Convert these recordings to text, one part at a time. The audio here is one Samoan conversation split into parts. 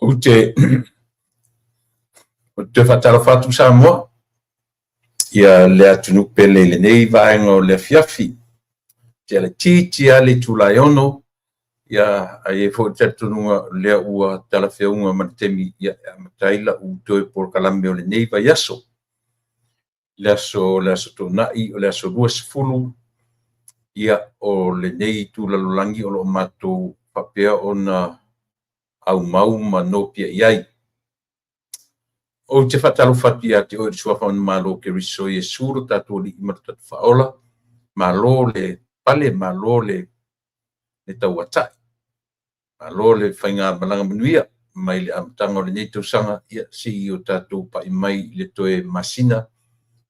Ou te toe faatalofa atu Samoa ia le atunuu pele i lenei vaega o le afiafi. Te laitiiti lava le itula e 6, ia ae i ai foi le talitonuga o lea ua talafeauga ma le taimi e amata ai lau toe polokalame o lenei vaiaso. Le aso o le Aso Toonai o le aso 20 ia o lenei itu lalolagi o lo o matou faapea ona aumau ma nopiai ai. Ou te faatalofa atu ia te oe i le suafa o Malo Keriso Iesu lo tatou Alii ma lo tatou Faaola. Malo le pale, malo le tauatai, malo le faigamalaga manuia mai le amataga o lenei tausaga seia o tatou pai mai i le toe masina,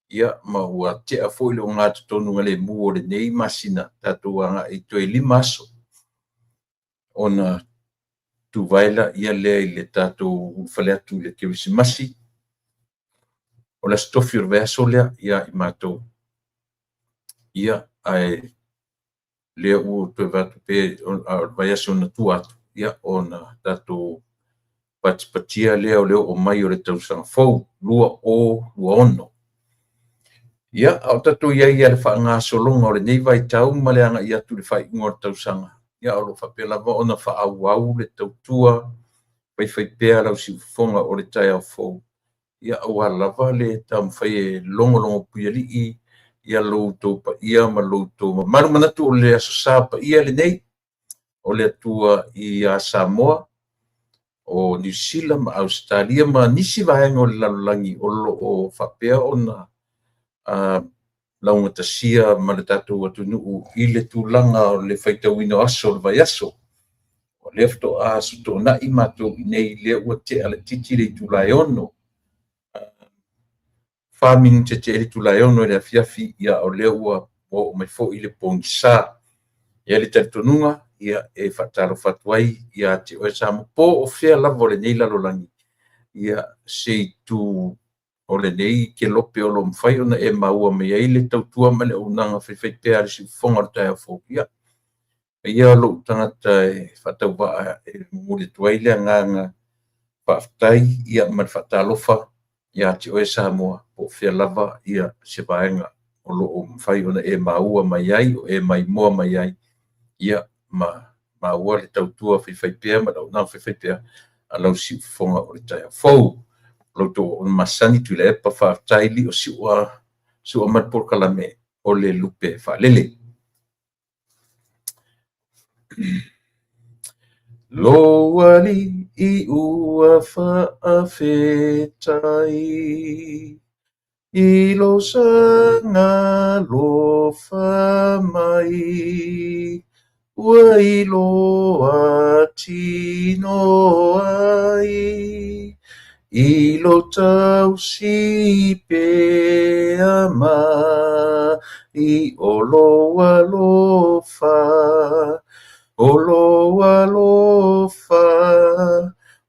ia ma ua tea foi le ogatotonu o lenei masina, tatou agai i toe 5 aso ona tuvae lea i le tatou ulufale atu i le Kerisimasi. O le Aso Tofi o le vaiaso lea ia i matou, ia ae lea ua toe avatu pea o le vaiaso na tua atu, ia ona tatou patipatia lea o le oo mai o le tausaga fou 2026. Ia, a o tatou i ai i le faagasologa o lenei vaitau ma le agai atu i le faaiuga o le tausaga, ia o lo o faapea lava ona faaauau le tautua faifaipea a lau siufofoga o le taeao fou, ia aua lava le taumafai e logologo puialii ia lo outou paia ma lo outou mamalu. Manatu o le Aso Sa paia lenei o le Atua ia Samoa, o Niu Sila ma Ausetalia ma nisi vaega o le lalolagi o lo o faapea ona laugatasia ma le tatou atunuu i le tulaga o le faitauina o aso o le vaiaso. O lea faatoa Aso Toonai matou i inei, lea ua tea laitiiti le itula e 6, 4 minute tea i le itula e 6 i le afiafi, ia o lea ua oo mai foi le pogisa. E i ai le talitonuga, ia e faatalofa atu ai ia te oe Samoa po o fea lava o lenei lalolagi, ia se itu o lenei kelope o lo o mafai ona e maua mai ai le tautua ma le auaunaga faifaipea a le siufofoga o le taeao fou. Ia, ia lou tagata e faatauvaa e momoli atu ai le agaga faafetai ma le faatalofa ia te oe Samoa, po o fea lava se vaega o lo o mafai ona e maua mai ai, o e maimoa mai ai, ia ma maua le tautua faifaipea ma le auaunaga faifaipea a lau siufofoga o le taeao fou. O lo outou auauna masani Tuilaepa faafetai lio siua mai le polokalame o le lupe faalele. Lo alii ua faafetai i lo saga alofa mai, ua iloa tino ai i lo tausi pea mai o lou alofa, o lou alofa,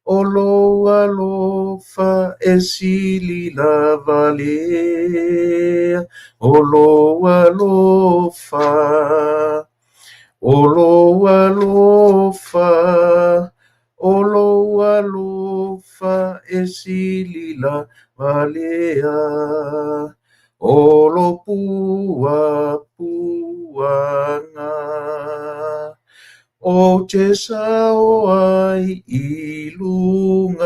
o lou alofa e sili lava lea, o lou alofa, o lou alofa, o lou alofa e sili lava lea, o lo puapuaga. O te sao ai i lunga,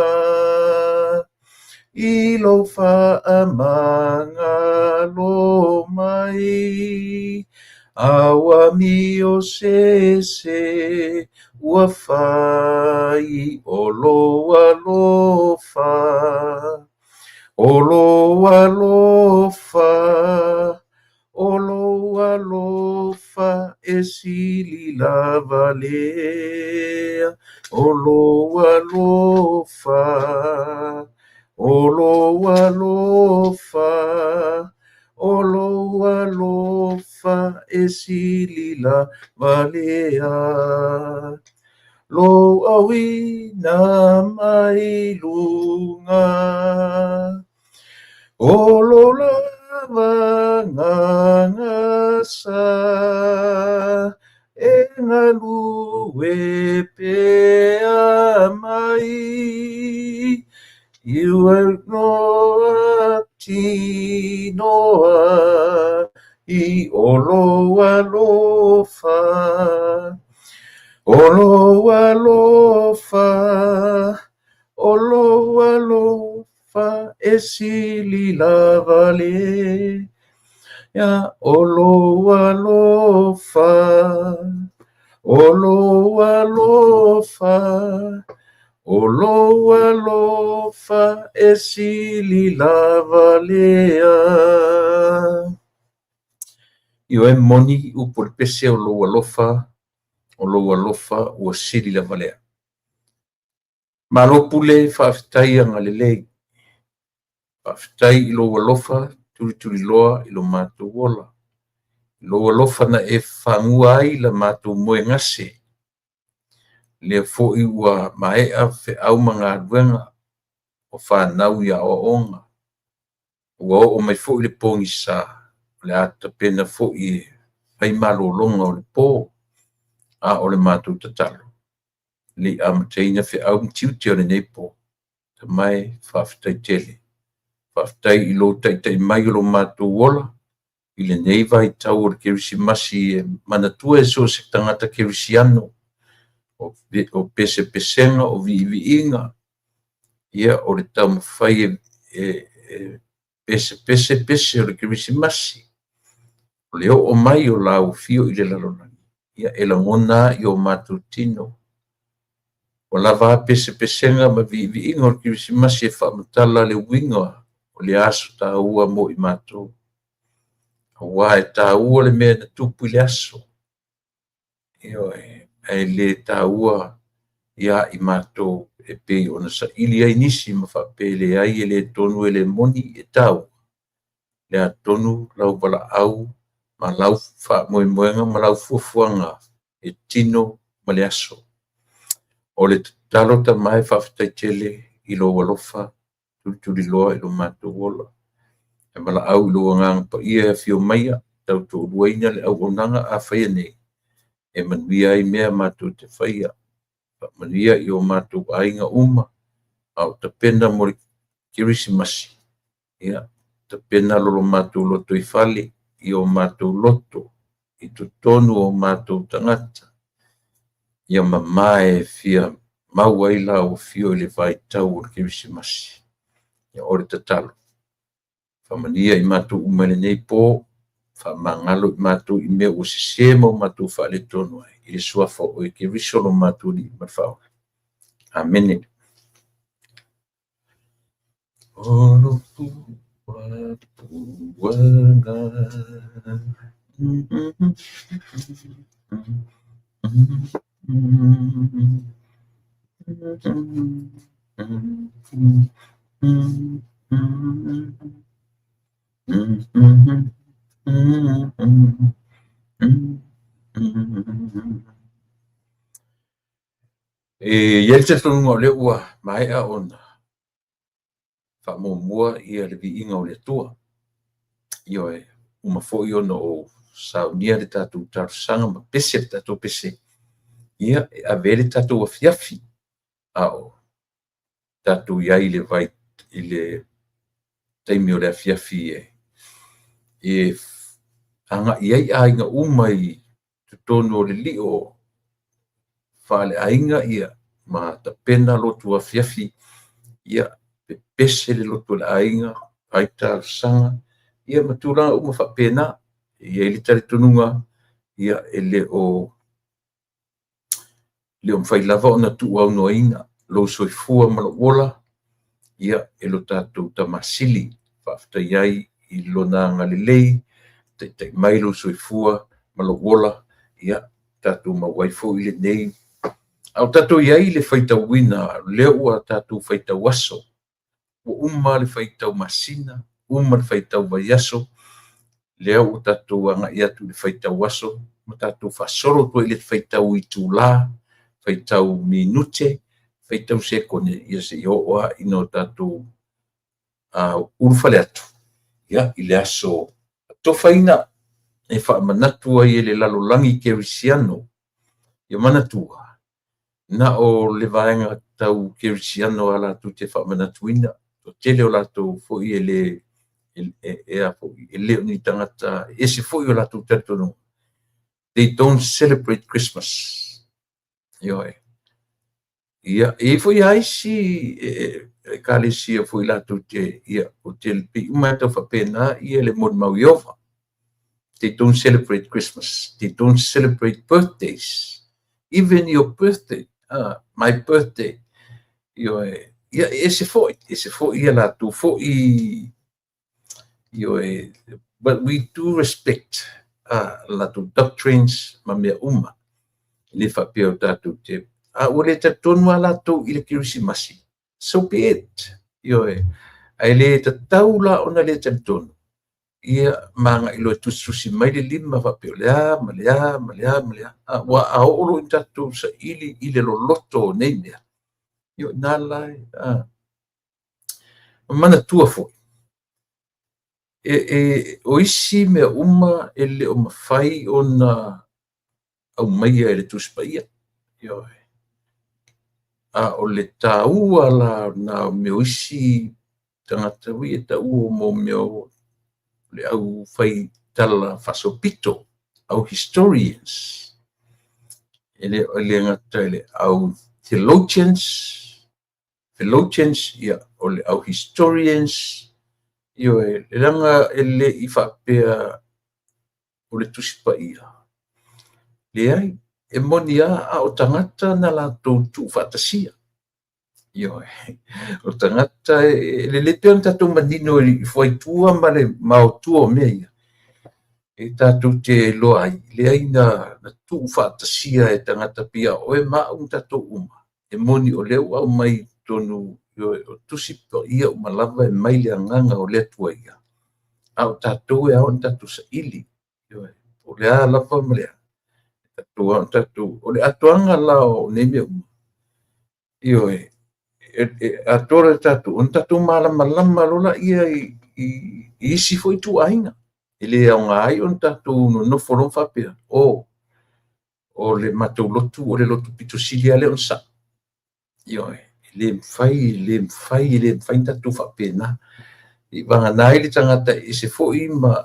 i lo faamagalo mai, a ua mio se se ua fai o lou alofa, o lou alofa, o lou alofa e sili lava lea, o lou alofa, o lou alofa, o lou alofa e sili lava lea. Lou auina mai lunga, o lo lava gagasa, e galue pea mai i ua tinoa i o lou alofa, o lou alofa, o lou alofa e sili lava lea, o lou alofa, o lou alofa, o lou alofa e sili lava lea. Ioe moni upu o le pese o lou alofa, o lou alofa ua sili lava lea. Malo pule, faafetai agalelei. Faafetai i lou alofa tulituliloa i lo matou ola. I lou alofa na e fagua ai la matou moegase. Lea foi ua maea feau ma galuega o fanau i aoaoga. Ua oo mai foi le pogisa, o le a tapena foi e fai malologa o le po. A o le matou tatalo, ne i amataina feau ma tiute o lenei po. Tama e, faafetai tele. Faafetai i lou taitai mai o lo matou ola i lenei vaitau o le Kerisimasi e manatua e so o se tagata kerisiano o pesepesega, o viiviiga, ia o le taumafai e pesepese pese o le Kerisimasi, o le oo mai o lau afio i le lalolagi, ia e lagona lava i o matou tino. Ua lava a pesepesega ma viiviiga o le Kerisimasi e faamatala le uiga o le aso taua mo i matou. Aua e taua le mea na tupu i le aso, ioe, ae le taua ia i matou e pei ona saili ai nisi ma faapea e leai e le tonu e le moni, e taua. O le a tonu lau valaau ma lau faamoemoega ma lau fuafuaga e tino ma le aso. O le tatalo Tama e faafetai tele i lou alofa tulituliloa i lo matou ola. E valaau i lou Agaga Paia e afio maia tautoaluaina le auaunaga a faia nei, e manuia ai mea matou te faia. Faamanuia i o matou aiga uma a o tapena mo le Kerisimasi, ia tapena lo matou lotoifale i o matou loto i totonu o matou tagata, ia mama e fia mau ai lau afio i le vaitau o le Kerisimasi. Ia o le tatalo, faamanuia i matou uma i lenei po, faamagalo i matou i mea ua sese ma o matou faaletonu ai, i le suafa o oe Keriso lo matou Alii ma le Faaola. Amene. O E i ai le talitonuga o lea ua maea ona faamuamua ia le viiga o le Atua. Ioe, uma foi ona ou saunia le tatou talosaga ma pese le tatou pese, ia, e ave ai le tatou afiafi, a o tatou i ai i le vai i le taimi o le afiafi e agai ai aiga uma i totonu o le lio faaleaiga ia ma tapena lotu afiafi, ia pepese le lotu a le aiga, fai talosaga, ia ma tulaga uma faapena. E i ai le talitonuga, ia e le o mafai lava ona tuuaunoaina lou soifua ma lou ola ia e lo tatou Tama Sili. Faafetai ai i Lona agalelei, taitai mai lou soifua ma lou ola, ia tatou maua ai foi lenei. A o tatou i ai i le faitauina, lea ua tatou faitau aso, ua uma le faitau masina, uma le faitau vaiaso, lea ua tatou agai atu i le faitau aso, ma tatou faasolo atu ai i le faitau itula, faitau minute, faitau sekone, ia seia oo lava ina o tatou ulufale atu ia, i le aso atofaina e faamanatu ai e le lalolagi kerisiano. Ia manatua, Na o le vaega tau kerisiano a latou te faamanatuina. Toatele o latou foi e le e a foi, e le o ni tagata e ese foi o latou talitonuga. They don't celebrate Christmas. Ioe. Ia, e i ai foi lava isi ekalesia foi latou te, ia, o te pei uma e tau faapena ia le molimau Ieova. They don't celebrate Christmas. They don't celebrate birthdays. Even your birthday, my birthday. Ioe, ia, e ese foi, ese foi ia latou foi, ioe, but we do respect latou doctrines ma mea uma. E le faapea o tatou te, a ua le talitonu lava latou i le Kerisimasi, so be it. Ioe, ae le tatau la ona le talitonu, ia ma agai loa e tusitusi mai le lima faapea o le a ma le a ma le a ma le a. Aua a oo loa ina tatou saili i le loloto o nei mea, ia o i ina la e manatua foi, o isi mea uma e le o mafai ona aumaia e le Tusi Paia. Ioe. A o le taua la na o mea o isi tagata ui e taua mo mea o le au fai tala faasolopito, au historians, e le o le gata i le au theologians, theologians, ia, o le au historians, ioe, leaga e le i faapea o le Tusi Paia. Leai, e moni lava a o tagata na latou tuufaatasia. Ioe, o tagata e lelei pea ona tatou manino i fuaitua ma le maotua o mea ia, e tatou te iloa ai, leai na tuufaatasia e tagata pei a oe ma au ma tatou uma. E moni o lea ua aumai i totonu, ioe, o Tusi Paia uma lava e mai le agaga o le Atua ia. A o tatou e ao ona tatou saili, ioe, o le a lava ma le a. Tatou ao ona tatou, o le atoaga la o nei mea uma, ioe, e atoa le tatou, ona tatou malamalama loa laia i isi foi ituaiga. E le aoga ai ona tatou nonofo loa ma faapea, o le matou lotu, o le lotu pito sili lava lea ona sao. Ioe, e le mafai, e le mafai, e le mafai ona tatou faapena. I vagana ai le tagata e ese foi ma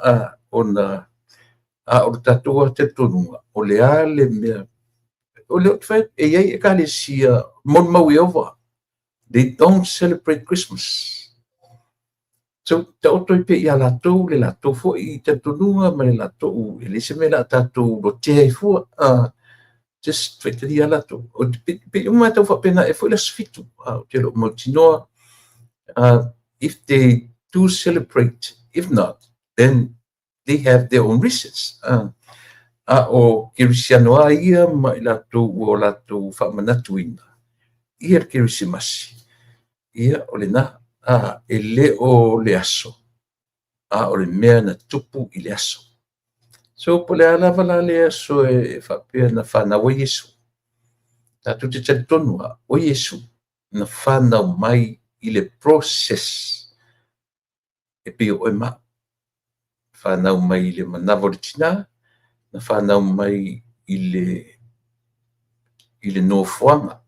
ona a o le tatou talitonuga, o le a le mea, o le e i ai ekalesia molimau Ieova, they don't celebrate Christmas. So, taoto ai pea ia latou le latou foi talitonuga ma le latou, e le se mea o le a tatou lotea ai fua, just faitalia latou. O te pei uma e tau faapena e foi le aso 7, ou te le o mautinoa, if they do celebrate, if not, then they have their own reasons. A o kerisiano a ia ma i latou ua o latou faamanatuina ia le Kerisimasi, ia o lena, e le o le aso, a o le mea na tupu i le aso. So, po o le a lava la le aso e faapea na fanau ai Iesu. Tatou te talitonu lava, o Iesu na fanau mai i le process e pei o oe ma au. Fanau mai i le manava o le tina, na fanau mai i le nofoaga,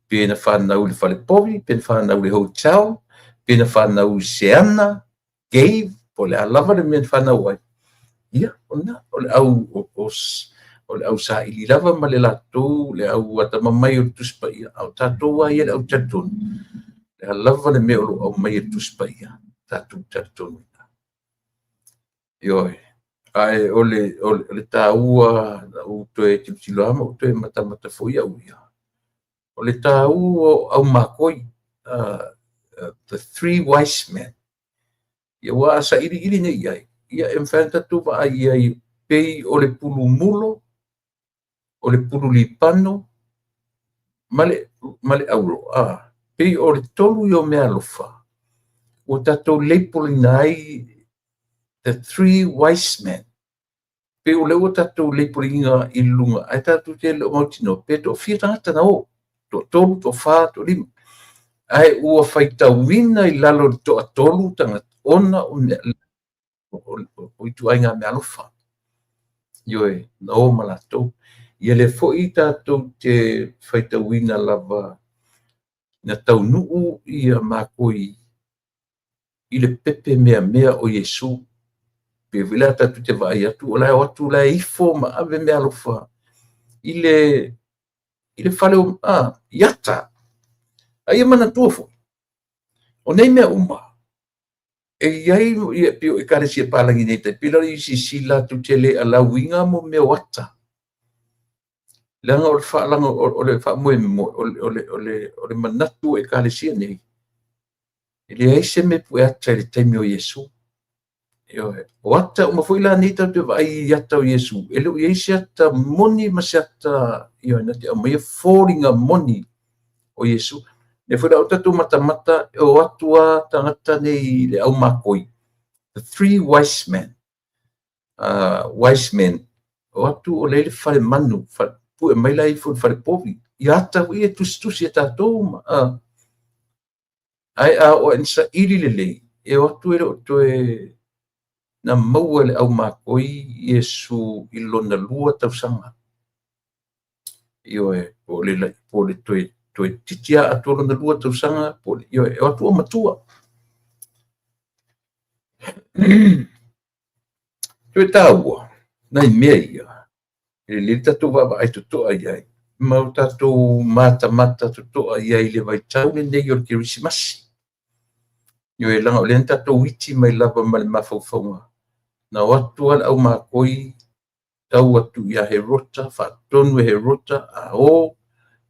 pe na fanau i le falepovi, pe na fanau i le hotel, pe na fanau i se ana, cave, po o le a lava le mea na fanau ai. Ia, o lena, o le au saili lava ma le latou, le au atamamai o le Tusi Paia, a o tatou lava ia le au talitonu, le a lava le mea o lo o aumai e le Tusi Paia, tatou talitonu. Ioe, ae o le taua, na ou toe tilotilo lava ma ou toe matamata foi au ia, o le taua o au makoi, the three wise men. Ia ua a sailiili nei i ai, ia e mafai ona tatou vaai i ai pei o le pulu mulo, o le pulu lipano, ma le auro. Pei o le tolu ia o meaalofa, ua tatou label-ina ai the three wise men. Pei o lea ua tatou label-ina i luga, ae tatou te le o mautinoa, pe toafia tagata na o, toatolu, toafa, toalima. Ae ua faitauina i lalo o le toatolu tagata, ona o mea, o ituaiga meaalofa. Ioe, na o ma latou. Ia lea foi tatou te faitauina lava na taunuu ia makoi i le pepe meamea o Iesu. Pei foi la tatou te vaai atu o la e o atu la e ifo ma ave meaalofa i le fale o i ata. A ia manatua foi, o nei mea uma, e i ai ia pei o Ekalesia palagi nei tai pei la o le UCC latou te le allow ina mo mea o ata. Leaga o le faalaga o le faamoemoe o le manatu o Ekalesia nei, e leai se mea e pue ata i le taimi o Iesu. Ioe. O ata uma foi la nei tatou te vaai i ata o Iesu, e le o i ai se ata moni ma se ata, ioe, na te aumaia foliga moni o Iesu. Lea foi la ua tatou matamata e o atu lava tagata nei le au makoi, the three wise men, wise men, o atu o lea i le fale manu, pue mai la ifo i le fale povi. Ia ata foi e tusitusi e tatou ma, ae a oo ina saili lelei, e o atu e le o toe na maua e le au makoi Iesu i lona 2 tausaga. Ioe, po o le toeitiiti lava atoa lona 2 tausaga, po o le, ioe, e o atu ua matua. Toe taua, nai mea ia, e lelei le tatou vaavaai totoa i ai, ma o tatou matamata totoa i ai i le vaitau lenei o le Kerisimasi. Ioe, leaga o lea na tatou iti mai lava ma le mafaufauga, na o atu lava le au makoi tau atu ia Herota, faatonu e Herota, a o,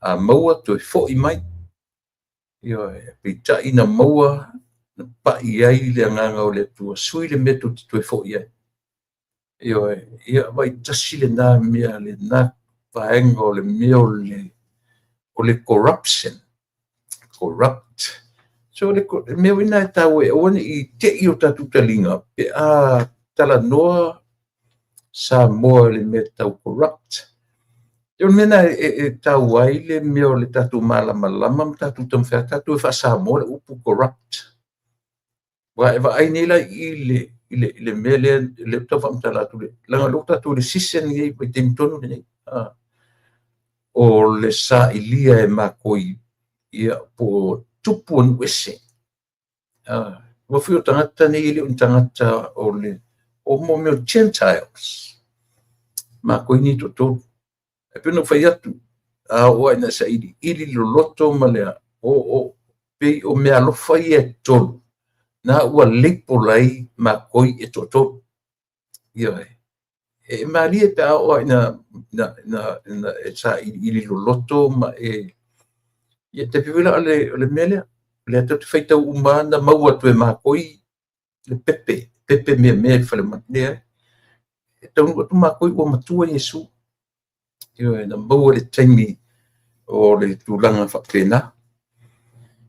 a maua, toe foi mai. Ioe, peitai na maua, na pai ai le agaga o le Atua, sui le mea tou te toe foi ai. Ioe, ia vaitasi lena mea, lena vaega o le mea o le corruption, corrupt. So le mea foi lena e taua ai, aua ne i te i o tatou taliga pe a talanoa Samoa i le mea tau corrupt. O le mea lena e taua ai le mea o le tatou malamalama ma tatou taumafai atu tatou e faa-Samoa le upu corrupt. Aua e vaai nei la i le mea lea lea ou tau faamatala atu, leaga o lea ua tatou i le season lenei, vaitaimi tonu lenei, o le sailia e makoi ia po o tupu o nuu ese. Ua fui o tagata nei e le o ni tagata o le o mo mea o Gentiles. Makoi nei toatolu. E pei ona ou fai atu, a oo ina sailiili loloto ma le o pei o meaalofa ia e tolu, na ua label ai makoi e toatolu. Ioe. E malie pe a oo ina e sailiili loloto ma e ia te pei la o le mea lea. O lea tatou te faitau uma na maua atu e makoi le pepe, pepe mea mea i le fale lea. E taunuu atu makoi ua matua Iesu. Ioe, na maua le taimi o le tulaga faapena.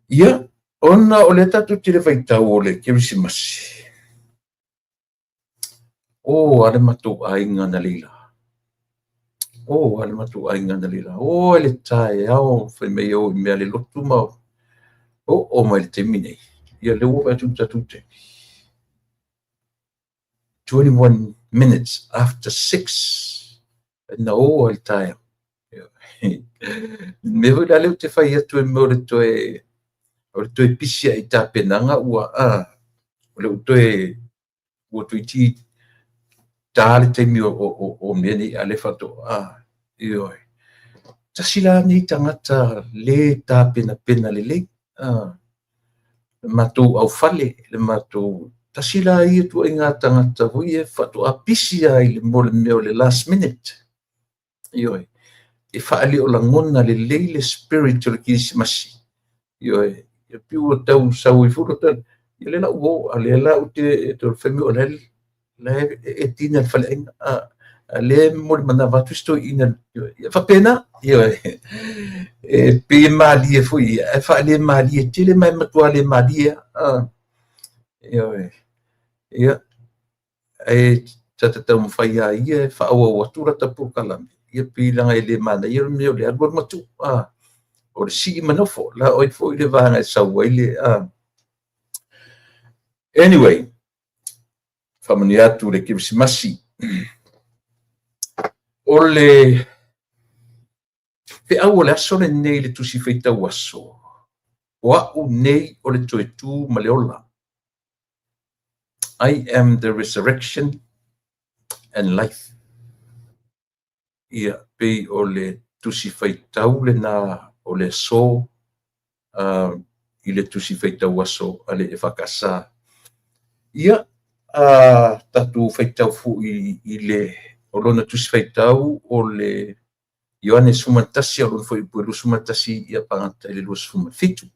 Ia, ona o lea tatou te le vaitau o le Kerisimasi, o a le matou aiga na leila. O a le matou aiga na leila. O le taeao fai mai o i mea le lotu ma oo mai le taimi nei. Ia lea ua vaai atu i le tatou taimi. 21 minutes after 6 na o ai le taeao. Mea foi la lea ou te fai atu e mea o le toe pisi ai i tapenaga ua o lea ua toeitiiti ta le taimi o mea nei a le faatoa. Ioe. Tasi la nei tagata le tapenapena lelei. Le matou aufale, le matou tasi la ia ituaiga tagata foi e faatoa pisi ai le mo le mea o le last minute. Ioe. E faaleo lagona lelei le spirit o le Kerisimasi. Ioe. E pei ua tau sau ai foi lota, ia le la ua o, a lea la ou te fai mai o la e tina i le faleaiga. A lea mo le manava atu si toeaina. Ia faapena. Ioe. E pei e malie foi ia, ae faale malie tele ma e matua le malie. Ioe. Ia, e ta taumafai lava ia e faaauau atu lata polokalame, ia pei leaga e le manaia le mea o le alualu matuu, o le sii ma nofo, la oi foi le vaega e sau ai le Anyway, faamanuia atu le Kerisimasi. O le feau o le aso lenei i le Tusi Faitau Aso, O a'u nei o le toe tu ma le ola. I am the resurrection and life. Ia, pei o le Tusi Faitau lena o le aso i le Tusi Faitau Aso a le EFKS. Ia, tatou faitau foi i le o lona Tusi Faitau o le Ioane 11 o lona fuaiupu e 21 ia pagata i le 27.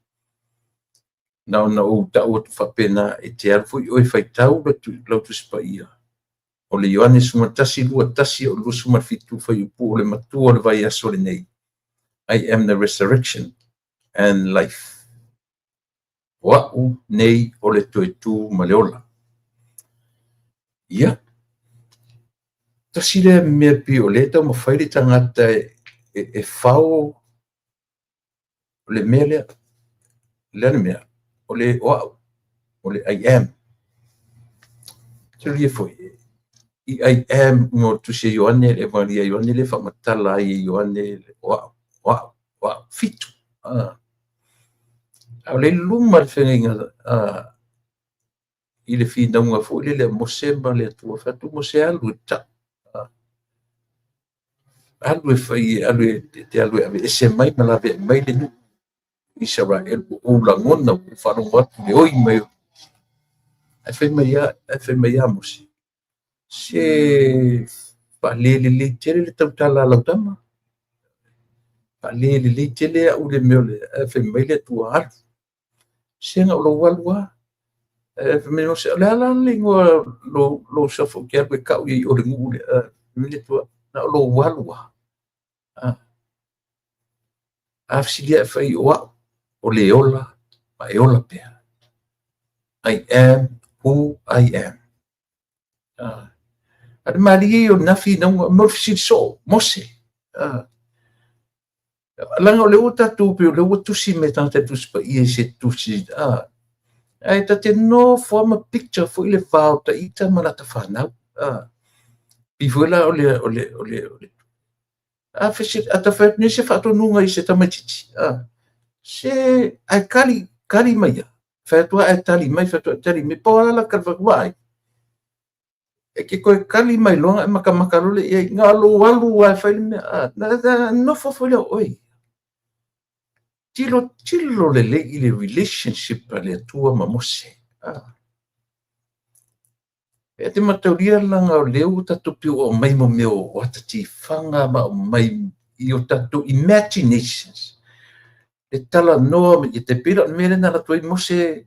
Na ona ou tau atu faapena e te alu foi oe e faitau lau Tusi Paia o le Ioane 11, 21 o le 27 fuaiupu o le matua o le vaiaso lenei. I am the resurrection and life. O a'u nei o le toe tu ma le ola. Ia, tasi lea mea pei o lea e taumafai le tagata e fao le mea lea. Le a le mea? O le o a'u, o le I am. Silasila foi, i I am mo le Tusi a Ioane, le Evagelia a Ioane lea e faamatala ai e Ioane o a'u, o a'u, o a'u, fitu. A o lea i luma le feagaiga i le finauga foi lele a Mose ma le Atua, fai atu Mose alu e tau. Alu e fai, alu e te alu e aveese mai ma laveai mai le nuu Isaraelu, ua ou lagona, ua ou faalogo atu i le oi mai. Ae fai mai a, ae fai mai ia Mose, se faalelelei tele le tautala a lau tama. Faalelelei tele au i le mea o le, ae fai mai le Atua, alu. Se na o lou alu lava. Ae fai mai Mose, o le a la le igoa lou suafa ou te alu e tau ai i o i le nuu lea. Fai mai le Atua, na o lou alu lava. A fesili ae fai o a'u, o le ola ma e ola pea. I am who I am. A le malie ia o lena finauga, mo le fesili soo, Mose. Leaga o lea ua tatou, pei o lea ua tusi mai e tagata i Tusi Paia i se tusi, ae ta te nofo lava ma picture foi le va o ita ma lata fanau. Pei foi la o le, o le, o le, o le a fesili, a ta fai atu nei se faatonuga i se tamaitiiti, se ae kali, kali mai ia. Fai atu ae tali mai, fai atu ae tali mai, pau lava la ta vaai. E te toe kali mai loa ona e matamata loa lea i ai, na o lou alu lava e fai le mea, na nofo foi lea o oe. Tilotilo lelei i le relationship a le Atua ma Mose. E te mataulia leaga o lea ua tatou pei ua aumai mo mea o ata tifaga ma aumai i o tatou imaginations. E talanoa mai, e pei la o le mea lea na alu atu ai Mose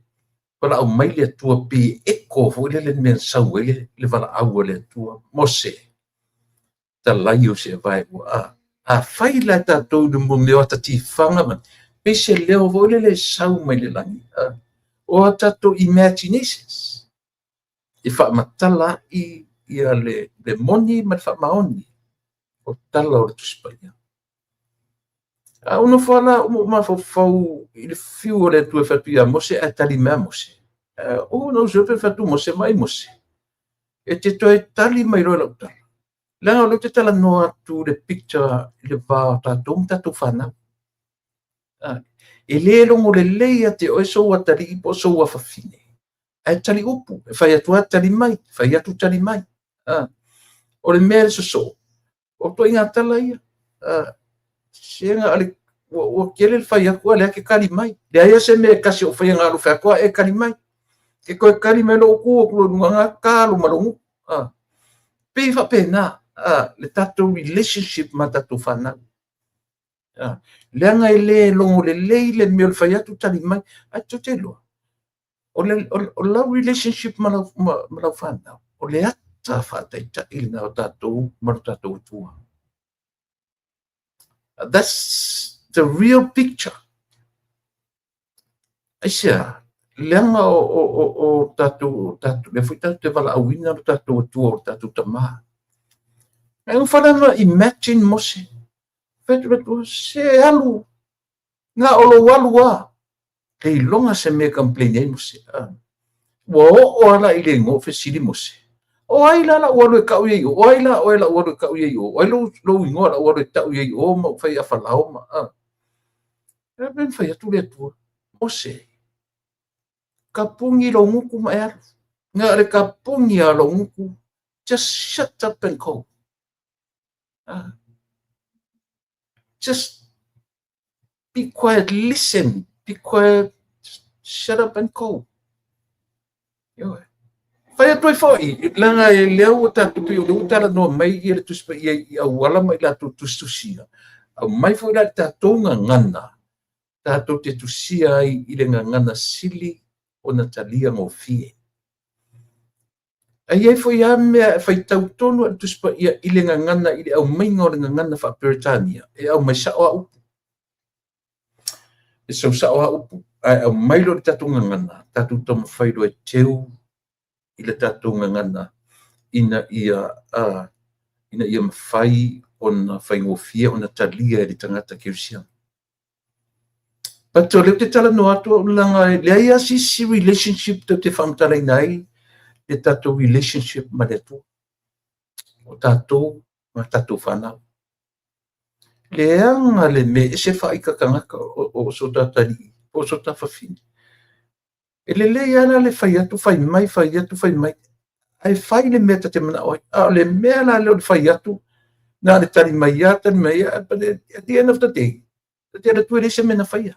valaau mai le Atua pei e echo foi lele le mea na sau ai le valaau a le Atua. Mose, talai o se vae ua a. Afai la e tatou i le mea o ata tifaga ma pei se leo foi lele e sau mai le lagi. O a tatou imaginations e faamatala ai ia le moni ma le faamaoni o tala o le Tusi Paia. A ou nofo lava la ou mafaufau i le fiu o le Atua e fai atu ia Mose ae tali mai a Mose. Ou na usu pe fai atu Mose mai Mose. E te toe tali mai loa i lau tala. Leaga o lea ou te talanoa atu i le picture i le va o tatou ma tatou fanau. E le logo lelei ia te oe sou atalii po o sou afafine. Ae tali upu, e fai atu lava tali mai, fai atu tali mai. O le mea e sosoo, o ituaiga tala ia. Se na o le, ua tele le fai atu, a o lea e te tali mai. Leai lava se mea e tasi o ou faia na alu fai atu a e tali mai. E toe tali mai loa ou tu atu loa i luga na talo ma lou gutu. Pei e faapena le tatou relationship ma tatou fanau. Leaga e le logo lelei le mea o le fai atu tali mai. Ae tou te iloa, o lau relationship ma lau fanau, o le ata faataitai lena o tatou ma lo tatou Atua. That's the real picture. Aisea, leaga o tatou, lea foi tatou te valaauina lo tatou Atua o lo tatou Tama. Ae ua fale imagine Mose. Fai atu le Atua, se alu, na o lou alu lava. Le iloga se mea e complain ai Mose. Ua oo lava la i le igoa o fesili Mose. O ai la la'u alu e ta'u i ai i o? O ai la oe la'u alu e ta'u i ai i o? O ai lou igoa la'u alu e ta'u i ai i o ma ou fai ai Falao ma a? E pei ona fai atu le Atua, Mose, tapuni lou gutu ma e alu. Na o le tapuni lava o lou gutu, just shut up and go. Just be quiet, listen, be quiet, shut up and go. Ioe. Fai atu ai foi, leaga e lea ua tatou pei o lea ua talanoa mai ia le Tusi Paia i auala ma i latou tusitusia. Aumai foi la i le tatou gagana, tatou te tusia ai i le gagana sili ona talia gofie. Ae i ai foi lava mea e faitau tonu lava i le Tusi Paia i le gagana, i le aumaiga o le gagana faa-Peretania, e aumai sao lava upu. E sau sao lava upu, ae aumai loa i le tatou gagana, tatou taumafai loa e teu i le tatou gagana ina ia, ina ia mafai ona faigofie ona talia e le tagata kerisiano. But o lea ou te talanoa atu au leaga e leai lava se isi relationship tou te faamatalaina ai le tatou relationship ma le Atua. O tatou ma tatou fanau. Leaga le mea ese faaita tagata o so ta talii po o so ta fafine. E lelei lava la le fai atu fai mai, fai atu fai mai, ae fai le mea ta te manao ai. A o le mea la lea o le fai atu, na o le tali mai lava, tali mai lava, but at the end of the day, ta te alu atu e leai se mea na faia.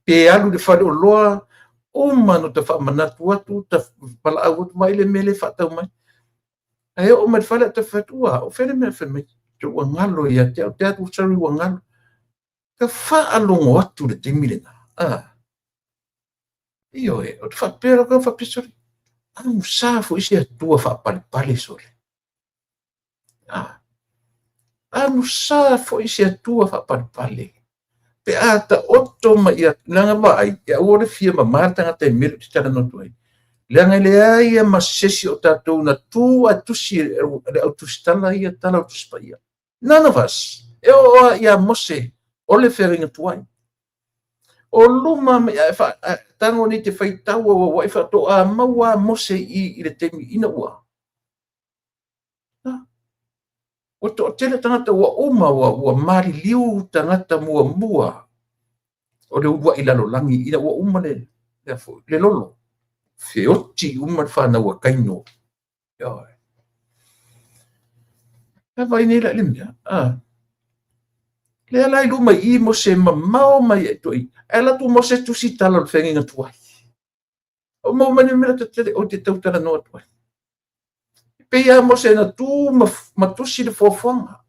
Pe alu i le faleoloa, uma ona ta faamanatu atu, ta valaau atu, vaai le mea lea e faatau mai. Ae oo mai i le fale, ta fai atu, ua, o fea le mea fai mai? Ua galo ia te au, Dad, sorry, ua galo. Ta faalogo atu i le taimi lena. Ah. Ioe, o te faapea loa, faapea sole. Amusa foi se Atua faapalepale sole. Ah. Amusa foi se Atua faapalepale. Pe a taoto mai ia, leaga vaai, e aua le fia mama le tagata i mea lea ou te talanoa atu ai. Leaga e leai lava ma se isi o tatou na tu ae tusi le au tusitala ia tala o le Tusi Paia. None of us. E oo lava ia Mose o le feagaiga tuai. O luma mai ae tago nei te faitau auauai faatoa maua a Mose i le taimi ina ua. Ua toatele tagata ua uma, ua maliliu tagata muamua o le uluai lalolagi ina ua uma le, le lolo. Feoti uma le fanau a Kaino. Ioe. E vaai nei la i le mea. Ah. Lea la i luma i i Mose mamao mai ai toi. Ae alu atu Mose tusi tala o le feagaiga tuai. O maua mai le mea ou te tau talanoa atu ai. E pei lava Mose na tu ma tusi le foafoaga.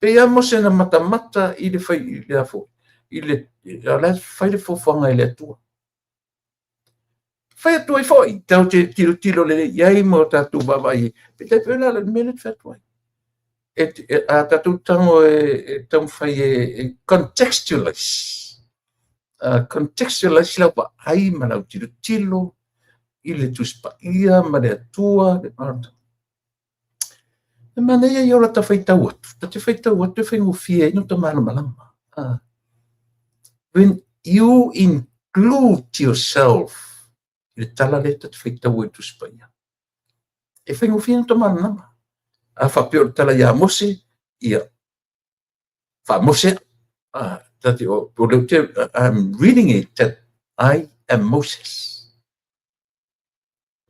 Pei lava Mose na matamata i le fai i le afo i le o la e fai le foafoaga e le Atua. Fai atu ai foi, tatou te tilotilo lelei i ai ma o tatou vaavaai ai. Peitai pei o le a le mea lea e fai atu ai. A tatou tago e taumafai e contextualize, contextualize lau vaai ma lau tilotilo i le Tusi Paia ma le Atua, le Maota. E manaia ia o lata faitau atu. Ta te faitau atu e faigofie ai ona ta malamalama. When you include yourself i le tala lea ta te faitau ai i le Tusi Paia, e faigofie ona ta malamalama. A faapea o le tala ia Mose, ia, faa-Mose. Ta te, o, o lea ou te, I'm reading it that I am Moses.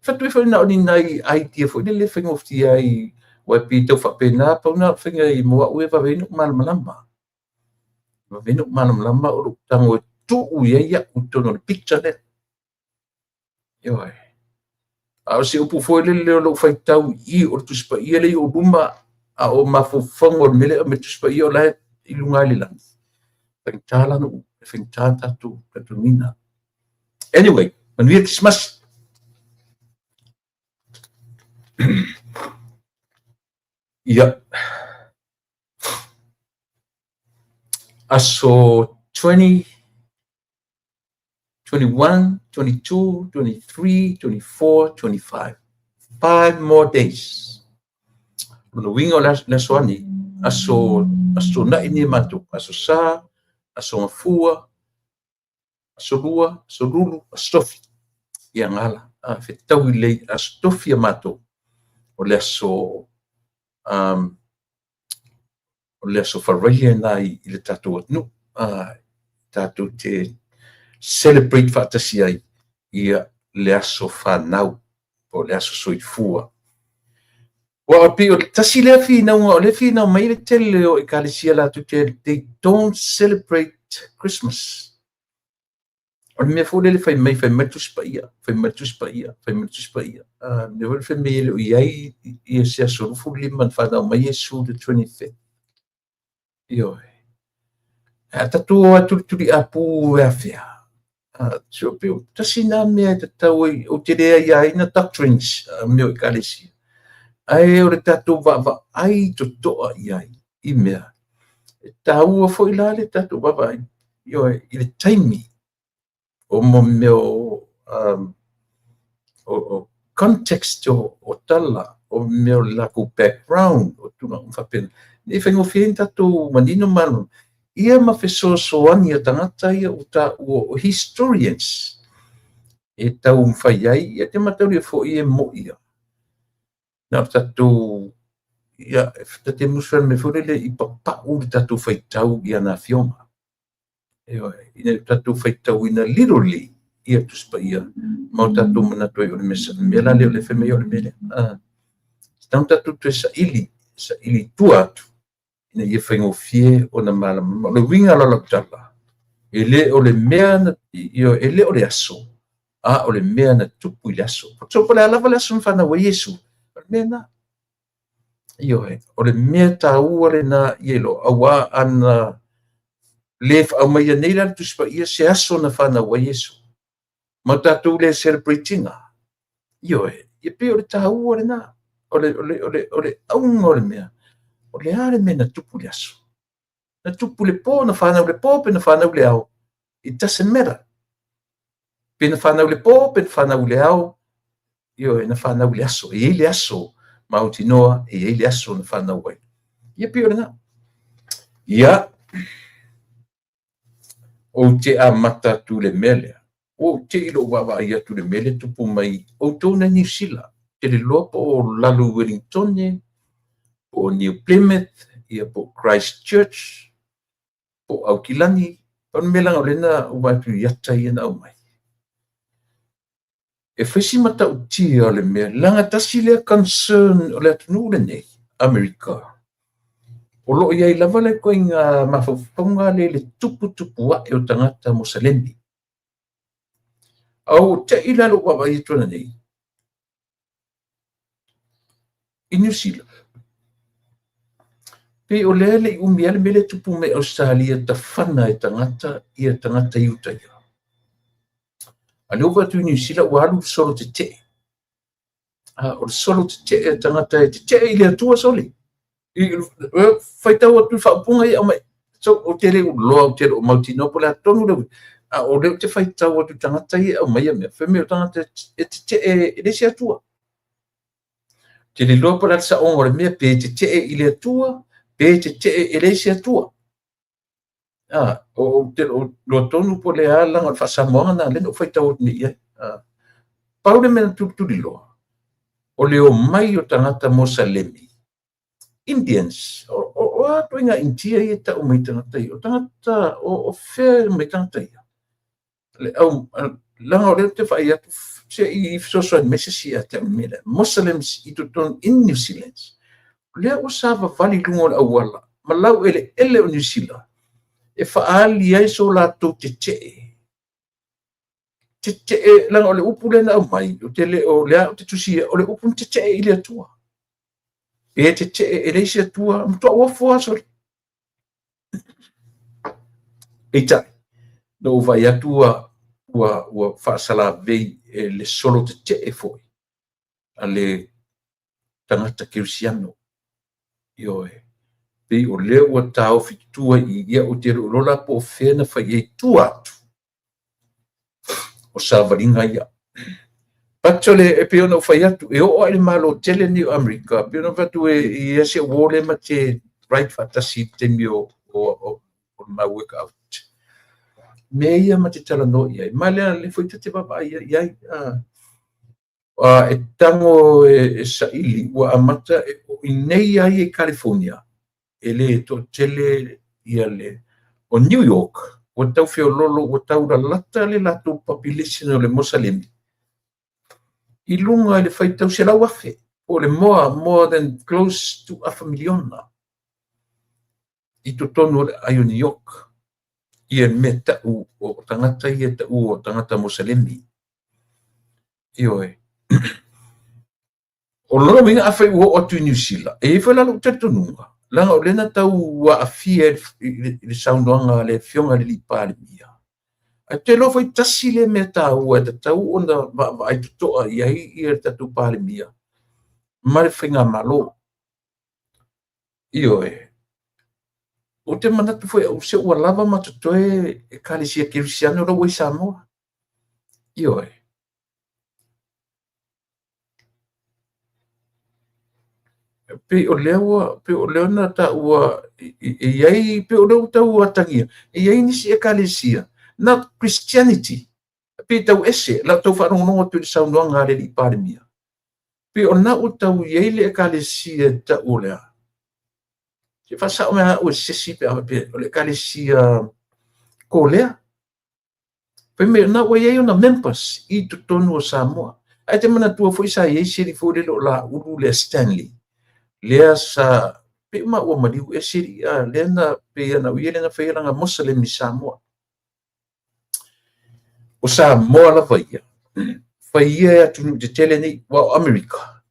Whatu foi na o ni nai idea foi lele faigofie ai, aua e pei e tau faapena, pau na o le faiga i mo au e vave ai ona ou malamalama. Vave ai ona ou malamalama o lou tago e tuu i ai au i totonu o le picture lea. Ioe. A o se upu foi lele o lou faitau i i o le Tusi Paia lea i ou luma, a o mafaufauga o le mea lea e aumai le Tusi Paia o la e i luga i le lagi. Faigata la ona ou, e faigata ona tatou talitonuina. Anyway, manuia Kerisimasi. Ia. Aso 20, 21, 22, 23, 24, 25. 5 more days. Lona uiga o le aso ani, aso, aso Toonai nei matou, aso Sa, aso Gafua, aso Lua, aso Lulu, aso Tofi. Ia gala. Fetaui lelei Aso Tofi a matou, o le aso o le aso faraile lena i le tatou atunuu, tatou te celebrate faatasi ai ia le aso fanau po o le aso soifua. Aua e pei o le tasi lea finauga o lea e finau mai ai le tele o ekalesia latou te they don't celebrate Christmas. O le mea foi lele fai mai, fai mai le Tusi Paia, fai mai le Tusi Paia, fai mai le Tusi Paia. Le mea foi lele fai mai e le o i ai ia se aso 25 na fanau mai Iesu the 25th. Ioe. Ae a tatou o lava e tulituliapu e afea, so pei o tasi lena mea e tatau ai, ou te le aiaina doctrines a mea o ekalesia, ae o le tatou vaavaai totoa i ai i mea. E taua foi la le tatou vaavaai, ioe, i le taimi o mea o o context o tala, o mea o le latou background, o tulaga uma faapena, ina ia faigofie ai ona tatou manino ma malamalama, ia ma fesoasoani a tagata ia ua taua o historians e taumafai ai. Ia te mataulia foi e mo'i lava, na o tatou, ia, ta te musu i le mea foi lele i papau le tatou faitau i ana afioga. Ioe, ina ia tatou faitauina literally ia Tusi Paia ma o tatou manatu ai o le mea la lea o lea e fai mai o le mea lea. Tatau ona tatou toe saili, saili i tua atu ina ia faigofie ona malamalama. O le uiga la o lau tala, e le o le mea na, ioe, e le o le aso, a o le mea na tupu i le aso. So po o le a lava le aso na fanau ai Iesu, o le mea lena. Ioe, o le mea taua lena ia iloa, aua ana le aumaia nei la le Tusi Paia se aso na fanau ai Iesu, ma tatou le celebrate ina. Ioe, e pei o le taua lena, o le auga o le mea, o le a le mea na tupu i le aso? Na tupu i le po, na fanau i le po, pe na fanau i le ao? It doesn't matter. Pe na fanau i le po, pe na fanau i le ao, ioe, na fanau i le aso. E i ai le aso mautinoa, e i ai le aso na fanau ai. Ia pei o lena. Ia, ou te amata atu i le mea lea. Ua ou te i lou vaavaai atu i le mea lea e tupu mai outou na i Niu Sila. Ou te le iloa po o lalo i Wellingtone, po o New Plymouth, ia po o Christchurch, po o Aukilani. Pau le mea leaga o lea na ou vaai atu i ata ia na aumai. E fai si matautia o le mea, leaga tasi lea concern o le atunuu lenei, Amerika, o lo o i ai lava le ituaiga mafaufauga lea i le tuputupu ae o tagata Mosalemi. A ua te i la lou vaavaai atu ananei i Niu Sila, pei o lea e le i umi lava le mea lea e tupu mai Ausetalia, tafana e tagata ia tagata i uta ia. A lea ua vaai atu i Niu Sila ua alu le solo tetee. O le solo tetee a tagata e tetee i le Atua sole. Faitau atu i faaupuga ia aumai. So, ou te le iloa, ou te le o mautinoa po o le a tonu le uiga. A o lea ou te faitau atu i tagata ia e aumaia mea, fai mai o tagata e tetee e leai se Atua. Ou te le iloa po o le a le saoga o le mea, pe tetee i le Atua, pe tetee e leai se Atua. Ou te le o iloa tonu po o le a, leaga o le faa-Samoaga lena lea na ou faitau atu nei i ai. Pau le mea na tulituliloa, o le omai o tagata Mosalemi, Indians, o a ituaiga Initia ia e tau mai tagata ia? O tagata, o fea e omai tagata ia? Le au, leaga o lea ou te vaai atu, se i fesoasoani mai se isi ia te au i le mea lea. Muslims i totonu in New Zealand, o lea ua savavali i luga o le auala ma laueleele o Niu Sila e faaali ai so latou tetee. Tetee, leaga o le upu lea na aumai, ou te le o lea ou te tusia, o le upu na tetee i le Atua. Pe tetee e leai se Atua, matua ofo lava sole. Peitai, na ou vaai atu ua faasalavei e le solo tetee foi a le tagata kerisiano. Ioe, pei o lea ua taofi tua i i, ia ou te le o iloa la po o fea na fai ai tua atu o savaliga ia. But o le, e pei ona ou fai atu, e oo lava i le Malo tele lenei o Amerika, e pei ona ou fai atu e i ai si au uo lea ma te ride faatasi i le taimi o le ma workout. Mea ia ma te talanoa i ai, ma lea foi ta te vaavaai i ai. E tago e saili ua amata e o i nei ai i California, e le toatele ia le o New York, ua tau feololo, ua tau lalata le latou population o le Mosalemi i luga i le faitau 100,000, po o le more than close to afa miliona i totonu o le aai o New York, ia mea tau o tagata ia tau o tagata Mosalemi. Ioe. O lona uiga afai ua oo atu i Niu Sila, e i ai foi la lou talitonuga, leaga o lea na tau aafia i le saunoaga a le Afioga i le Alii Palemia. Ae ou te iloa foi tasi lea mea taua e tatau ona vaavaai totoa i ai le tatou Palemia ma le faigamalo. Ioe. Ou te manatu foi au se ua lava ma totoe Ekalesia Kerisiano la ua i Samoa. Ioe. Pei o lea ua, pei o lea na taua e i ai, pei o lea ua tau atagia, e i ai nisi ekalesia, not Christianity, pei tau ese, la tau faalogologo atu i le saunoaga a le Alii Palemia. Pei o lena ua tau i ai le ekalesia e tau o le a? Se faasao mai au e se isi pe a faapea o le ekalesia Kolea. Fai mai o lena ua i ai ona members i totonu o Samoa. Ae te manatua foi sa i ai se alii foi lele o Laulu lea Stanley, lea sa pei uma ua maliu ese alii, a lea na pei ana o ia lea na faia lana Mosalem i Samoa. O Samoa lava ia, fai ia e atunuu tetele nei, ua o Amerika,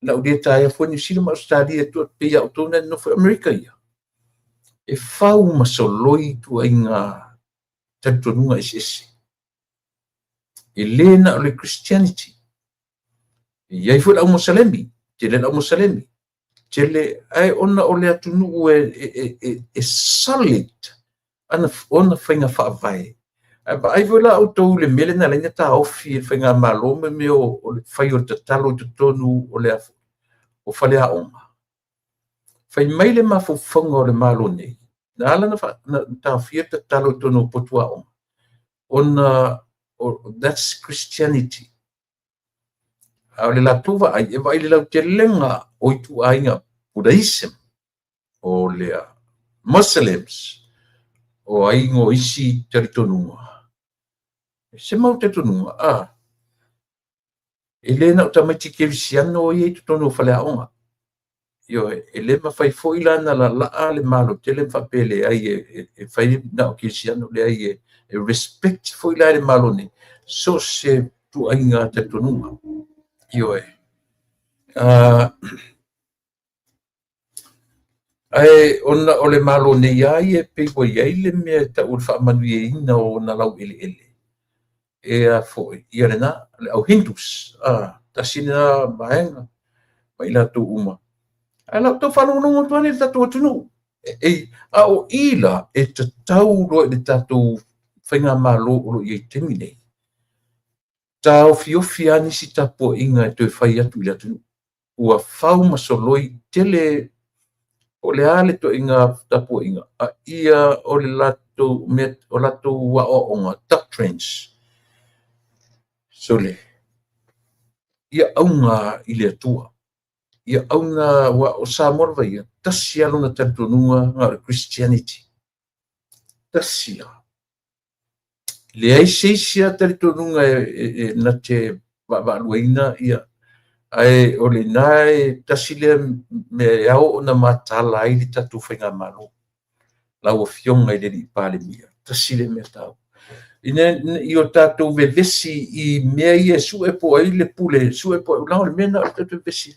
na ou le taea fua Niu Sila ma Ausetalia e tuu atu pei ia outou na nonofo i Amerika ia. E fau ma soloi ituaiga talitonuga eseese. E le na o le Christianity. E i ai foi le au Mosalemi, tele le au Mosalemi, tele, ae ona o le atunuu e solid ana ona faiga faavae. Ae vaai foi la outou i le mea lea na ala ai ona taofi e le faigamalo ma mea o le fai o le tatalo i totonu o le o faleaoga. Fai mai le mafaufauga o le Malo nei, na ala ona taofia le tatalo i totonu o potu aoga, ona that's Christianity. A o le latou vaai, e vaai i le lautelega o ituaiga Buddhism, o le Muslims, o ai o isi talitonuga. Se mau talitonuga, a, e le na o tamaiti kerisiano ia i totonu o faleaoga. Ioe, e le mafai foi la na lalaa le Malo tele ma faapea e leai e fai na o kerisiano, leai e respect foi la e le Malo nei so se ituaiga talitonuga. Ioe. Ae ona o le Malo nei lava ia e pei ua i ai le mea e tau o le faamanuiaina o ona laueleele, e a foi, ia lena, le au Hindus, tasi lena vaega ma i latou uma. Ae la outou faalogologo atu ane i le tatou atunuu. A o i la, e tatau loa i le tatou faigamalo o lo o i ai i le taimi nei, taofiofi lava nisi tapuaiga e toe fai atu i le atunuu. Ua fau ma soloi tele o le a le ituaiga tapuaiga, a ia o le latou mea, o latou aoaoga, doctrines, sole, ia auga i le Atua. Ia auga, ua o Samoa lava ia, tasi lava lona talitonuga na o le Christianity. Tasi lava. Leai se isi lava talitonuga e na te vaavaaluaina ia, ae o lena e tasi lea mea e ao ona mataala ai le tatou faigamalo. Lau Afioga i le Alii Palemia, tasi lea mea taua. Ina i o tatou vevesi i mea ia e sue po o ai le pule, sue po o ai, leaga o le mea lena o le tatou vevesi.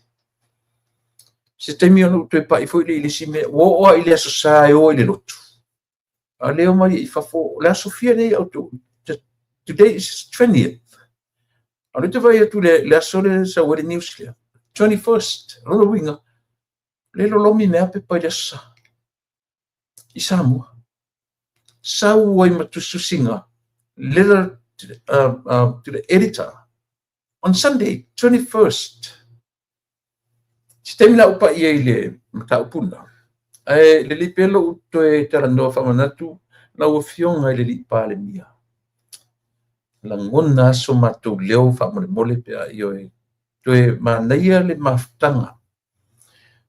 Se taimi ona ou toe pai foi lea i le isi mea, ua oo lava i le Aso Sa e o ai i le lotu. A lea o mai i fafo, o le aso fia nei outou? Today is 20th. A o lea ou te vaai atu le aso lea sau ai le news lea. 21st. O lona uiga, lea lolomi mai lava pepa i le Aso Sa. I Samoa. Sau ai ma tusitusiga, letter to the editor on Sunday, 21st. Se taimi la ou pai ai i le mataupu lena. Ae lelei pea lou toe talanoa faamanatu lau Afioga i le Alii Palemia. Lagona lava so matou leo faamolemole pe a ioe. Toe manaia le mafutaga,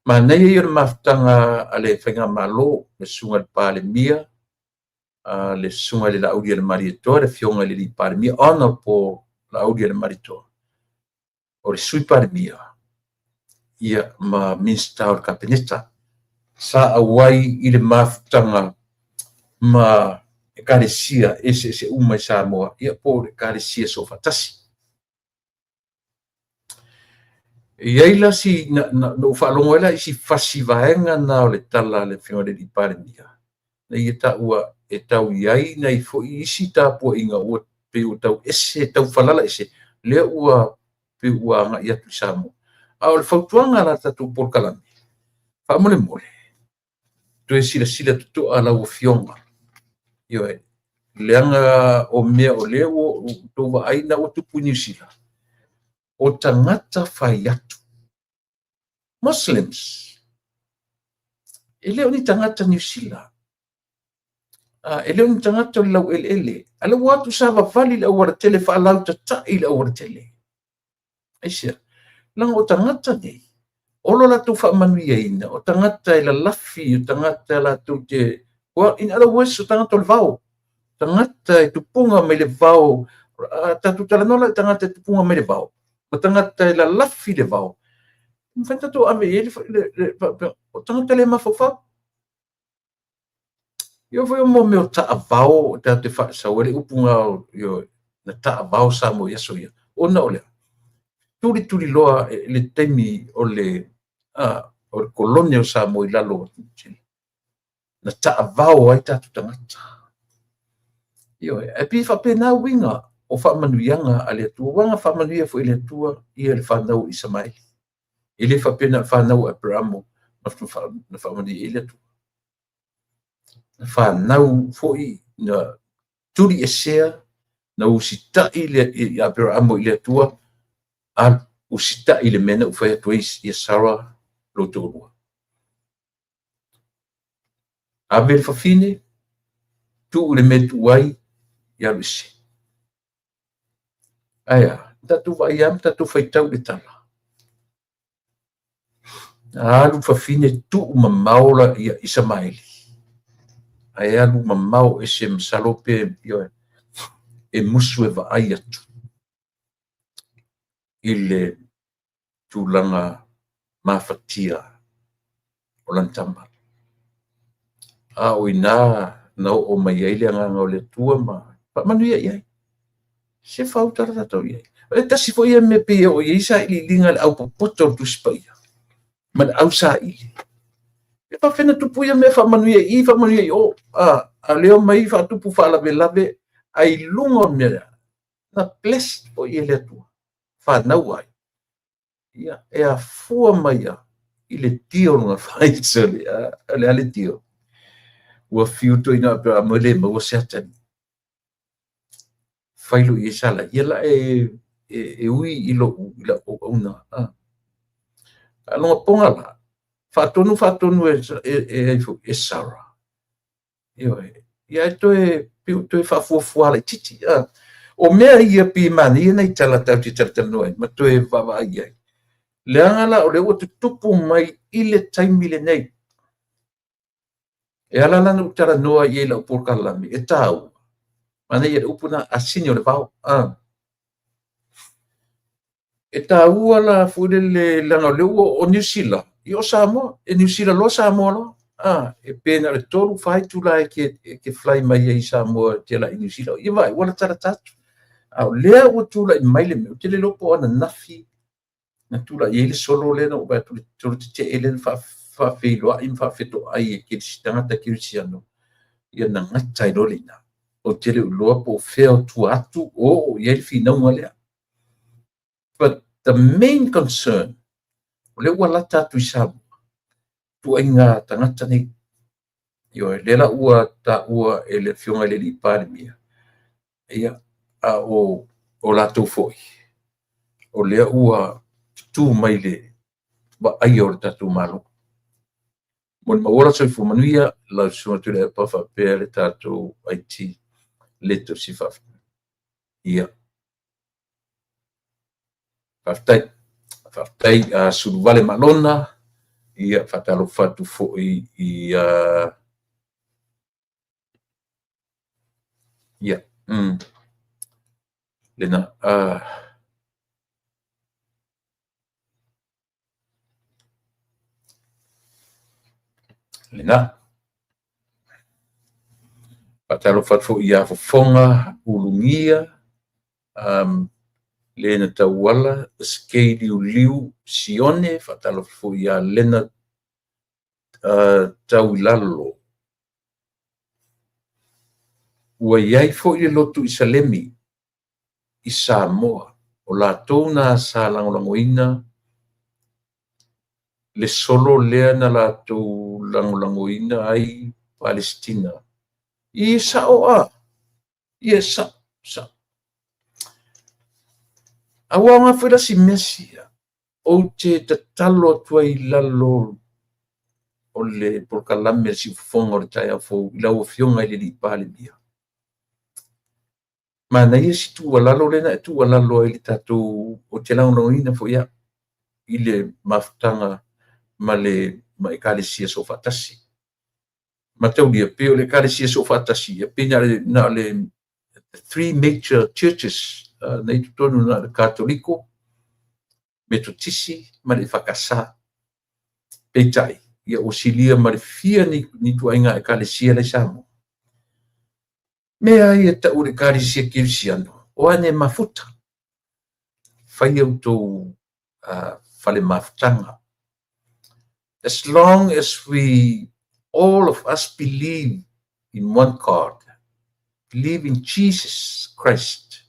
manaia ia o le mafutaga a le Faigamalo, le Susuga i le Palemia, le Susuga i le Laaulialemalietoa, le Afioga i le Palemia, Honorable Laaulialemalietoa, o le Sui Palemia, ia ma Minisita o le Kapeneta, sa auai i le mafutaga ma Ekalesia eseese uma i Samoa, ia po o le Ekalesia Soofaatasi. E i ai la si, na, na, na ou faalogo ai la i si fasi vaega na o le tala a le Afioga i le Palemia, na ia taua e tau i ai nai foi isi tapuaiga ua pei ua tau ese, tau falala ese, lea ua pei ua agai atu i Samoa. A o le fautuaga la le tatou polokalame, faamolemole, toe silasila totoa lau Afioga. Ioe, leaga o mea o lea ua outou vaai na ua tupu i Niu Sila, o tagata fai atu, Muslims, e le o ni tagata Niu Sila, e le o ni tagata o le laueleele, a lea ua o atu savavali i le aualatele, faalautatai i le aualatele. Aisea? Leaga o tagata nei, o lo latou faamanuiaina, o tagata e lalafi, o tagata latou te, well, in other words, o tagata o le vao, tagata e tupuga mai le vao, tatou talanoa la i tagata e tupuga mai le vao, o tagata e lalafi le vao, e mafai ona tatou ave i ai le faapea, o tagata le mafaufau. Ia foi o mea o taavao, tatou te faasau ai le upu na taavao Samoa i aso ia, ona o le a? Tulituliloa le taimi o le kolone o Samoa i lalo o Niu Sila, na taavao ai tatou tagata. Ioe, ae pei e faapena uiga o faamanuiaga a le Atua, aua na faamanuia foi e le Atua ia le fanau o Isamaeli. E le faapea na o le fanau a Aperamo na faamanuia ai le Atua. Na fanau foi, na tuliesea, na usitai le Aperamo i le Atua, alu usitai i le mea na ou fai atu ai ia Sara lou toalua. Ave le fafine, tuu i le mea e tuu ai, ia alu ese. Ae a, tatou vaai lava ma tatou faitau i le tala. Na alu le fafine tuu mamao la ia Isamaeli. Ae alu mamao ese masalo pe e musu e vaai atu i le tulaga mafatia o lana tama. A o i ina na oo mai ai le agaga o le Atua ma faamanuia i ai. Se faautala tatou i ai. E tasi foi ia mea pei e oo i ai sailiiliga a le aupopoto o le Tusi Paia ma le ausaili. E faapefea ona tupu ia mea, faamanuia i i, faamanuia i o. A lea omai faatupu faalavelave, ae i luga o le mea lea, na bless foi e le Atua, fanau ai. Ia, e afua mai lava i le dio o lona faisole. O le a le dio? Ua fiu toeaina Aperamo e le maua se atalii. Fai loa i ai Salai, ia la e ui i lou i lau auauna. A lona poga la, faatonu faatonu e ai foi e Sara. Ioe. Ia e toe pei ua toe faafuafua laitiiti. O mea ia pei e manaia nai tala tatou te talatalanoa ai ma toe vaavaai i ai. Leaga la o lea ua tutupu mai i le taimi lenei. E ala la ona ou talanoa i ai i lau polokalame, e taua. Manaia le upu na, asini o le vao. E taua la foi lele, leaga o lea ua o Niu Sila, ia o Samoa, e Niu Sila loa Samoa loa. E pe na o le 3 4 itula e te fly mai ai i Samoa e te ala i Niu Sila. Ia vaai, ua latalata atu. A o lea ua tulai mai le mea, ou te le iloa po o ananafi na tulai ai le solo lea na ou vaai atu le solo tetee lea na faafeiloai ma faafetoai e tagata kerisiano, ia na gata ai loa le ina. Ou te le o iloa po o fea o tua atu o oo i ai le finauga lea. But the main concern, o lea ua lata atu i Samoa, ituaiga tagata nei. Ioe, lea la ua taua e le Afioga i le Alii Palemia, ia, a o latou foi, o lea ua tutu mai le vaaia o le tatou Malo. Mo le maua la soifua manuia, lau Susuga Tuilaepa faapea le tatou IT le tausi faafetai. Ia. Faafetai. faafetai a Suluvale Malona, ia faatalofa atu foi i ia lena lena. Faatalofa atu foi ia Fofoga Ulugia, Lena Tauala, Skei Liuliu Sione, faatalofa foi ia Lena Tauilalo. Ua i ai foi le lotu i Salemi i Samoa, o latou na sa lagolagoina le solo lea na latou lagolagoina ai Palesitina. I sa'o a? Ia sa'o, sa'o. Aua aoga foi la si mea sia, ou te tatalo atu ai i lalo o le polokalame a le Siufofoga o le taeao fou i lau Afioga i le Alii Palemia. Manaia si tuualalo lea na e tuualalo ai i le tatou, ou te lagolagoina foi au i le mafutaga ma le ma Ekalesia Soofaatasi. Mataulia, pei o le Ekalesia Soofaatasi, ia pei na o le three major churches na i totonu, na o le Katoliko, Metotisi ma le EFKS. Peitai, ia ua silia ma le fia ni ituaiga Ekalesia la i Samoa. Mea ia e tau o le Ekalesia Kerisiano, o ane mafuta. Fai outou fale mafutaga. As long as we, all of us believe in one God, believe in Jesus Christ.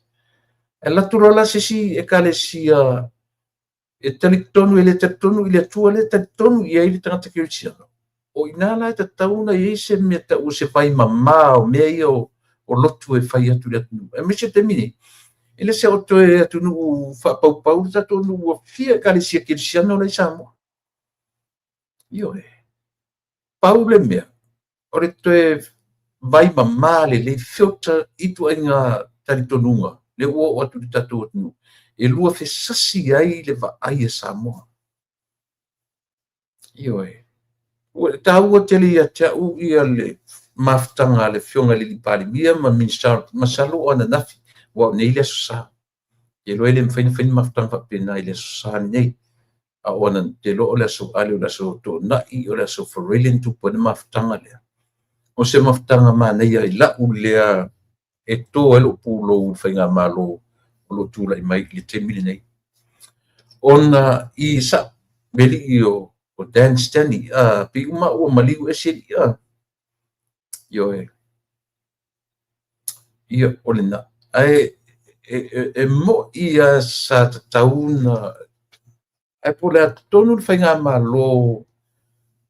E alu atu loa la se isi ekalesia e talitonu, e le talitonu i le Atua lea e talitonu i ai le tagata kerisiano, o i ina la e tatau ona i ai se mea tau o se vaimamā o mea ia o lotu e fai atu i le atunuu. Aemaise le taimi nei, e le se o toe atunuu faapaupau le tatou nuu, ua fia ekalesia kerisiano la i Samoa. Ioe. Pau le mea, o le toe vaimamā lelei, filter ituaiga talitonuga lea ua oo atu i le tatou atunuu, e luafesasi ai le vaai a Samoa. Ioe. Ua taua tele ia te au ia le mafutaga a le Afioga i le Palemia ma Minisita, masalo o ananafi, aua o nei le Aso Sa. Te iloa e le mafai ona fai ni mafutaga faapena i le Aso Sa lenei. A o ana, te iloa o le Aso Ale, o le Aso Toonai, o le Aso Faraile na tupu ai le mafutaga lea. O se mafutaga manaia i la'u lea e to ai lou pulou i le faigamalo o lo o tulai mai i le taimi lenei. Ona i sa'o le alii o Dan Stanley, pei uma ua maliu ese alii a. Ioe. Ia, o lena. Ae e mo'i lava sa tatau ona, ae po o le a tonu le faigamalo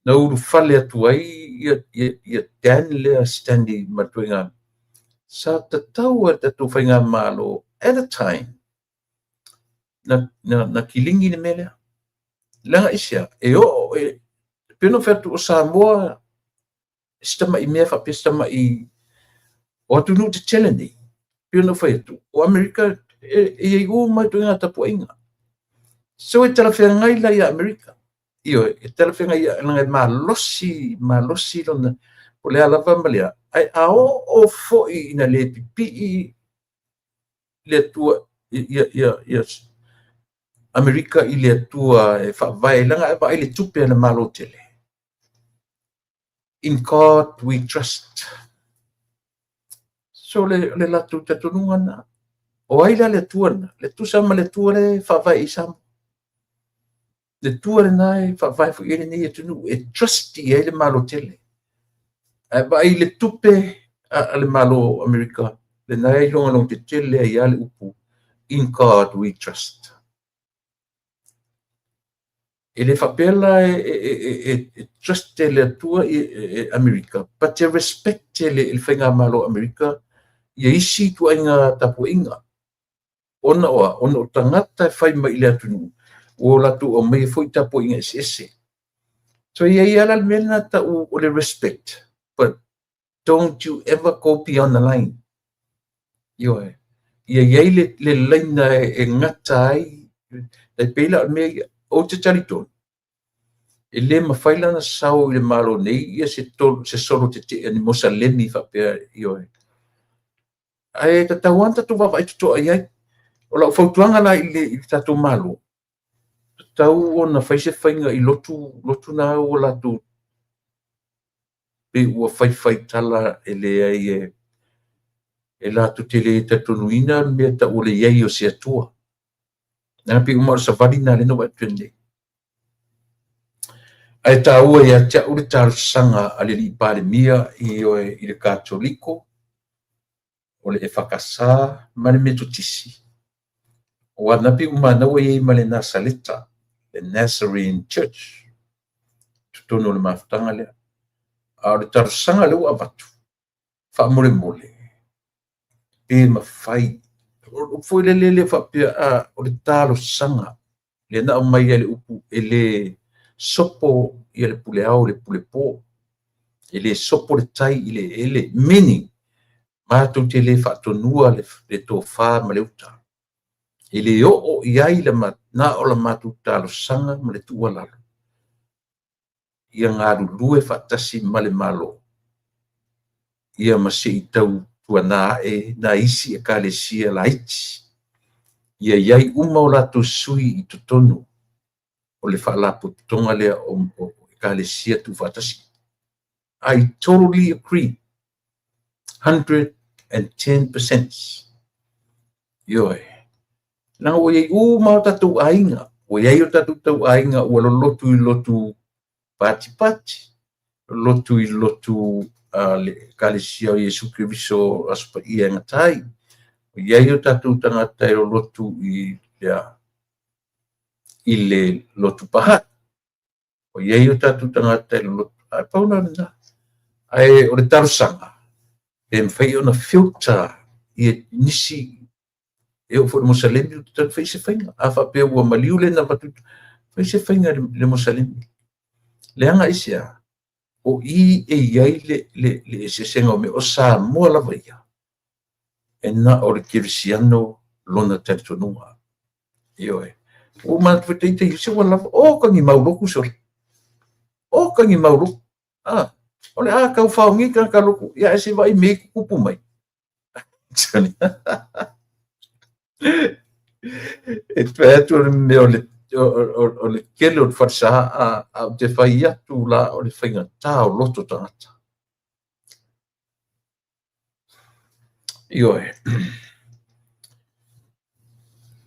na ulufale atu ai ia Dan lea Stanley ma le ituaiga, sa tatau lava i le tatou faigamalo at a time na kiligi le mea lea. Leaga aisea? E oo, e pei ona ou fai atu o Samoa si tamai mea faapea si tamai o atunuu tetele nei. Pei ona ou fai atu, o Amerika e i ai uma ituaiga tapuaiga. So e talafeagai la ia Amerika. Ioe, e talafeagai leaga e malosi, malosi lona, o le a lava ma le a. Ae a oo foi ina le pipii le Atua ia Amerika i le Atua e faavae, leaga e vaai i le tupe a le Malo tele. In God we trust. So le latou talitonuga lena. O ai la le Atua lena? Le tusa ma le Atua lea e faavae i Samoa. Le Atua lena e faavae foi i ai lenei atunuu, e trust i ai le Malo tele. Ae vaai i le tupe a le Malo o Amerika, lena e iloga tetele ai lava le upu In God we trust. E le faapea la e trust le Atua i Amerika, but e respect le faigamalo o Amerika ia isi ituaiga tapuaiga. Ona o a? Ona o tagata e fai mai i le atunuu, ua latou aumaia foi tapuaiga eseese. So e i ai lava la le mea lena tau o le respect, but don't you ever go beyond the line. Ioe. Ia i ai le laina e gata ai. Tai pei la o le mea ia, ou te talitonu, e le mafai la ona sau i le Malo nei ia se, se solo tetee a ni Mosalemi faapea, ioe. Ae tatau lava ona tatou vaavaai totoa i ai. O lau fautuaga la i le tatou Malo, tatau ona fai se faiga i lotu, lotu na ua latou pei ua faifai tala e leai e latou te le talitonuina le mea tau o le i ai o se Atua. Leaga pei uma o le savali lena lea na ou vaai atu ai nei. Ae taua ia te au le talosaga a le alii Palemia ioe i le Katoliko, o le EFKS ma le Metotisi, aua na pei ua manau ua i ai ma le Nasaleta, le Nazarene Church, totonu o le mafutaga lea. A o le talosaga lea ua avatu, faamolemole, pe mafai, o le upu foi lele le faapea, a, o le talosaga lea na aumai ai le upu e le sopo ia le pule ao i le pule po, e le sopo le tai i le eleele, meaning matou te le faatonua le tofa ma le uta, e le oo i ai le na o la matou talosaga ma le tuualalo ia galulue faatasi ma le Malo ia ma se i tautuana ae nai isi ekalesia laiti ia i ai uma o latou sui i totonu o le faalapotopotoga lea o ekalesia tuufaatasi. I totally agree 110%. Ioe. Leaga ua i ai uma o tatou aiga, ua i ai o tatou tau aiga ua lolotu i lotu patipati, lolotu i lotu a le Ekalesia o Iesu Keriso Aso Paia e gata ai. Ua i ai o tatou tagata e lolotu i le, i le lotu Baha'i. Ua i ai o tatou tagata e lolotu, ae pau la lena. Ae o le talosaga, pe mafai ona filter ia nisi e oo foi i le Mosalemi, tatau fai se faiga. A faapea ua maliu le na avatu, fai se faiga i le Mosalemi. Leaga aisea? O i e i ai le eseesega o mea. O Samoa lava ia, e na o le kerisiano lona talitonuga. Ioe. Ua ou manatu foi ita ia, se ua lava, oka ni mau lotu sole. Oka ni mau lotu. Ah, o le a tau fao nei tagata lotu, ia ae se i vaai i mea i tutupu mai. E fai atu o le mea o le o le tele o le falesa a ou te fai atu la o le faigata o loto tagata. Ioe.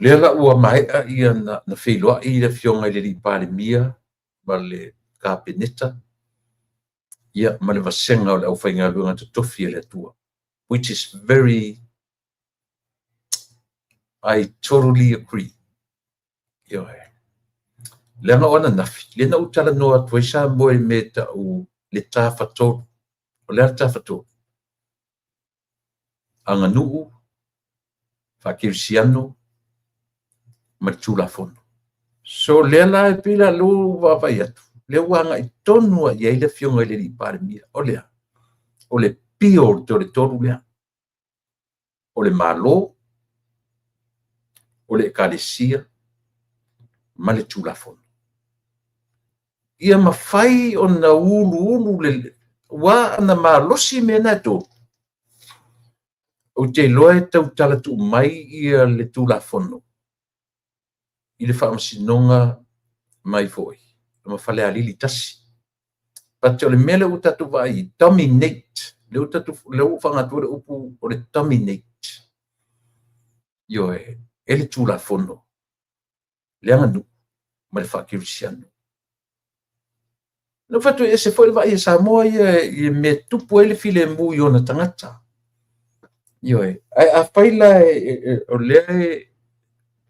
Lea la ua maea ia na feiloai le afioga i le alii Palemia ma le Kapeneta ia ma le vasega o le aufaigaluega totofi a le Atua, which is very, I totally agree. Ioe. Leaga o ananafi, lea na ou talanoa atu ai Samoa i le mea e tau le tafatolu. O le a le tafatolu? Aganuu, faakerisiano ma le Tulafono. So lea la e pei la lea ua vaavaai atu, lea ua agai tonu lava i ai le afioga i le alii Palemia. O le a? O le pio o le toletolu lea. O le Malo, o le Ekalesia ma le Tulafono. Ia mafai ona uluulu le ua ana malosi mea na e tolu, ou te iloa e tautala tuu mai ia le Tulafono i le Faamasinoga mai foi ma Falealili 1. But o le mea lea ua tatou vaai i dominate, lea ua tatou lea ua faaaoga atu le upu o le dominate. Ioe, e le Tulafono, le aganuu ma le faakerisiano. Na ou fai atu e ese foi le vaai a Samoa ia i le mea e tupu ai le filemu i ona tagata. Ioe, ae afai la o lea e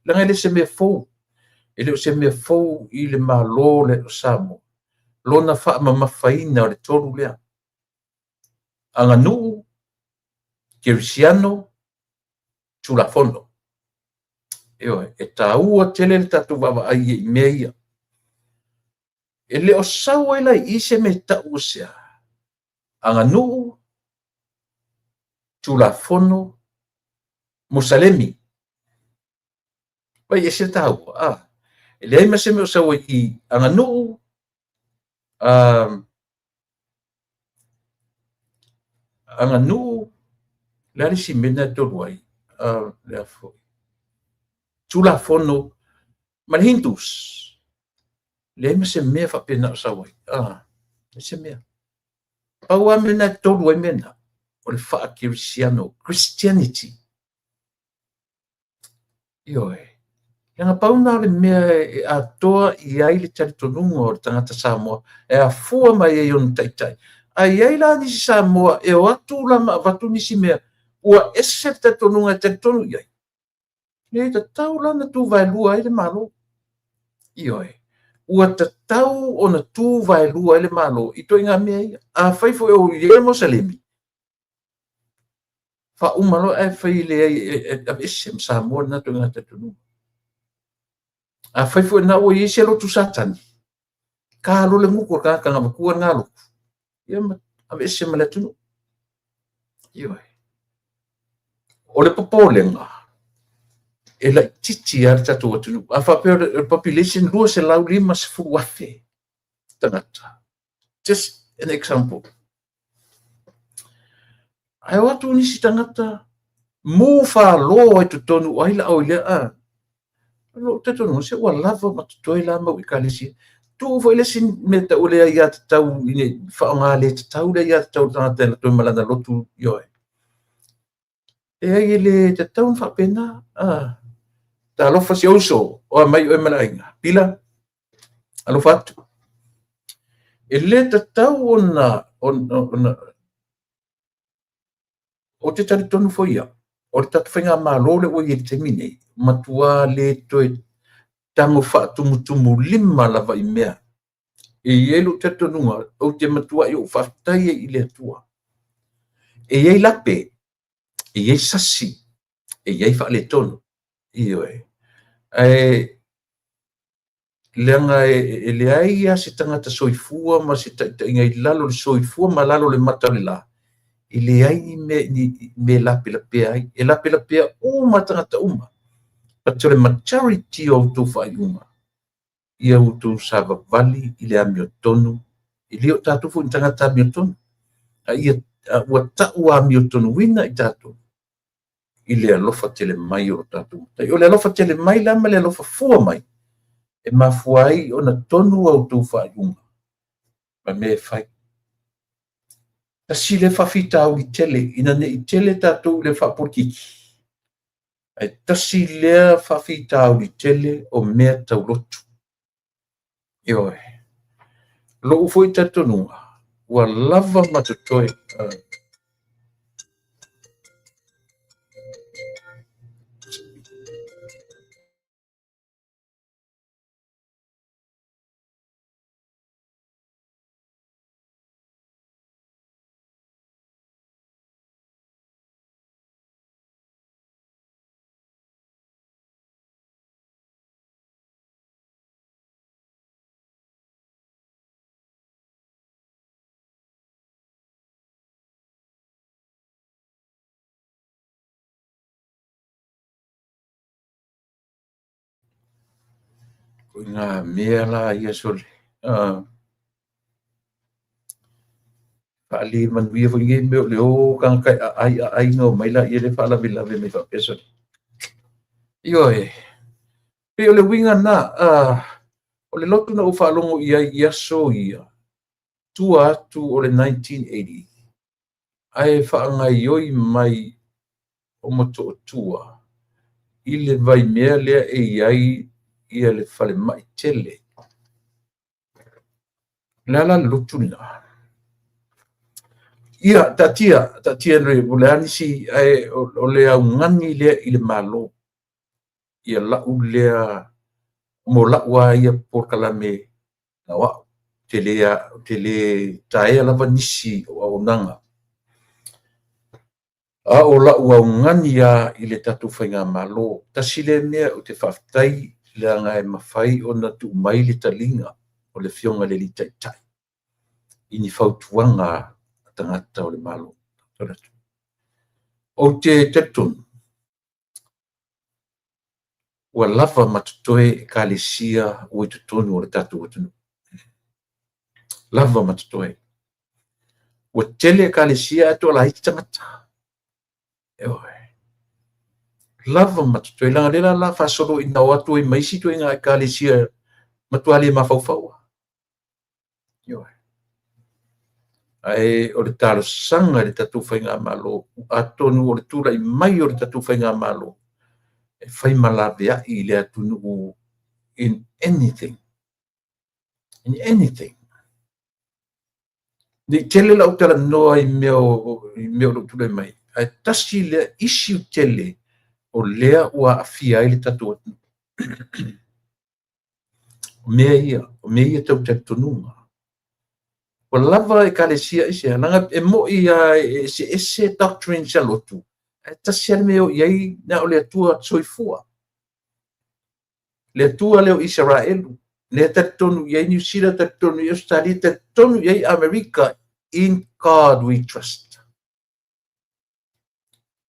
leaga e le o se mea fou, e le o se mea fou i le Malo o Samoa lona faamamafaina o le tolu lea, aganuu, kerisiano, Tulafono. Ioe, e taua tele le tatou vaavaai i mea ia. E le o sau ai la i i se mea tau o se a? Aganuu, Tulafono, Musalemi. Vai e ese le taua. Ah. E leai ma se mea o sau ai i aganuu, aganuu, le a le isi mea lena e tolu ai? Le a foi? Tulafono ma le Hindus. Leai ma se mea faapena o sau ai. Leai se mea. Pau lava mea na e tolu ai mea na, o le faakerisiano, Christianity. Ioe. Leaga pau lena o le mea e atoa i ai le talitonuga o le tagata Samoa e afua mai ai ona taitai. A i ai la nisi Samoa e o atu la ma avatu nisi mea ua ese le talitonuga e talitonu i ai, e tatau la ona tuvaelua ai le Malo. Ioe. Ua tatau ona tuvaelua ai le Malo i ituaiga mea ia. Afai foi o i ai le Moselemi, faauma loa ae fai leai, aveese ma Samoa lena ituaiga talitonuga. Afai foi na ua i ai se lotu Satani, ta loa le gutu o le tagata na avatua lena lotu, ia ma aveese ma le atunuu. Ioe. O le popolega, e laitiiti lava le tatou atunuu. A faapea o le population 250,000 tagata, just an example. Ae o atu nisi tagata mu falo ai totonu o ai la oi lea a. Lou talitonuga, se ua lava ma totoe la mau ekalesia. Tuu foi le isi mea tau o le aiatatau ina ne i faaaoga le tatau le aiatatau a le tagata e alu atu ai ma lana lotu, ioe. Leai, e le tatau ona faapena. Talofa si ou uso, o a mai oe ma le aiga. Pila, alofa atu. E le tatau ona ou te talitonu foi au, o le tatou faigamalo lea ua i ai i le taimi nei, matua le toe tago faatumutumulima lava i mea. E i ai lou talitonuga, ou te matuai ou faafetai ai i le Atua. E i ai lape, e i ai sasi, e i ai faaletonu. Ioe. Ae leaga e leai lava se tagata soifua ma se taitaiga i lalo o le soifua ma lalo o le mata o le la, e leai ni mea, ni mea e lapelapea ai. E lapelapea uma tagata uma. But o le majority o outou faaiuga, ia outou savavali i le amiotonu, e le o tatou foi ni tagata amiotonu, a ia ua tau amiotonuina i tatou i le alofa tele mai o lo tatou Matai. O le alofa tele mai la ma le alofa fua mai e mafua ai ona tonu a outou faaiuga ma mea e fai. Tasi lea faafitauli tele, ina ne i tele tatou i le faapolikiki, ae tasi lea faafitauli tele o mea tau lotu. Ioe. Lou foi talitonuga, ua lava ma totoe. O ngā mea la ia sole. Faale manuia foi nei mea o le o tagata e aai aai ona omai laia lea faalavelave mai faapea sole. Ioe, pei o le uiga lena, o le lotu na ou faalogo i ai i aso ia, tua atu o le 1980, ae faagaioi mai o Motootua i le vaimea lea e i ai ia le falemai tele. O le a la le lotu lena? Ia, taatia, taatia o le a nisi, ae o le augani lea i le Malo, ia lau lea, mo lau lava ia polokalame na o au, ou te le taea lava nisi o auaunaga. A o lau augani lava i le tatou faigamalo, tasi lea mea ou te faafetai leaga e mafai ona tuu mai le taliga o le Afioga i le Alii Taitai i ni fautuaga a tagata o le Malo. Ou te talitonu, Ua lava ma totoe Ekalesia ua i totonu o le tatou atunuu. Lava ma totoe. Ua tele Ekalesia ae toalaiti tagata. Ioe. Lava ma totoe. Leaga o lea la o le a faasolo ina o atu ai ma isi ituaiga Ekalesia matua le mafaufau. Ioe. Ae o le talosaga i le tatou faigamalo, atonu o le tulai mai o le tatou faigamalo e fai ma laveai i le atunuu in anything. In anything. Ne i tele lau talanoa i mea o i mea o lo o tulai mai, ae tasi lea issue tele o lea ua aafia ai le tatou atunuu. O mea ia, o mea ia tau talitonuga. Ua lava Ekalesia aisea? Leaga e moni lava e eseese doctrines a lotu, ae tasi lava le mea e o i ai, na o le Atua soifua. Le Atua lea o Isaraelu, lea e talitonu i ai Niu Sila, talitonu i ai Ausetalia, talitonu i ai Amerika, in God we trust.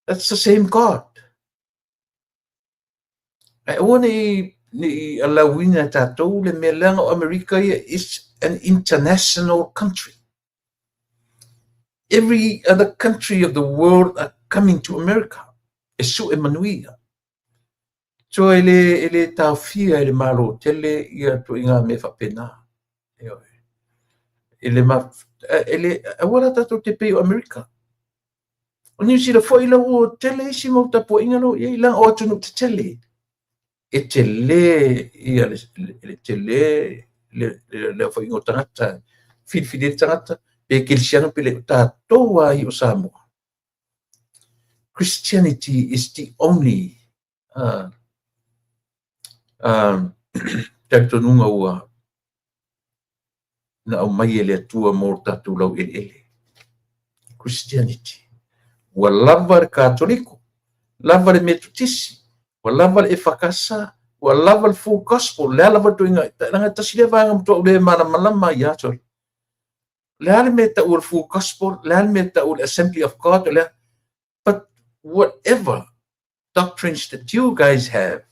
That's the same God. Ae aua ne i alauina e tatou le mea leaga o Amerika ia is an international country. Every other country of the world are coming to America e sue manuia. So e le, e le taofia e le Malo tele ia ituaiga mea faapena. Ioe. E le, ma, e le, aua la tatou te pei o Amerika. O Niu Sila foi la ua tele isi mau tapuaiga la ua i ai, leaga o atunuu tetele. E tele ia le tele le aofaiga o tagata, filifili ai le tagata, pe kerisiano pe le, o tatou lava ia o Samoa. Christianity is the only talitonuga ua na aumai e le Atua mo lo tatou laueleele. Christianity. Ua lava le Katoliko, lava le Metotisi, ua lava le EFKS, ua lava le Full Gospel, le a lava le ituaiga, leaga tasi lea vaega matua ou le malamalama ai ia sole. Le a le mea e tau o le Full Gospel, le a le mea e tau o le Assembly of God, le a, but whatever doctrines that you guys have,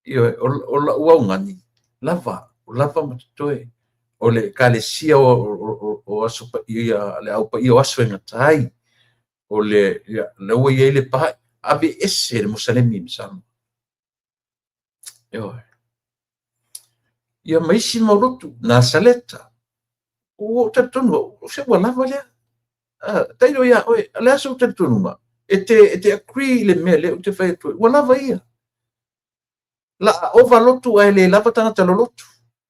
Ioe, o lau augani, lava, o lava ma totoe. O le Ekalesia o Aso Paia, le Au Paia o Aso e Gata ai, o le, ia, lea ua i ai le Baha'i, aveese le Musalemi ma Samoa. Ioe. Ia ma isi mau lotu, Nasaleta, ua ou talitonu au, o se ua lava lea. Tailo ia oe, o le a sou talitonuga? E te, e te agree i le mea lea ou te fai atu ai, ua lava ia. La a ova lotu ae le lava tagata lolotu.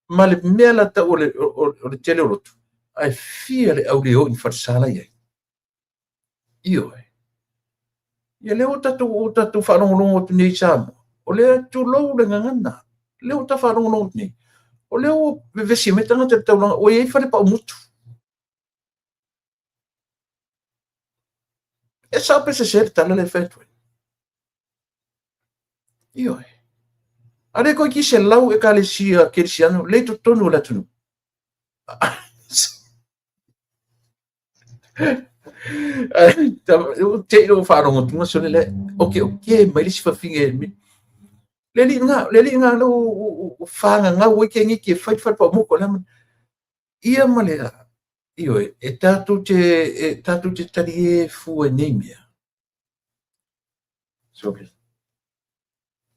Ma le mea la tau o le, o, o le tele o lotu, ae fia le au le o i ni falesa la i ai. Ioe. Ia lea ua tatou, ua tatou faalogologo atu nei i Samoa, o lea tulou le gagana, lea ua ta faalogologo atu nei, o lea ua vevesi mai tagata i le taulaga, ua i ai fale paumutu. E sao pe sese le tala lea e fai atu ai. Ioe. A lea toeitiiti 100 Ekalesia Kerisiano lea i totonu o le atunuu. Te i lou faalogo atu sole le oke oke mai le isi fafine le alii lena le alii lena lea ua fagagau ai keneti e fai le fale paumoko le ia ma le ioe e tatou te e tatou te talie fua i nei mea sole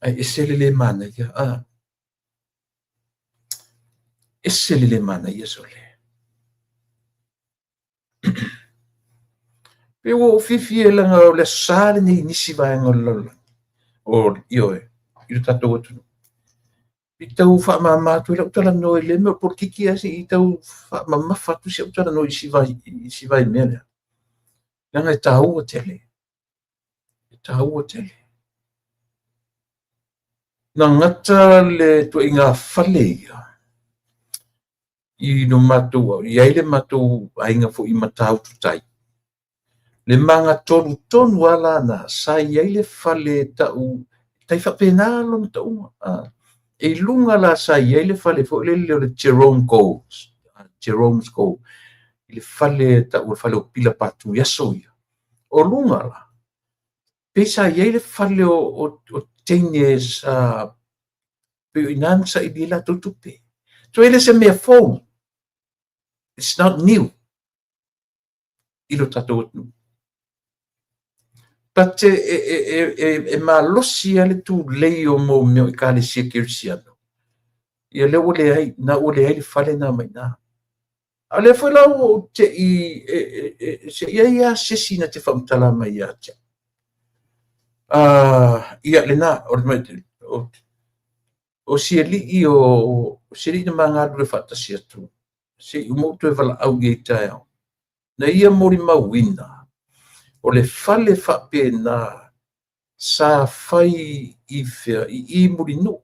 ae ese le le manaia a ese le le manaia sole. Pe ua ou fiafia leaga o le Aso Sa lenei i nisi vaega o le lalolagi, o, ioe, i lo tatou atunuu. I tau faamama atu ai lau talanoa i lea mea o polokiki ae se i tau faamamafa atu si au talanoa i si vai, i si vai mea lea. Leaga e taua tele. E taua tele. Na gata le ituaiga fale ia i lo matou, i ai le matou aiga foi i Matautu Tai. Le magatolu tonu lava la na, sa i ai le fale tau, tai faapena lona tauga. E i luga la sa i ai le fale foi lele o le Jerome Gold, Jerome's Gold, i le fale tau o le fale o Pila Patu i aso ia. O luga la, pei sa i ai le fale o teine sa pei o i ina na saili ai latou tupe. So e le se mea fou. It's not new i lo tatou atunuu. But e malosi lava le tulei o mea o ekalesia kerisiano. Ia lea ua leai, na ua leai le fale na ma i ina. A o lea foi la ua ou te i, se i ai lava se isi na te faamatala mai ia te au. Ia lena, o si alii o si alii na ma galulue faatasi atu, se i uma ou toe valaau i ai taeao. Na ia molimauina, o le fale faapena sa fai i fea, i Mulinuu.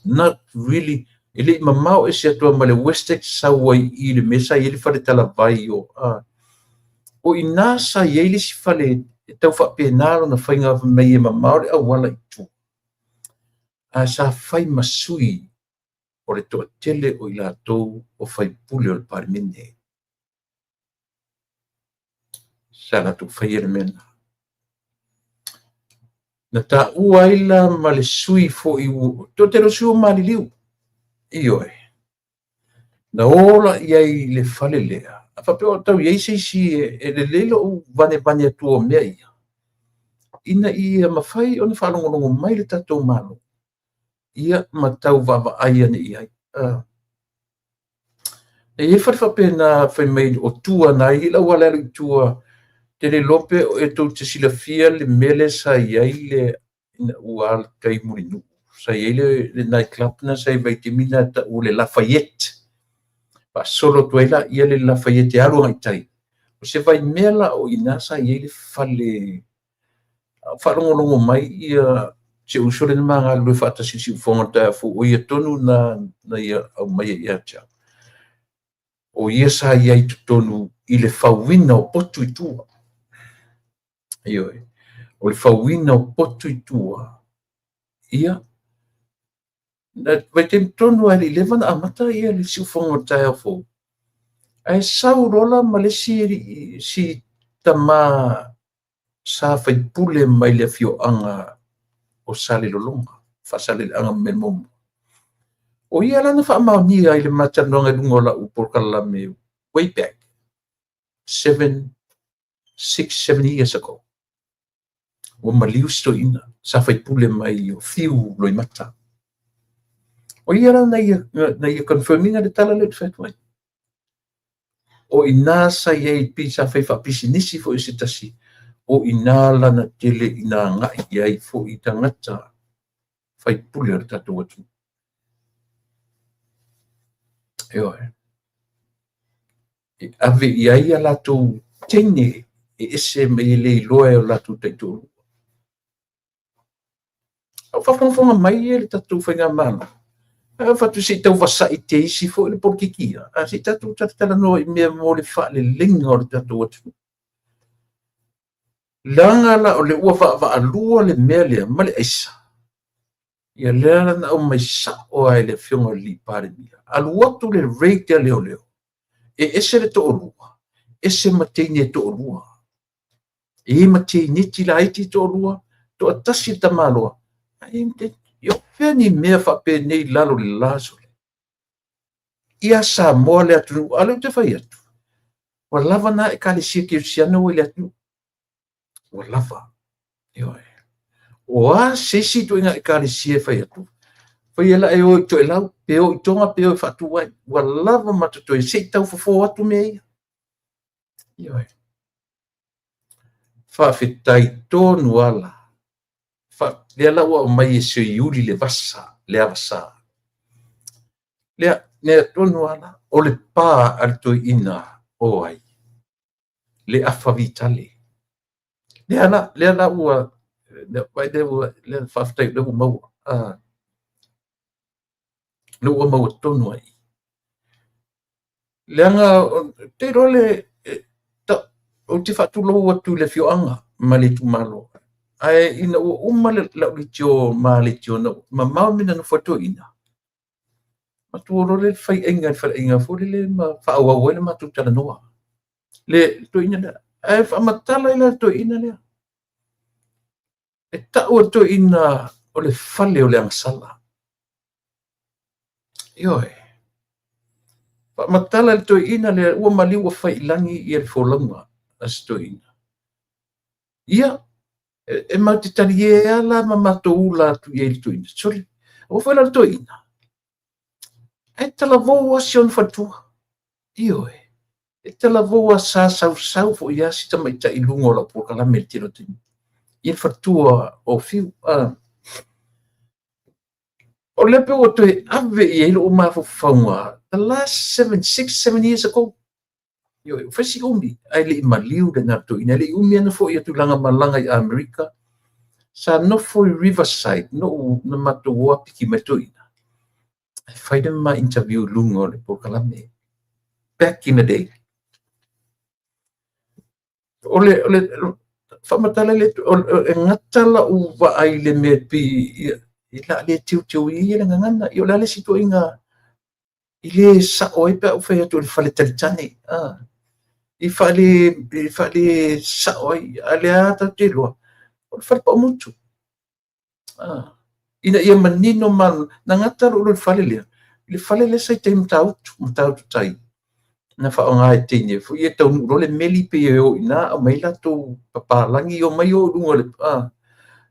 Not really, e le i mamao ese atu ma le Westex sau ai i le mea sa i ai le fale talavai o, o i ina sa i ai le isi fale e tau faapena lona faiga mai e mamao le auala i tua. Ae sa fai ma sui o le toatele o i latou o faipule o le Palemene. Sa latou faia le mea lena. Na taua ai la ma le sui foi, toatele o sui ua maliliu. Ioe. Na o la i ai i le fale lea. A faapea o tau i ai se isi e lelei lou vanevane atu o mea ia, ina ia mafai ona faalogologo mai le tatou Malo, ia ma tau vaavaai ane i ai. E i ai fale faapena fai mai o tua na i le auala e alu i tua, te le iloa pe e tou te silafia le mea lea sa i ai le ina ua alatai i Mulinuu. Sa i ai le night club na sa i vaitaimi na e tau o le Lafayette. Faasolo atu ai laia le Lafayette e alu agai i tai. O se vaimea la o i ina sa i ai le fale faalogologo mai ia si ou uso lea na ma galulue faatasi i le siufofoga o le taeao fou, o ia tonu na ia aumaia ia te au. O ia sa i ai i totonu i le fauina o potu i tua. Ioe. O le fauina o potu i tua, ia, na vaitaimi tonu lava e le i leva ona amata ia le siufofoga o le taeao fou. Ae sau loa la ma le isi si tama sa faipule mai le afioaga o Salelologa, Faasaleleaga muamua. O ia la na faamaonia i le ma talanoaga i luga o lau polokalame way back 7, 6, 7 years ago. Ua maliu si toeaina, sa faipule mai o Fiu Loimata. O ia la na ia confirm ina le tala lea ou te fai atu ai. O i ina sa i ai pei sa fai faapisinisi foi e se tasi, o i ina lana tele ina agai i ai foi tagata faipule o le tatou atunuu. Ioe. E ave i ai a latou teine e ese mai e le iloa e o latou taitoalua. A o faafogafoga mai le tatou faigamalo, ae fatu se i tau vasa'i te isi foi le polokiki ia, a se i tatou talatalanoa i mea mo le faaleleiga o le tatou atunuu. Leaga la o le ua vaavaalua le mea lea ma le aisa, ia lea la na aumai sao lava e le afioga i le Palemia. Alu atu le raid a leoleo, e ese le toalua, ese ma teine e toalua. E i ai ma teineti laiti toalua, toatasi le tamaloa. Ia o fea ni mea faapenei i lalo o le la sole. Ia Samoa le atunuu, a o lea ou te fai atu, ua lava na ekalesia kerisiano ua i le atunuu. Ua lava. Ioe. O a se isi ituaiga ekalesia e fai atu, faia la e o i Toelau, pe o i Toga, pe o i faatu ai. Ua lava ma totoe, se i tau fofo atu mea ia. Ioe. Faafetai tonu ala. Lea la ua aumai e Seiuli le vasa, le avasa. Lea, lea tonu ala, o le pa a le toeaina o ai? Le afa vitale. Lea la, lea la ua, lea, vai lea ua, lea faafetai lea ua maua. Lea ua maua tonu ai. Leaga, te iloa le, ou te faatulou atu i le afioaga ma le itumalo. Ae ina ua uma lau leitio ma leitio na mamao mea na nofo ai le toeaina, matou o loa lea fai aiga i le faleaiga foi lele ma faaauau ai le matou talanoa. Le toeaina lea. Ae faamatala ai la le toeaina lea. E tau e le toeaina o le fale o le agasala. Ioe. Faamatala e le toeaina lea ua maliu ua fai i lagi ia le folauga a si toeaina. Ia, e matou te talie lava la ma matou ula atu i ai i le toeaina. Sole, aua foi la le toeaina. Ae talavou lava si ona faletua. Ioe. E talavou lava sa sausau foi lava si tamaitai i luga o lau polokalame i le tele o taimi. I le faletua o Fiu. O lea pei ua toe ave i ai lou mafaufauga the last 7, 6, 7 years ago. Ioe, ua fai si umi, ae le i maliu lena toeaina, e le i umi ana foi atu i lana malaga i Amerika. Sa nofo i Riverside, noʻu na matou o a piki mai toeaina. Ae fai le ma interview i luga o le polokalame. Back in the day. O le faamatala le, e gata lau vaai i le mea e pei i la le teuteu i le gagana. O le a le isi ituaiga i le sao ai pe a ou fai atu o le fale talitane. I faale sao ai, a o lea lava tatou te iloa, o le fale paumotu. Ina ia manino ma na gata lou iloa i le fale lea, i le fale lea sa i tai Matautu, Matautu tai, na faaaoga e teine foi ia taunuu loa le meli pei e o i ina aumai latou papalagi omai o i luga o le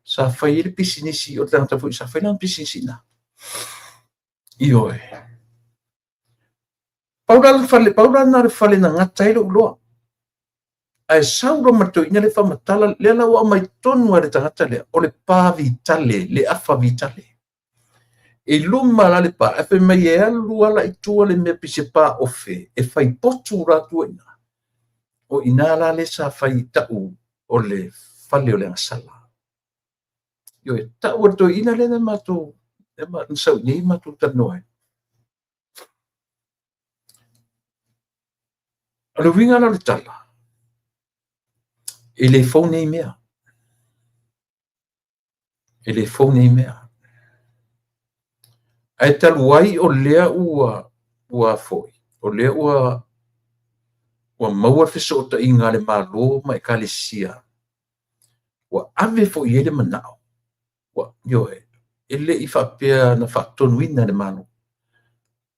sa fai ai le pisinisi o le tagata foi sa fai lana pisinisi i ina. Ioe. Pau la le fale, pau la lena o le fale na gata ai lou iloa. Ae sau loa ma le toeaina lea faamatala, lea la ua aumai tonu lava e le tagata lea, o le pa vitale, le afa vitale. I luma la le pa, ae fai mai e alu lava la i tua le mea pei se pa ofe, e fai potu la tua i ina. O i ina la lea sa fai tau o le fale o le agasala. Ioe, tau e le toeaina lea na matou, na sau i inei matou talanoa ai. O le uiga la o le tala, e le fou nei mea. E le fou nei mea. Ae talu ai o lea ua foi, o lea ua maua le fesootaiga a le Malo ma Ekalesia, ua ave foi i ai le manao, ua, ioe, e le i faapea na faatonuina e le Malo,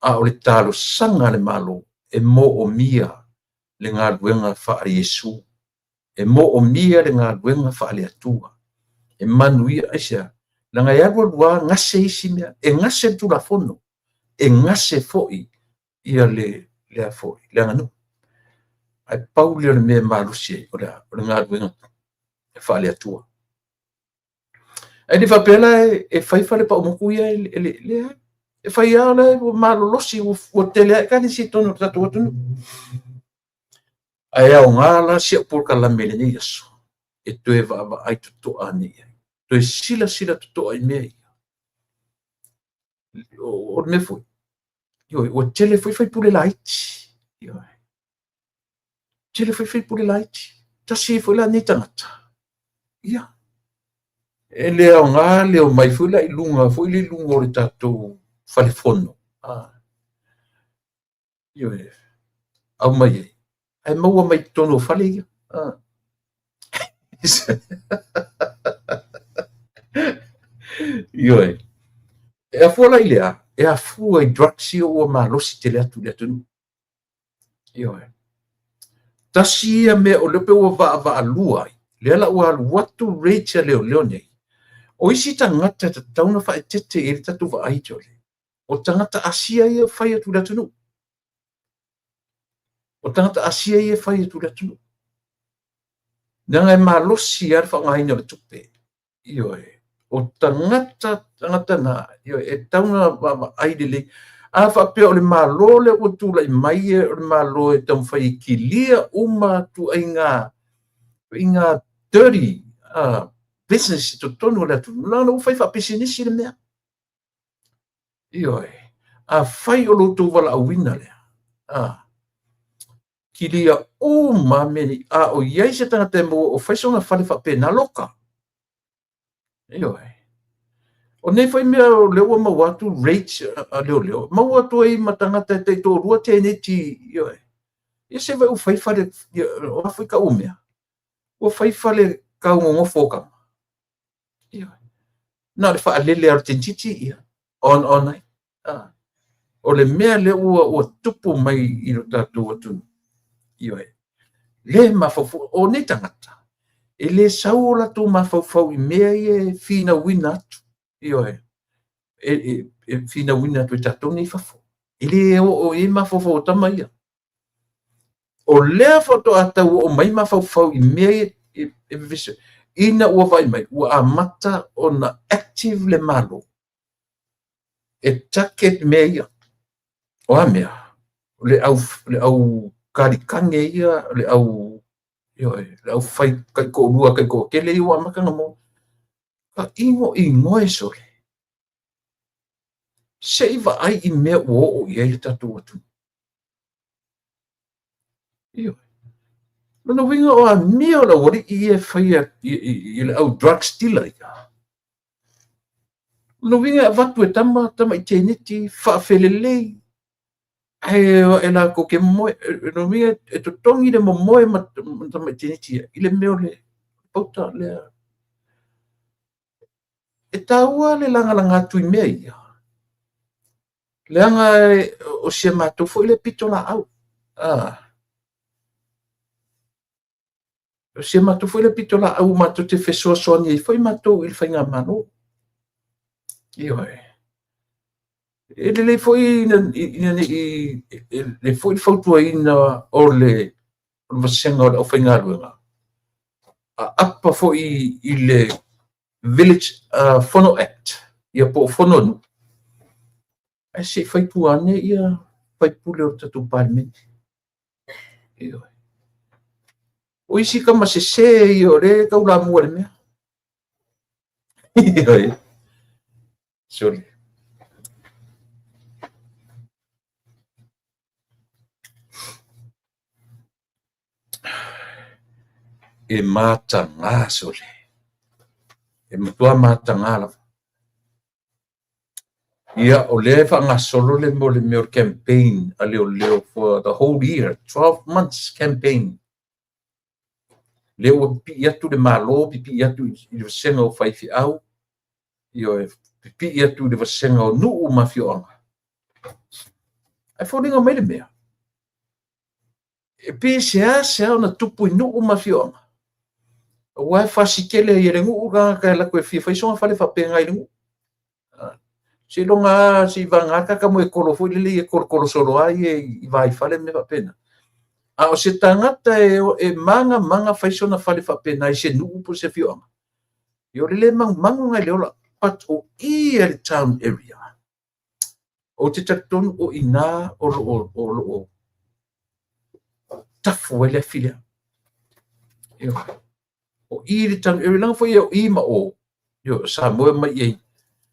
a o le talosaga a le Malo e moomia le galuega faa-Iesu, e moomia le galuega faale-Atua, e manuia, aisea, leaga e alu alu lava gase isi mea, e gase le Tulafono, e gase foi ia le foi, le aganuu. Ae pau lea o le mea e malosi ai, o le galuega faale-Atua. Ae le faapea la e fai fale paumotu ia, e leai. E fai lava o la ua malolosi, ua tele lava Ekalesia i totonu o le tatou atunuu. Ae aoga la si au polokalame i lenei aso e toe vaavaai totoa ane i ai, toe silasila totoa i mea ia. O le mea foi, ioe, ua tele foi faipule laiti. Ioe. Tele foi faipule laiti. Tasi ai foi la nei tagata. Ia, e le aoga le omai foi la i luga foi le i luga o le tatou fale fono. Ioe, aumai ai. Ae maua mai totonu o fale ia. Ioe. E afua la i le a? E afua i drugs ia ua malosi tele atu i le atunuu. Ioe. Tasi ia mea o lea pei ua vaavaalua ai, lea la ua alu atu raids a leoleo nei. O isi tagata e tatau ona faaeteete i ai le tatou vaai, Jole, o tagata Asia ia e fai atu i le atunuu. O tagata Asia ia e fai atu i le atunuu. Leaga e malosi lava le faaaogaina o le tupe. Ioe. O tagata, tagata na, ioe, e tatau ona vaavaai lelei. A faapea o le Malo lea ua tulai mai, o le Malo e taumafai e kilia uma ituaiga dirty business i totonu o le atunuu, leaga ua fai faapisinisi le mea. Ioe. Afai o lo outou valaauina lea, kilia uma mea nei, a o i ai se tagata e maua o fai sona fale faapena, loka. Ioe. O nei foi mea o lea ua maua atu raids a leoleo, maua atu ai ma tagata e taitoalua teneti, ioe. Ia se vai ua fai fale, o a foi kau mea, ua fai fale kaugogofo o kama. Na o le faalele lava o le teineitiiti ia on ai. O le mea lea ua tupu mai i lo tatou atunuu, ioe, le mafaufau. O nei tagata, e le sau o latou mafaufau i mea ia e finauina atu, ioe, e finauina atu e tatou nei i fafo. E le oo i ai mafaufau o tama ia. O lea faatoa tau oo mai mafaufau i mea ia e vevesi ai, ina ua vaai mai ua amata ona active le Malo e target mea ia. O a mea? O le au kalikage ia, o le au, ioe, le au fai taitoalua taitoatele ia ua amata ona maua. Faaigoigoe sole, se i vaai i mea ua oo i ai le tatou atunuu. Ioe. Lona uiga o amio le aualii ia e faia i le au drugs dealer ia. Lona uiga e avatu e tama tamai teineiti faafelelei ae o ae latou te momoe. Lona uiga e totogi le momoe ma tamai teineiti ia i le mea o le pauta lea. E taua le lagalaga atu i mea ia, leaga o si a matou foi lea pitolaau. O si a matou foi lea pitolaau matou te fesoasoani ai foi matou i le faigamalo. Ioe. E lelei foi ina ne i e lelei foi le fautuaina o le vasega o le aufaigaluega, aapa foi i le Village Fono Act, ia po o fono a nuu, ae se i fai tua ane ia faipule o le tatou Palemene. Ioe. O isi tama sese ia o lea e taulamua i le mea. Ioe. Sorry. E mataga sole. E matua mataga lava. Ia, o lea e faagasolo le mea o le mea o le campaign a leoleo for the whole year, 12 months campaign. Lea ua pipii atu le Malo, pipii atu i le vasega o faifeau, ioe, pipii atu i le vasega o nuu ma afioaga. Ae foliga mai le mea, e pei e seasea ona tupu i nuu ma afioaga, aua e fasi tele ai e le nuu tagata e alu atu e fia fai sona fale faapena i le nuu. Seiloga lava seivagana le tagata moetolo foi lele e tolotolo solo lava ia i vaifale ma mea faapena. A o se tagata e magamaga fai sona fale faapena i se nuu po o se afioaga, ia o le le magumagu lena i le ola. But o i a le town area, ou te talitonu o i ina o lo o tafu ai le afi lea. O i le town area, leaga foi o i ma o, o Samoa e omai i ai.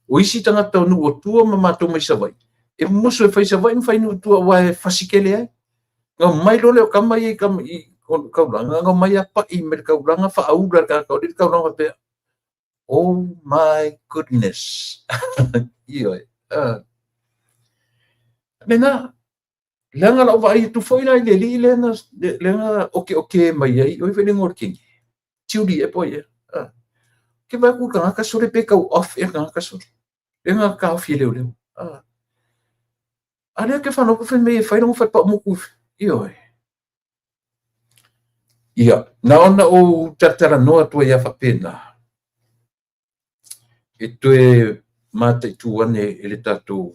O isi tagata o nuu o tua ma matou mai Savaii, e musu e fai Savaii ma fai nuu i tua aua e fasi tele ai. Na omai loa lea o tama ia i taulaga, na omai lava pai mai le taulaga faaula le tagata o le taulaga faapea, oh my goodness. Ioe. Lena, leaga lau vaai atu foi la i le alii lea na okeoke mai ai, oi foi le igoa o le kini, Tiuli e po ai ea. Ke vaai atu i le tagata sole pe tau off ea le tagata sole. Lea na taofi e leoleo. A lea ke whanau fai mai e fai lona fale paumutu. Ioe. Ia, na ona ou talatalanoa atu ai lava faapena, e toe mataitu ane e le tatou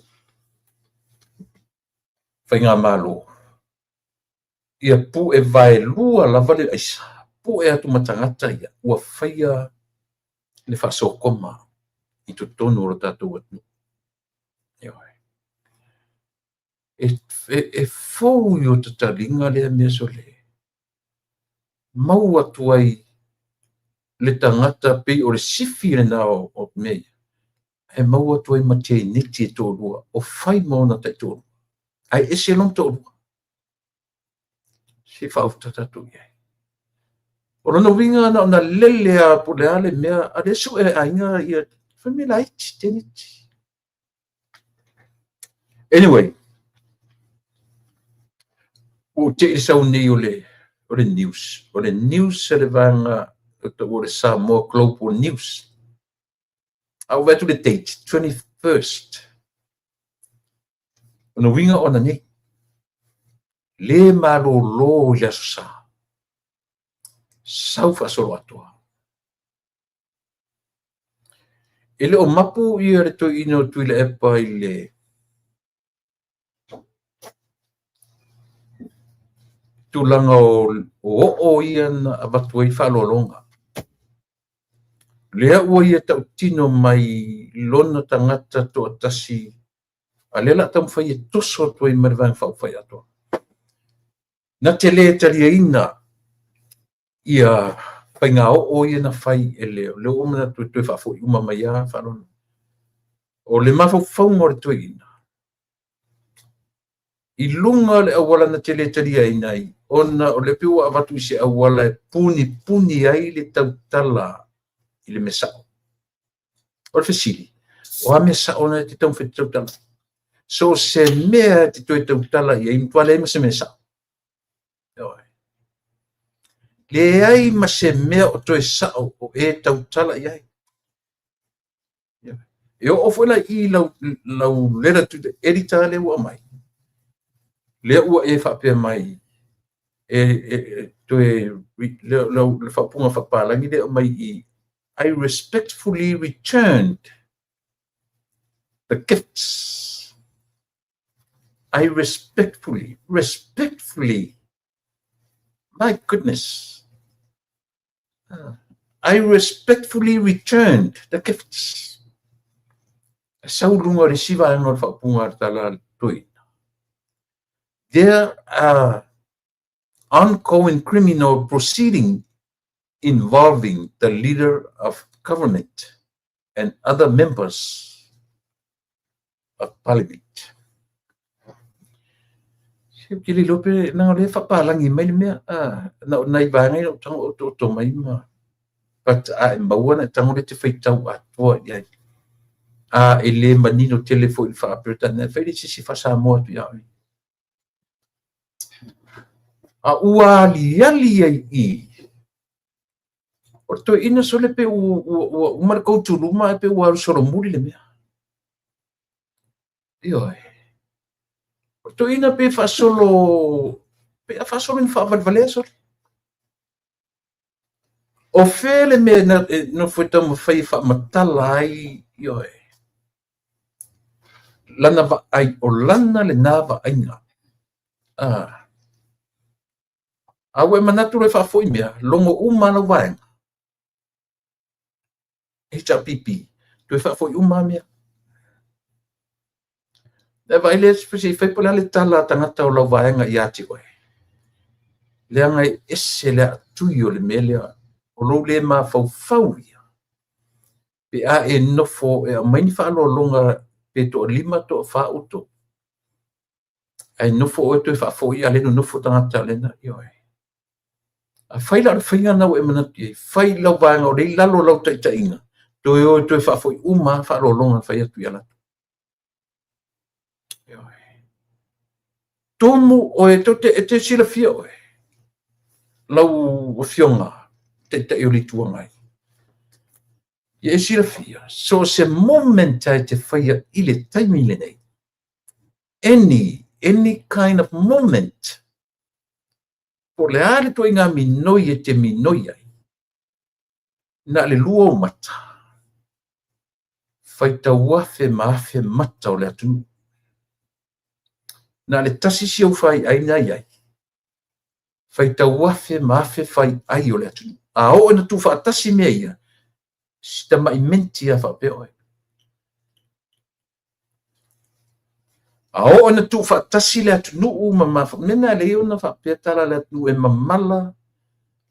faigamalo, ia pue vaelua lava le aisa, pue atu ma tagata ia ua faia le faasokoma i totonu o lo tatou atunuu. Ioe. E fou i o tataliga lea mea sole. Mau atu ai le tagata pei o le sifi lena o mea ia. E mau atu ai ma teineti e toalua o fai ma ona taitoalua. Ae ese lona toalua. Se i faauta tatou i ai. O lona uiga na ona lele lava po o le a le mea, a lea sue e aiga ia, fai mai laiti teineti. Anyway, ua ou te i sau nei o le news. O le news a le vaega o le Samoa Global News. A ou vaai atu i le date, 21st. O lona uiga o ananei. Le malolo i le Aso Sa. Sau faasoloatoa. E le o mapu ia le toeaina o Tuilaepa i le tulaga o oo ia na avatu ai faaaloaloga. Lea ua ia tautino mai lona tagata toatasi, a lea la taumafai e toso atu ai ma le Vaega Faaupufai atoa. Na te le taliaina ia faiga oo ia na fai e le, lea ua manatu e toe faafoi uma mai lava faaaloalo. O le mafaufauga o le toeaina, i luga o le auala na te le taliaina ai, ona o lea pei ua avatu i se auala e punipuni ai le tautala i le mea sao. O le fesili, o a mea sao na e te taumafai e te tautala? So se mea e te toe tautala i ai, matua leai ma se mea sao. Leai ma se mea o toe sao o e tautala i ai. E oo foi la i lau, lau letter to the editor lea ua aumai, lea ua e faapea mai, e, e, e toe, lau le faaupuga faapalagi lea aumai i, I respectfully returned the gifts. I respectfully, respectfully, my goodness. I respectfully returned the gifts. E sau luga o le isi vaega o le faaupuga a le tala a le toeaina. There are ongoing criminal proceeding involving the leader of government and other members of parliament. Se ke le lope na le faapalagi mai le mea na o nai vaega ia o tago otooto mai ma but a e maua na e tago le te faitau atoa i ai. A e le manino tele foi i le faa-Peretania, fai le sisi faa-Samoa atu ia oe. A ua aliali ai i o le toeaina sole pe ua uma le koutuluma ae pe ua alu solomuli le mea. Ioe. O le toeaina pe faasolo, pe a faasolo ina faavalevalea sole. O fea le mea e nofo e taumafai e faamatala ai, ioe, lana vaai, o lana lena vaaiga. Ah. A ua e manatu loa e faafoi mea, logo uma lau vaega. HRPP, toe faafoi uma mea. E vaai lea se i fai po o le a le tala a tagata o lau vaega ia te oe. Leaga e ese le aatui o le mea lea, o lou le mafaufau ia. Pe a e nofo e aumai ni faaaloaloga pe toalima toafa outou, ae nofo oe toe faafoi a le nonofo tagata lena, ioe. A fai la o le faiga lena ua e manatu i ai, fai i lau vaega o lea i lalo o lau taitaiga, toe o e toe faafoi uma lava faaaloaloga na fai atu ia latou. Ioe. Tumu oe, e te silafia oe, lau afioga Taitai o le Itu Agai. Ia e silafia, so se movement e te faia i le taimi lenei, any kind of movement, po o le a le ituaiga minoi e te minoi ai, na o le lua ou mata, faitau afe ma afe mata o le atunuu. Na o le tasi si ou faiai na i ai, faitau afe ma afe faiai o le atunuu. A oo ina tuufaatasi mea ia, si tamai menti lava faapea oe. A oo ina tuufaatasi le atunuu ma mea na e lei ona faapea tala a le atunuu e mamala,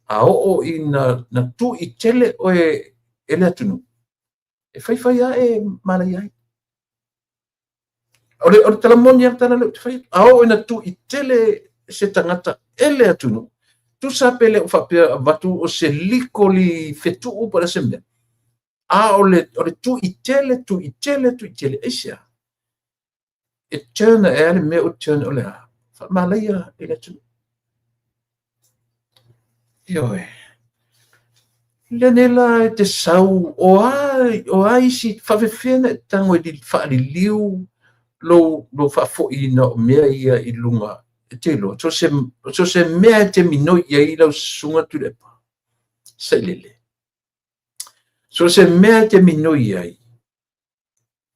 a oo ina na tui tele oe e le atunuu, e faifai lava e malaia ai. O le tala moni lava le tala lea ou te fai atu. A oo ina tui tele se tagata e le atunuu, tusa pe le o faapea avatu o se likoli fetuu po o le a se mea, a o le tui tele, tui tele, tui tele, aisea? E turn ae le mea o turn o le a? Faamalaia e le atunuu. Ioe. Lenei la e te sau, o a, o a isi faafefea ona e tago e faaliliu lou, lou faafoiina o mea ia i luga, e te iloa, so o se, so o se mea e te minoi i ai lau susuga Tuilaepa, Sailele. So o se mea e te minoi i ai,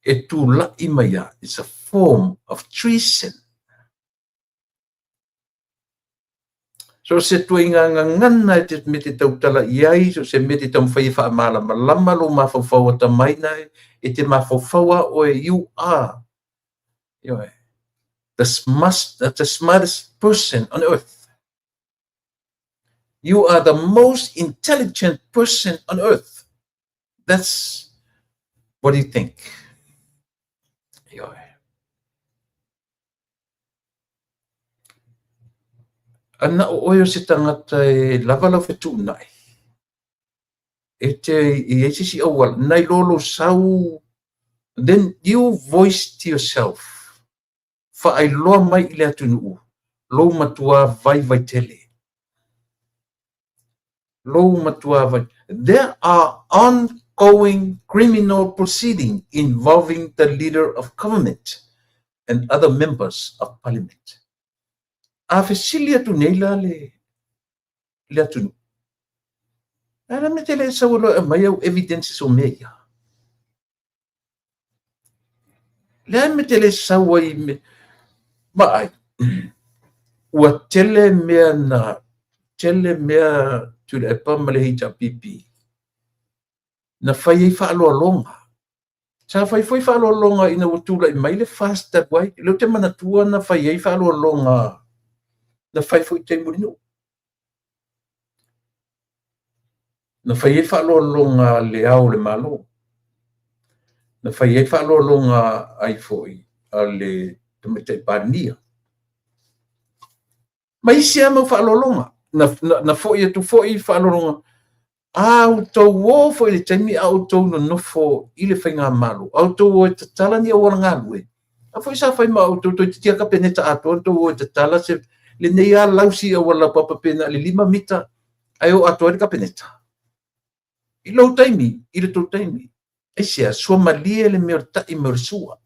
e tulai mai lava, it's a form of treason. So o se tuaiga gagana e te, me te tautala i ai, so o se mea e te taumafai e faamalamalama lou mafaufau atamai na e te mafaufau lava oe, you are, ioe, the, smart, the smartest person on earth. You are the most intelligent person on earth. That's what you think. Ioe. Ana o oe o se tagata e lava lau fetuunai, e te i ai se isi auala, nai lo lou sau, then you voice to yourself, faailoa mai i le atunuu, lou matua vaivai tele. Lou matua vai. There are ongoing criminal proceeding involving the leader of government and other members of parliament. A fesili atu nei la le, le atunuu, a la me te le sau loa e aumai au evidences o mea ia. Le a me te le sau ai me, vaai, ua tele mea na, tele mea Tuilaepa ma le HRPP na fai ai faaaloaloga. Sa fai foi faaaloaloga ina ua tulai mai le FAST talu ai. Lea ou te manatua na fai ai faaaloaloga na fai foi i tai Mulinuu. Na fai ai faaaloaloga a Le Ao o le Malo. Na fai ai faaaloaloga ai foi a le Tamaitai Palemia. Ma isi lava mau faaaloaloga. Na, na, na foi atu foi faaaloaloga. A outou o foi i le taimi a outou nonofo i le faigamalo, a outou o e tatala ni auala galue, a foi sa fai ma outou toeitiiti lava Kapeneta atoa outou o e tatala se lenei lava lausi auala laupapa pe na o le 5 mita ae o atoa ai le Kapeneta. I lou taimi, i le tou taimi. Aisea, suamalie le mea o le ta'i mai o le sua.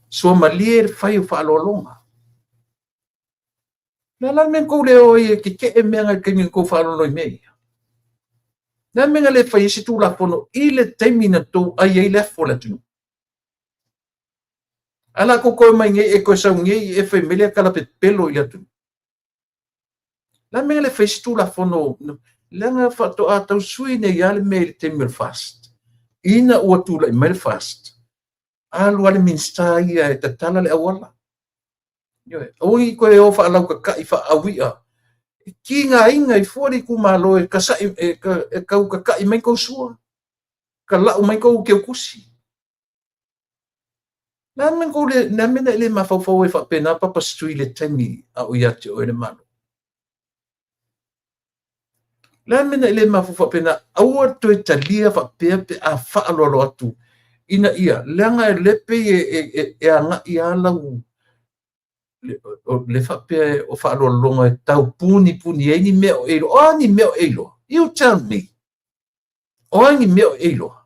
Suamalie le fai o faaaloaloga. O le a la le mea na tou le o ai e keke'e mea na i le taimi na tou faaaloalo ai i mea ia? O le a le mea na le fai ai se Tulafono i le taimi na tou ai ai le afu o le atunuu? Ae o le a tou toe omai nei, e toe sau nei e fai mai lea tala pepelo i le atunuu. O le a le mea na le fai ai se Tulafono leaga faatoa tau sui nei lava le mea i le taimi o le FAST. Ina ua tulai mai le FAST, alu lava le Minisita ia e tatala le auala. Ioe, aua ne i toe o faalautata'i faaaui'a, e tigaina ai fua le itumalo e kasa'i, e tau tata'i mai tou sua, tala'u mai tou teutusi. O le a le mea na tou le, le a le mea na e le mafaufau ai faapena Papa Street i le taimi a o ia te oe le Malo? O le a le mea na e le mafaufau faapena? Aua le toe talia faapea pe a faaaloalo atu ina ia, leaga o lea e pei e agai lava lau, le faapea o faaaloaloga e tau punipuni ai ni mea o e iloa. O a ni mea o e iloa? You tell me. O a ni mea o e iloa?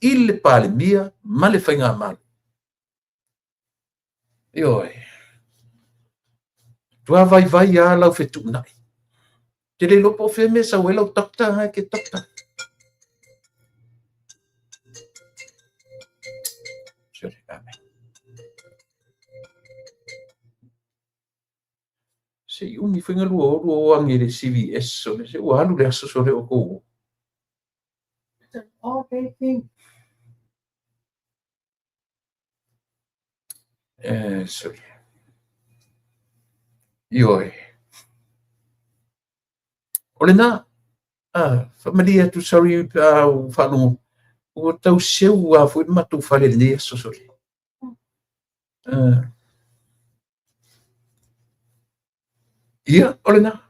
I le Palemia ma le Faigamalo. Ioe. Matua vaivai lava lau fetuunai. Ou te le iloa po o fea mea e sau ai lau doctor na e te doctor. Sorry, amen. Se i umi foi galua o lua o age i le CVS sole, se ua alu le aso sole o tou o. It's an all day thing. Sorry. Ioe. O lena, faamalie atu, sorry pe a ua faalogo, ua tau seu lava foi le matou fale i lenei aso, sorry. Ia, o lena.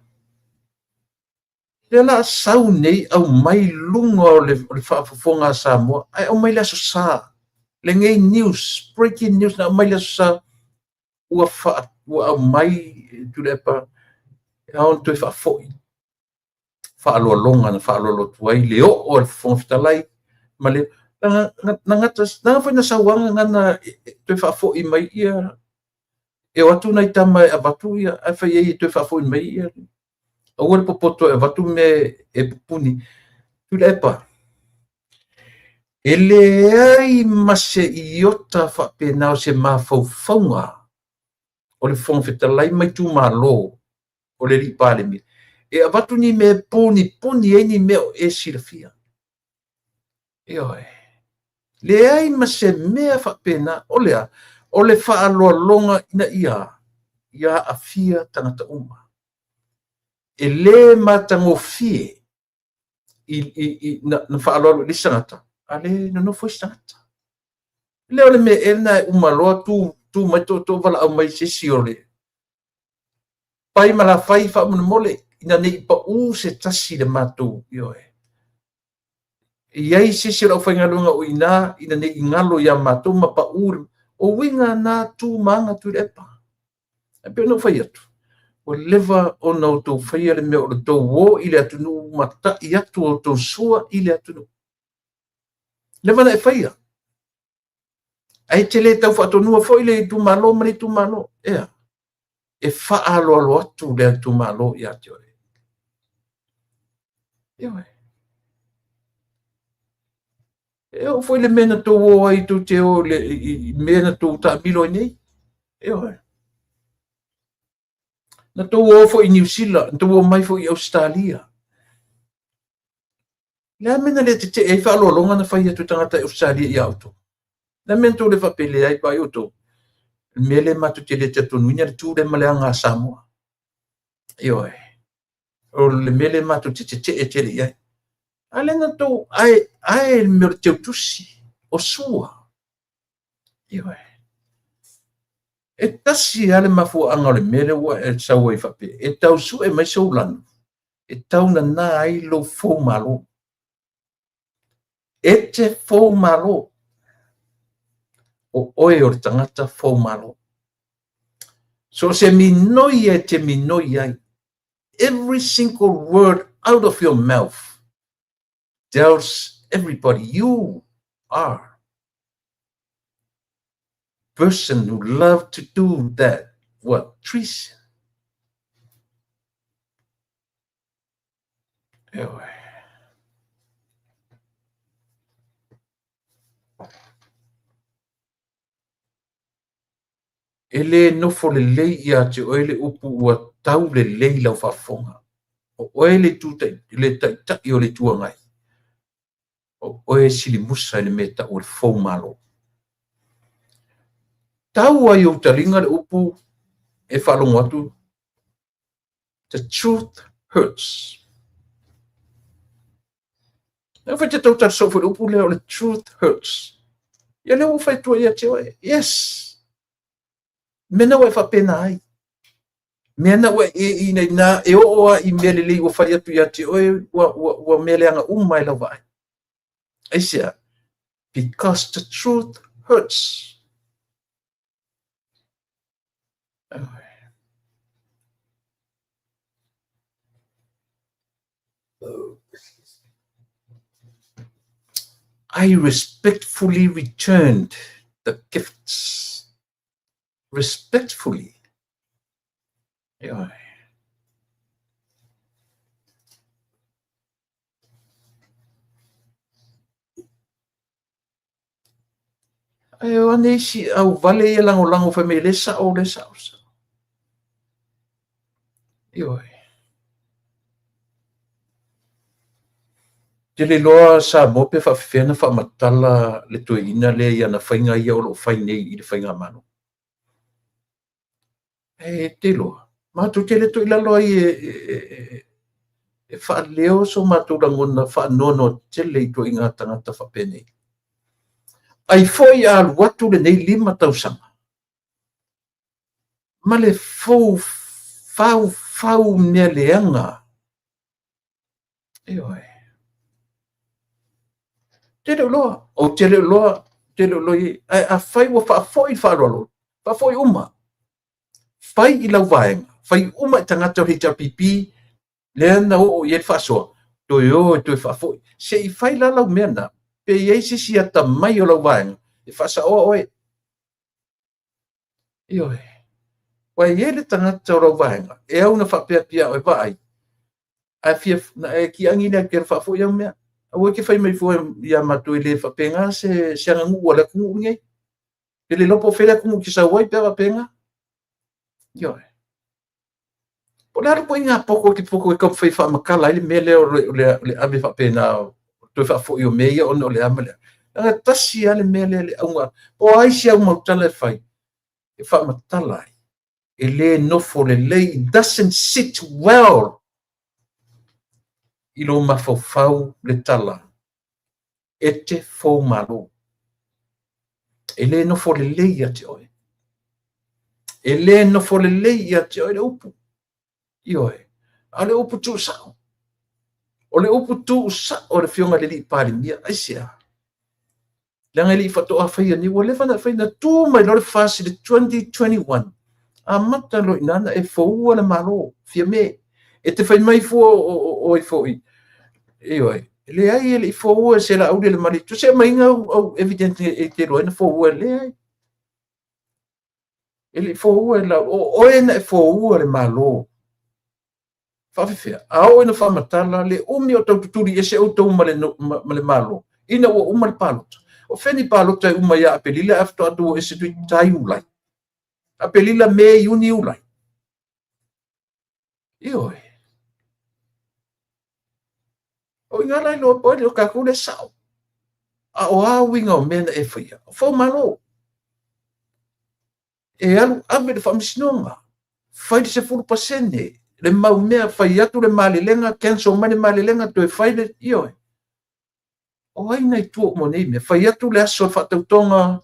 Lea la sau nei aumai luga o le, o le faafofoga a Samoa, ae aumai le Aso Sa. Lenei news, breaking news na aumai le Aso Sa, ua, faa, ua aumai Tuilaepa e ao ona toe faafoi. faaaloaloga na faaaloalo atu ai le oo a le Fofoga Fetalai ma le na gata na foi na sauaga gana toe faafoi mai ia e o atu nai tama e avatu ia ae fai ai e toe faafoi mai ia aua le popoto e avatu mea e pupuni. Tuilaepa, e leai ma se iota faapena o se mafaufauga o le Fofoga Fetalai ma itumalo o le alii Palemia e avatu ni mea e punipuni ai ni mea o e silafia. Ioe. Leai ma se mea faapena. O le a? O le faaaloaloga ina ia aafia tagata uma. E le matagofie i na faaaloalo i le isi tagata, a le nonofo isi tagata. Lea o le mea ea lena e uma loa tu mai tootoo valaau mai se isi o le pai ma lafai faamolemole ina ne i pau se tasi i le matou, ioe. E i ai se isi o le aufaigaluega o i ina ina ne i galo ia matou ma pau. O uiga na tu ma aga Tuilaepa. E pei ona ou fai atu, ua leva ona outou faia le mea o le tou o i le atunuu ma ta'i atu a outou sua i le atunuu. Leva na e faia. Ae te le tau faatonua foi le itumalo ma le itumalo. Ea, e faaaloalo atu le itumalo ia te oe. Ioe. E oo foi le mea na tou o ai tou te o i mea na tou taamilo ai nei. Ioe. Na tou o foi i Niu Sila, na tou o mai foi i Ausetalia. Le a mea na le tetee ai faaaloaloga na fai atu e tagata i Ausetalia ia outou? Le a mea na tou le faapelea ai vaai outou? Le mea lea matou te le talitonuina le tu lea ma le aga a Samoa. Ioe. O le mea lea matou te tetee tele i ai. A lea na tou ae le mea o le teutusi, o sua. Ioe. E tasi lava le mafuaaga o le mea lea ua e sau ai faapea, e tau sue mai sou lanu, e tau nana ai lou fou malo. E te fou malo. O oe o le tagata fou malo. So se minoi e te minoi ai. Every single word out of your mouth tells everybody you are person who love to do that, what, treason. Ioe. E le nofo lelei ia te oe le upu ua tau lelei lau faafofoga. O oe le itu le taitai o le Itu Agai. O oe silimusa i le mea tau o le fou malo. Tau ai ou taliga le upu e faalogo atu, the truth hurts. E fai te tau tala soo foi le upu lea o le truth hurts. Ia lea ua fai atua ia te oe. Yes. Mea na ua e faapena ai. Mea na ua e ina ina e oo a i mea lelei ua fai atu ia te oe ua mea leaga uma e lau vaai. Aisea? Because the truth hurts. I respectfully returned the gifts. Respectfully. Ioe. Ae o ane isi au vale ia lagolago fai mai le sao, le sao, sao. Ioe. Te le iloa Samoa pe faafefea na faamatala le toeaina lea i ana faiga ia o lo o fai nei i le faigamalo. E te iloa, matou te le toe i lalo ai e faaleo so matou lagona faanoanoa tele i ituaiga tagata faapenei. Ai foi a alu atu lenei 5 tausaga ma le fou faufau mea leaga. Ioe. Te le iloa, ou te le iloa, te le iloa i ai. Ae afai ua faafoi le faaaloalo, faafoi uma. Fai i lau vaega, fai uma i tagata o le HRPP, lea na oo i ai le faasoa, Toe o e toe faafoi. Se i fai la lau mea na, pe i ai se isi atamai o lau vaega e faasaoa oe. Ioe. Ua i ai le tagata o lau vaega e au na faapea atu ia oe, vaai, a fia na e kiagi lea ke faafoi au mea. Aua e te fai mai fua ia matou e le faapena se aganuu a le atunuu lenei. E le iloa po o fea le atunuu e te sau ai pe a faapena. Ioe. Po o le a le ituaiga poto e te poto e taumafai e faamatala ai le mea lea o le ave faapena o toe faafoi o mea ia ona o le a ma le a. Leaga tasi lava le mea lea, le auga, po o ai si au mautala e fai e faamatala ai, e le nofo lelei, it doesn't sit well i lou mafaufau le tala e te fou malo. E le nofo lelei ia te oe. E le nofo lelei ia te oe le upu. Ioe. A o le upu tuusao. O le upu tuusao a le Afioga i le Alii Palemia, aisea? Leaga e le i faatoa faia nei, ua leva ona fai, na tu mai loa le FAST i le 2021, amata loa i ina ona e foua le Malo, Fiame. E te fai mai fua o ai foi, ioe, leai e le i foua e se Laaulialemalietoa, se aumaiga au evidence e te iloa ai na foua, leai. E le i foua e lau, o oe na e foua le Malo. Faafefea, a oo ina faamatala le umi o tau tutuli ese outou ma le Malo, ina ua uma le palota. O fea ni palota e uma ia Aperila ae faatoa outou o ese toeitiiti lava Iulai. Aperila, Me, Iuni, Iulai. Ioe. O i ina la iloa po o tatou lea e sao. A o a uiga o mea na e faia? O fou malo. E alu ave i le faamasinoga, fai le 10%, le mau mea, fai atu le malelega, cancel mai le malelega, toe fai le, ioe. O ai na i tua uma o nei mea? Fai atu le aso o le faatautoga,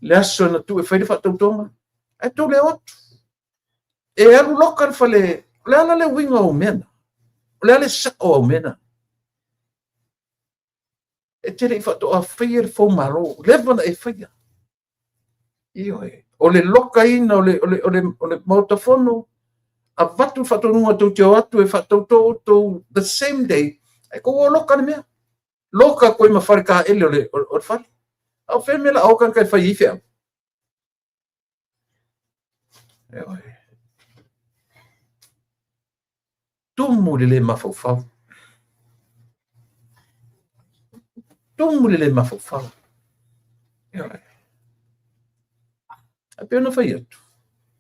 le aso na tuu e fai le faatautoga, ae tou le o atu. E alu loka le fale, o le a la le uiga o au mea na? O le a le sao o au mea na? E te le i faatoa faia le fou malo, leva na e faia. Ioe. O le lokaina o le Maota Fono, avatu le faatonuga tou te o atu e faatauto outou the same day, ae tou o loka le mea. Loka atu ai ma fale taele o le fale. A o fea le mea o le a o tagata e fai ai feau? Ioe. Tumu i le le mafaufau. Tumu i le le mafaufau. Ioe. Ae pei ona fai atu,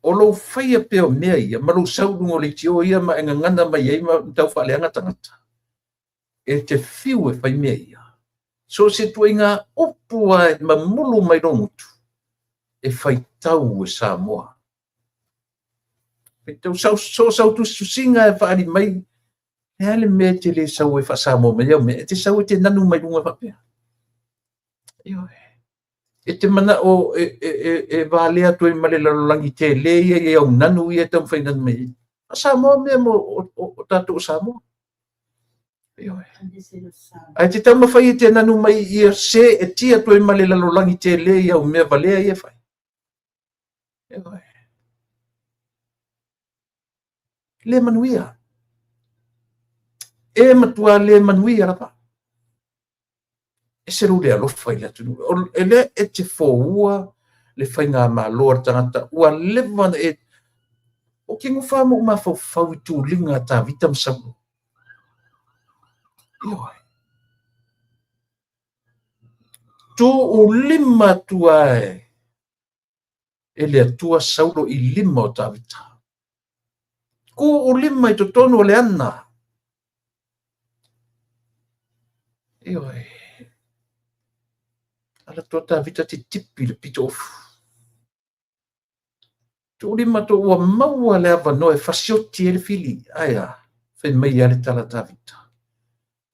o lou faia pea o mea ia, ma lou sau i luga o leitio ia ma e gagana mai ai ma tau faaleaga tagata, e te fiu e fai mea ia. So o se ituaiga upu lava e mamulu mai lou gutu, e faitau e Samoa. Faitau, so o sau tusitusiga e faaali mai, e a le mea e te le sau ai faa-Samoa mai au mea, e te sau e te nanu mai luga faapea. Ioe. E te manao e valea atu ai ma le lalolagi tele ia i au nanu ia e taumafai nanu mai ai. A Samoa mea mo o tatou o Samoa. Ioe. Ae te taumafai e te nanu mai ia se e tia atu ai ma le lalolagi tele i au mea valea ia e fai. Ioe. Le manuia. E matua le manuia lava. Ese lou le alofa i le atunuu. E lea e te foua le faigamalo a le tagata ua leva ona e... Ou te nofo lava ma ou mafaufau i tuliga a Tavita ma Saulo. Ioe. Tuulima atu lava e le Atua Saulo i lima o Tavita. Tuulima i totonu o le ana. Ioe. Ala atu Tavita titipi i le pito ofu. Tuulima atu ua maua le avanoa e fasioti ai le fili. Ae a, fai mai lava le tala a Tavita.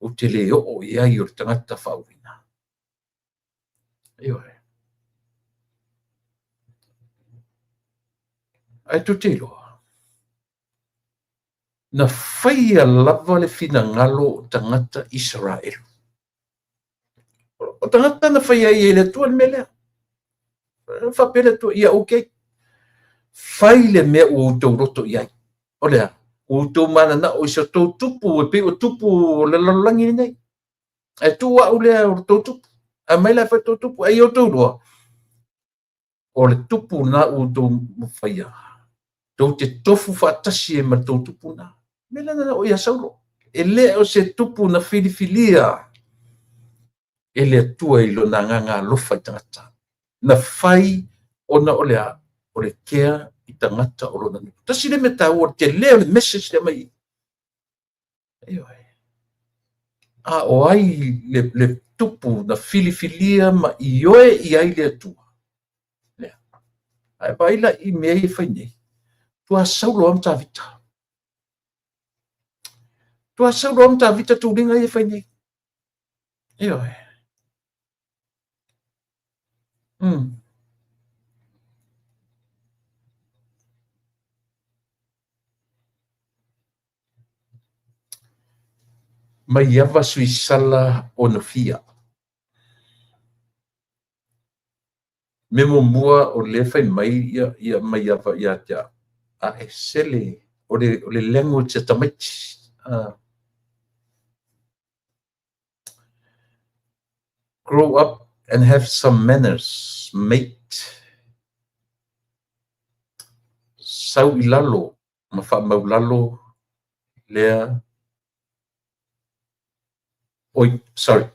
Ou te le oo i ai o le tagata faauuina. Ioe. Ae tou te iloa, na faia lava le finagalo o tagata Isaraelu. O tagata na faia ai e le Atua le mea lea. Faapea le Atua, ia okay. Fai le mea ua outou loto i ai. O le a? Ua outou mananao i se tou tupu e pei o tupu o le lalolagi lenei. Ae tuu au lea o le tou tupu. Aumai la e fai le tou tupu. Ae ia outou iloa, o le tupu lena ua outou faia, tou te tofu faatasi ai ma le tou tupu lena. O le mea lena na oo ia Saulo. E le o se tupu na filifilia e le Atua i lona agaga alofa i tagata. Na fai ona o le a? O le kea i tagata o lona nuu. Tasi lea mea taua, le tele o le message lea mai i. Ioe. A o ai le tupu na filifilia ma ioe i ai le Atua? Lea. Ae vaai la i mea ia e fai nei. Tua Saulo lava ma Tavita. Tua Saulo lava ma Tavita tuliga ia e fai nei. Ioe. Maiava Suisala Onofia. Mea muamua o lea e fai mai ia Maiava ia te au, a e sele, o le language a tamaiti. Grow up and have some manners, mate. Sau i lalo ma faamaulalo lea. Oi, sorry.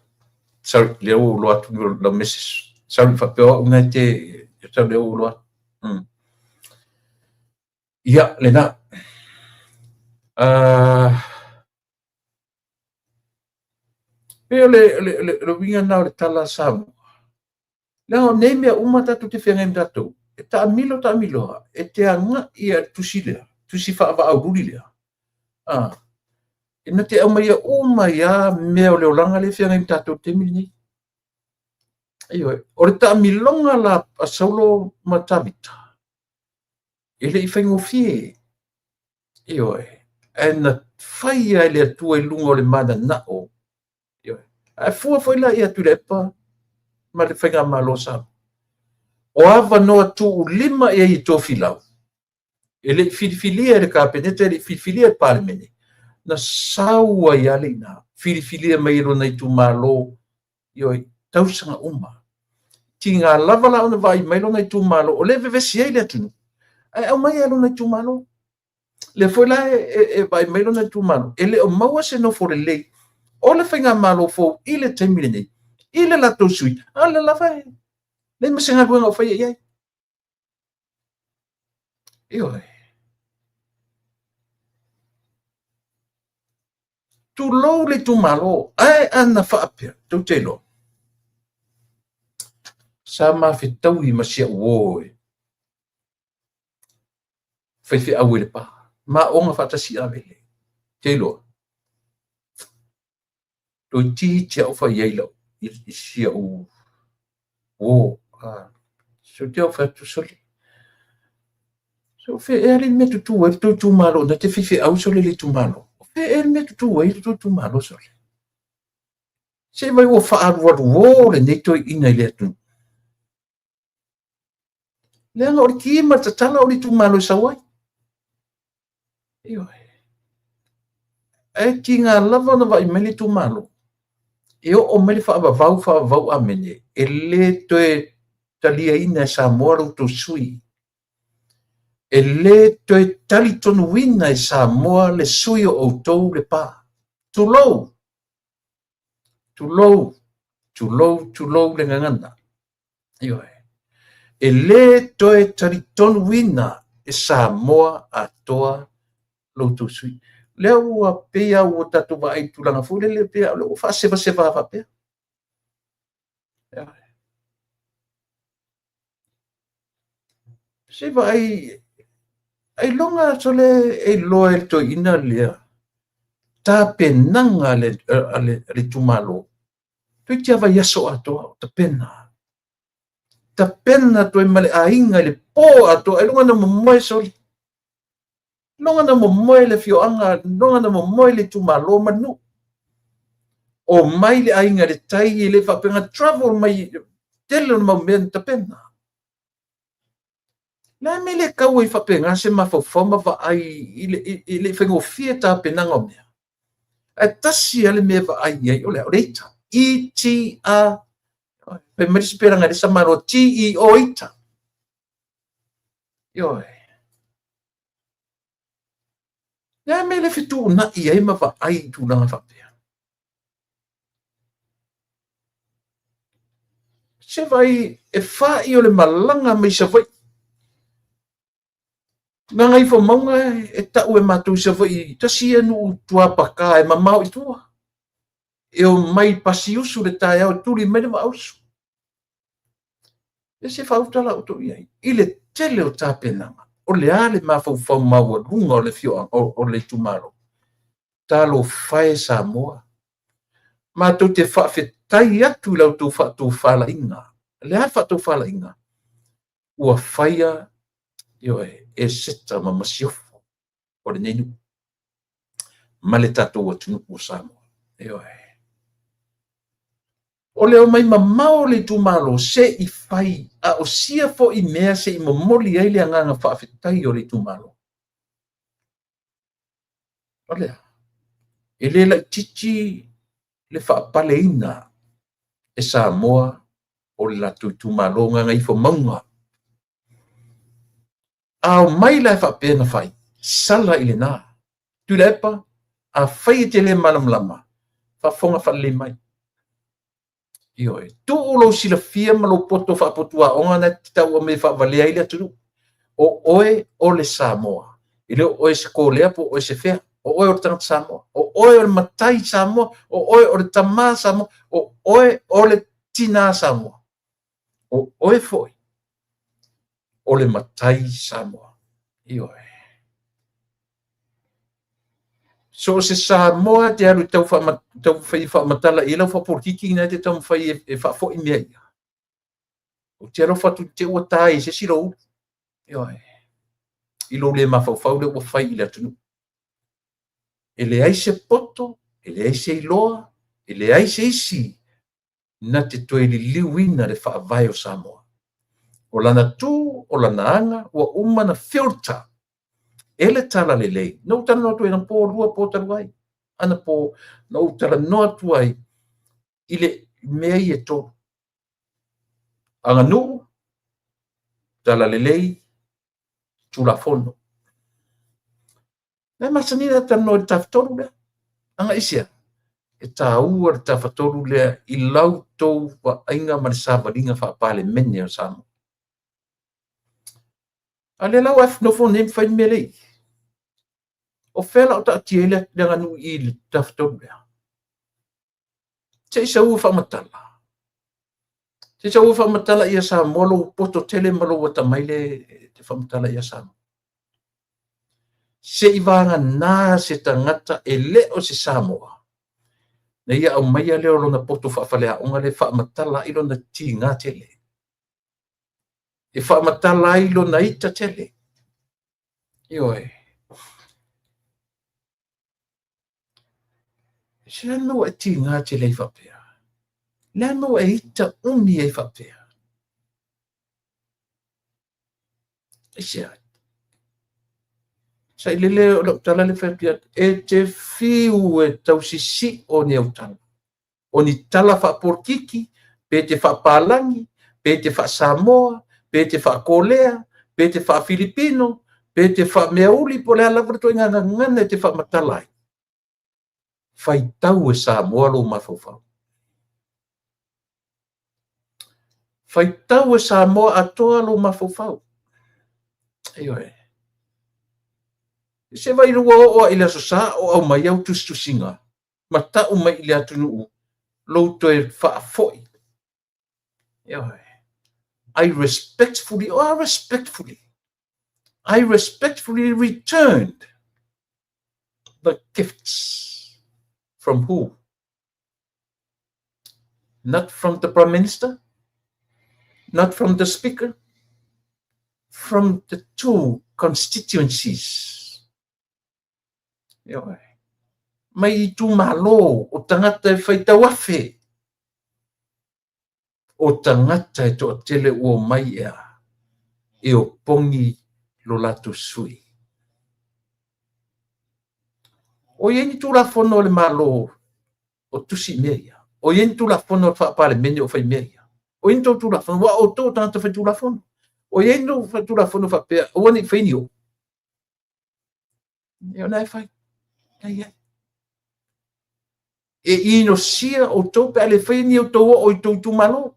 Sorry, lea ua ou iloa atu lau message. Sorry, faapea o au na e te... Sorry, lea ua ou iloa atu. Ia, lena. Pei o le uiga lena o le tala a Samoa. Leaga o nei mea uma tatou te feagai ma tatou, e taamilo taamilo lava, e te agai i le tusi lea, tusi faavaaululi lea. E na te aumaia uma ai lava mea o le olaga lea e feagai ma tatou i le taimi lenei. Ioe, o le taamiloga la a Saulo ma Tavita, e le i faigofie. Ioe, ae na fai lava e le Atua i luga o le mananao. Ioe, ae fua foi la ia Tuilaepa ma le faigamalo a Samoa. O avanoa tuulima i ai i Tofilau, e le i filifilia e le Kapeneta, e le i filifilia e le Palemene, na sau ai lava le ina, filifilia mai e lona itumalo, ioe, tausaga uma. Tiga lava la ona vaai mai lona itumalo, o lea e vevesi ai le atunuu, ae aumai lava lona itumalo. Lea foi la e vaai mai lona itumalo, e le o maua se nofo lelei o le faigamalo fou i le taimi lenei, i le latou sui, a o lea lava e leai ma se galuega o faia i ai. Ioe. Tulou le itumalo, ae ana faapea, tou te iloa, sa ma fetaui ma si au uo e faifeau i Lepa, ma aoga faatasi i Avele. Te iloa, toeitiiti lava ou fai ai lau, i si au uo. So te au fai atu, sole, so fea ea le mea tutū ai le tou itumalo, na te faifeau sole le itumalo. O fea ea le mea tutū ai le tou itumalo sole. Se i vai ua faaalualuō lenei toeaina i le atunuu. Leaga o le ki ma le tatala o le itumalo e sau ai. Ioe. Ae tiga lava ona vaai mai le itumalo, e oo mai le faavavau, faavavau amene, e le toe taliaina e Samoa lo outou sui. E le toe talitonuina e Samoa le sui o outou Lepa. Tulou! Tulou, tulou, tulou le gagana. Ioe. E le toe talitonuina e Samoa atoa lo outou sui. Lea ua pei lava ua tatou vaai i tulaga foi lele, pei lava ua faasevaseva faapea. Ioe. Se i vaai, ailoga sole e iloa e le toeaina lea tapenaga a le itumalo. Toeitiiti lava vaiaso atoa o tapena. Tapena atu ai ma le aiga i le po atoa, ailoga na momoe sole. Ailoga na momoe le afioaga, ailoga na momoe le itumalo ma le nuu. Omai le aiga i le tai, e le faapea na travel mai, tele o le mau mea na tapena. Le a mea le tau ai faapena se mafaufau ma vaai i le, i, le faigofie tapenaga o mea. Ae tasi lava le mea e vaai i ai, o le a? O le ita. E-T-A, fai mai le sipelaga e le samalo, T-E-O ita. Ioe. Le a mea le fetuunai ai ma vaai i tulaga faapea? Se vai e fai o le malaga mai Savaii. Gagaifomauga e tau e matou i Savaii, tasi ia nuu tuapaka e mamao i tua. E o mai pasiusu le taeao e tuli mai le vaausu. E se faauta la outou i ai. I le tele o tapenaga, o le a le mafaufau maualuga o le afioaga o le itumalo? Talofa e Samoa, matou te faafetai atu i la outou faatofalaiga. O le a le faatofalaiga? Ua faia, ioe, e Seta ma Masiofo o lenei nuu ma le tatou atunuu o Samoa. Ioe. O le omai mamao o le itumalo se i fai, a o sia foi mea se i momoli ai le agaga faafetai o le itumalo. O le a? E le laitiiti le faapaleina e Samoa o le latou itumalo Gagaifomauga. A omai la e faapea na fai, sala i lena. Tuilaepa, afai e te le malamalama, faafofoga faalelei mai. Ioe, tuu lou silafia ma lou poto faapotuaoga na te tau mai e faavalea ai le atunuu. O oe o le Samoa. E le o oe se Kolea po o oe se fea. O oe o le tagata Samoa. O oe o le matai Samoa. O oe o le tamā Samoa. O oe o le tinā Samoa. O oe foi o le matai Samoa. Ioe. So o se Samoa te alu tau, whaama, tau whai whaamatala i lau whapolokiki na te taumafai e, e faafoi mea ia. Ou te alofa atu te ua tā i se isi lou ulu. Ioe. I lou le mafaufau lea ua fai i le atunuu. E leai se poto, e leai se iloa, e leai se isi na te toe liliuina le faavae o Samoa. O lana tu, o lana aga, ua uma na filter e le talalelei. Na ou talanoa atu ai anapo, lua po talu ai. Anapo, na ou talanoa atu ai i le mea ia e tolu. Aganuu, talalelei, Tulafono. Na e masani ona talanoa i le tafatolu lea. Agaisea? E taua le tafatolu lea i lau tou vaaiga ma le savaliga faa-Palemene o Samoa. A lea la ua e nofo nei ma fai le mea lea i i. O fea la o taatia ai le aganuu i le tafatolu lea? Se i sau e faamatala. Se i sau e faamatala ia Samoa lou poto tele ma lou atamai le te faamatala ia Samoa. Se i vagana se tagata e le o se Samoa, na ia aumaia lea o lona poto faafaleaoga lea e faamatala ai lona tiga tele, e faamatala ai lona ita tele. Ioe. Se a mea ua e tiga tele ai faapea? Le a mea ua e ita umi ai faapea? Aisea? Sailele o lau tala le fai atu ia te, e te fiu e tausisi'o ni au tala, o ni tala faapolokiki, pe te faapalagi, pe te faa-Samoa, pe te faa-Kolea, pe te faa-Filipino, pe te faameauli, po o le a lava le ituaiga gagana e te faamatala ai, faitau e Samoa lou mafaufau. Faitau e Samoa atoa lou mafaufau. Ioe. Se vai ua oo lava i le Aso Sa o aumai au tusitusiga ma tau mai i le atunuu lou toe faafoi. Ioe. I respectfully, oh, I respectfully, I respectfully returned the gifts from who? Not from the Prime Minister, not from the Speaker, from the two constituencies. Ioe. Mai itumalo o tagata e fai tauafe, o tagata e toatele ua omai ea e opogi lo latou sui. O i ai ni Tulafono a le Malo o tusi i mea ia? O i ai ni Tulafono faa-Palemene o fai mea ia? O i ai ni tou Tulafono? Aua o outou o tagata faitulafono. O i ai ni Tulafono faapea aua ne i faia ni o'o? E o la e fai. E i ai. E inosia outou pe a le faia ni outou oo i tou itumalo.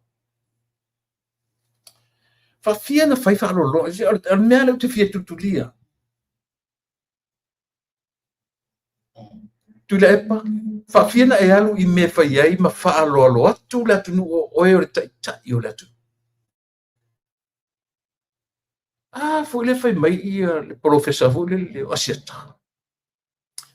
Faafia na fai faaaloaloa. O le mea lea ou te fia tulitulia. Tuilaepa, faafia na e alu i mea e fai ai ma faaaloalo atu le atunuu o oe o le taitai o le atunuu. A foi lea fai mai ia le polofesa foi lele o Asiata.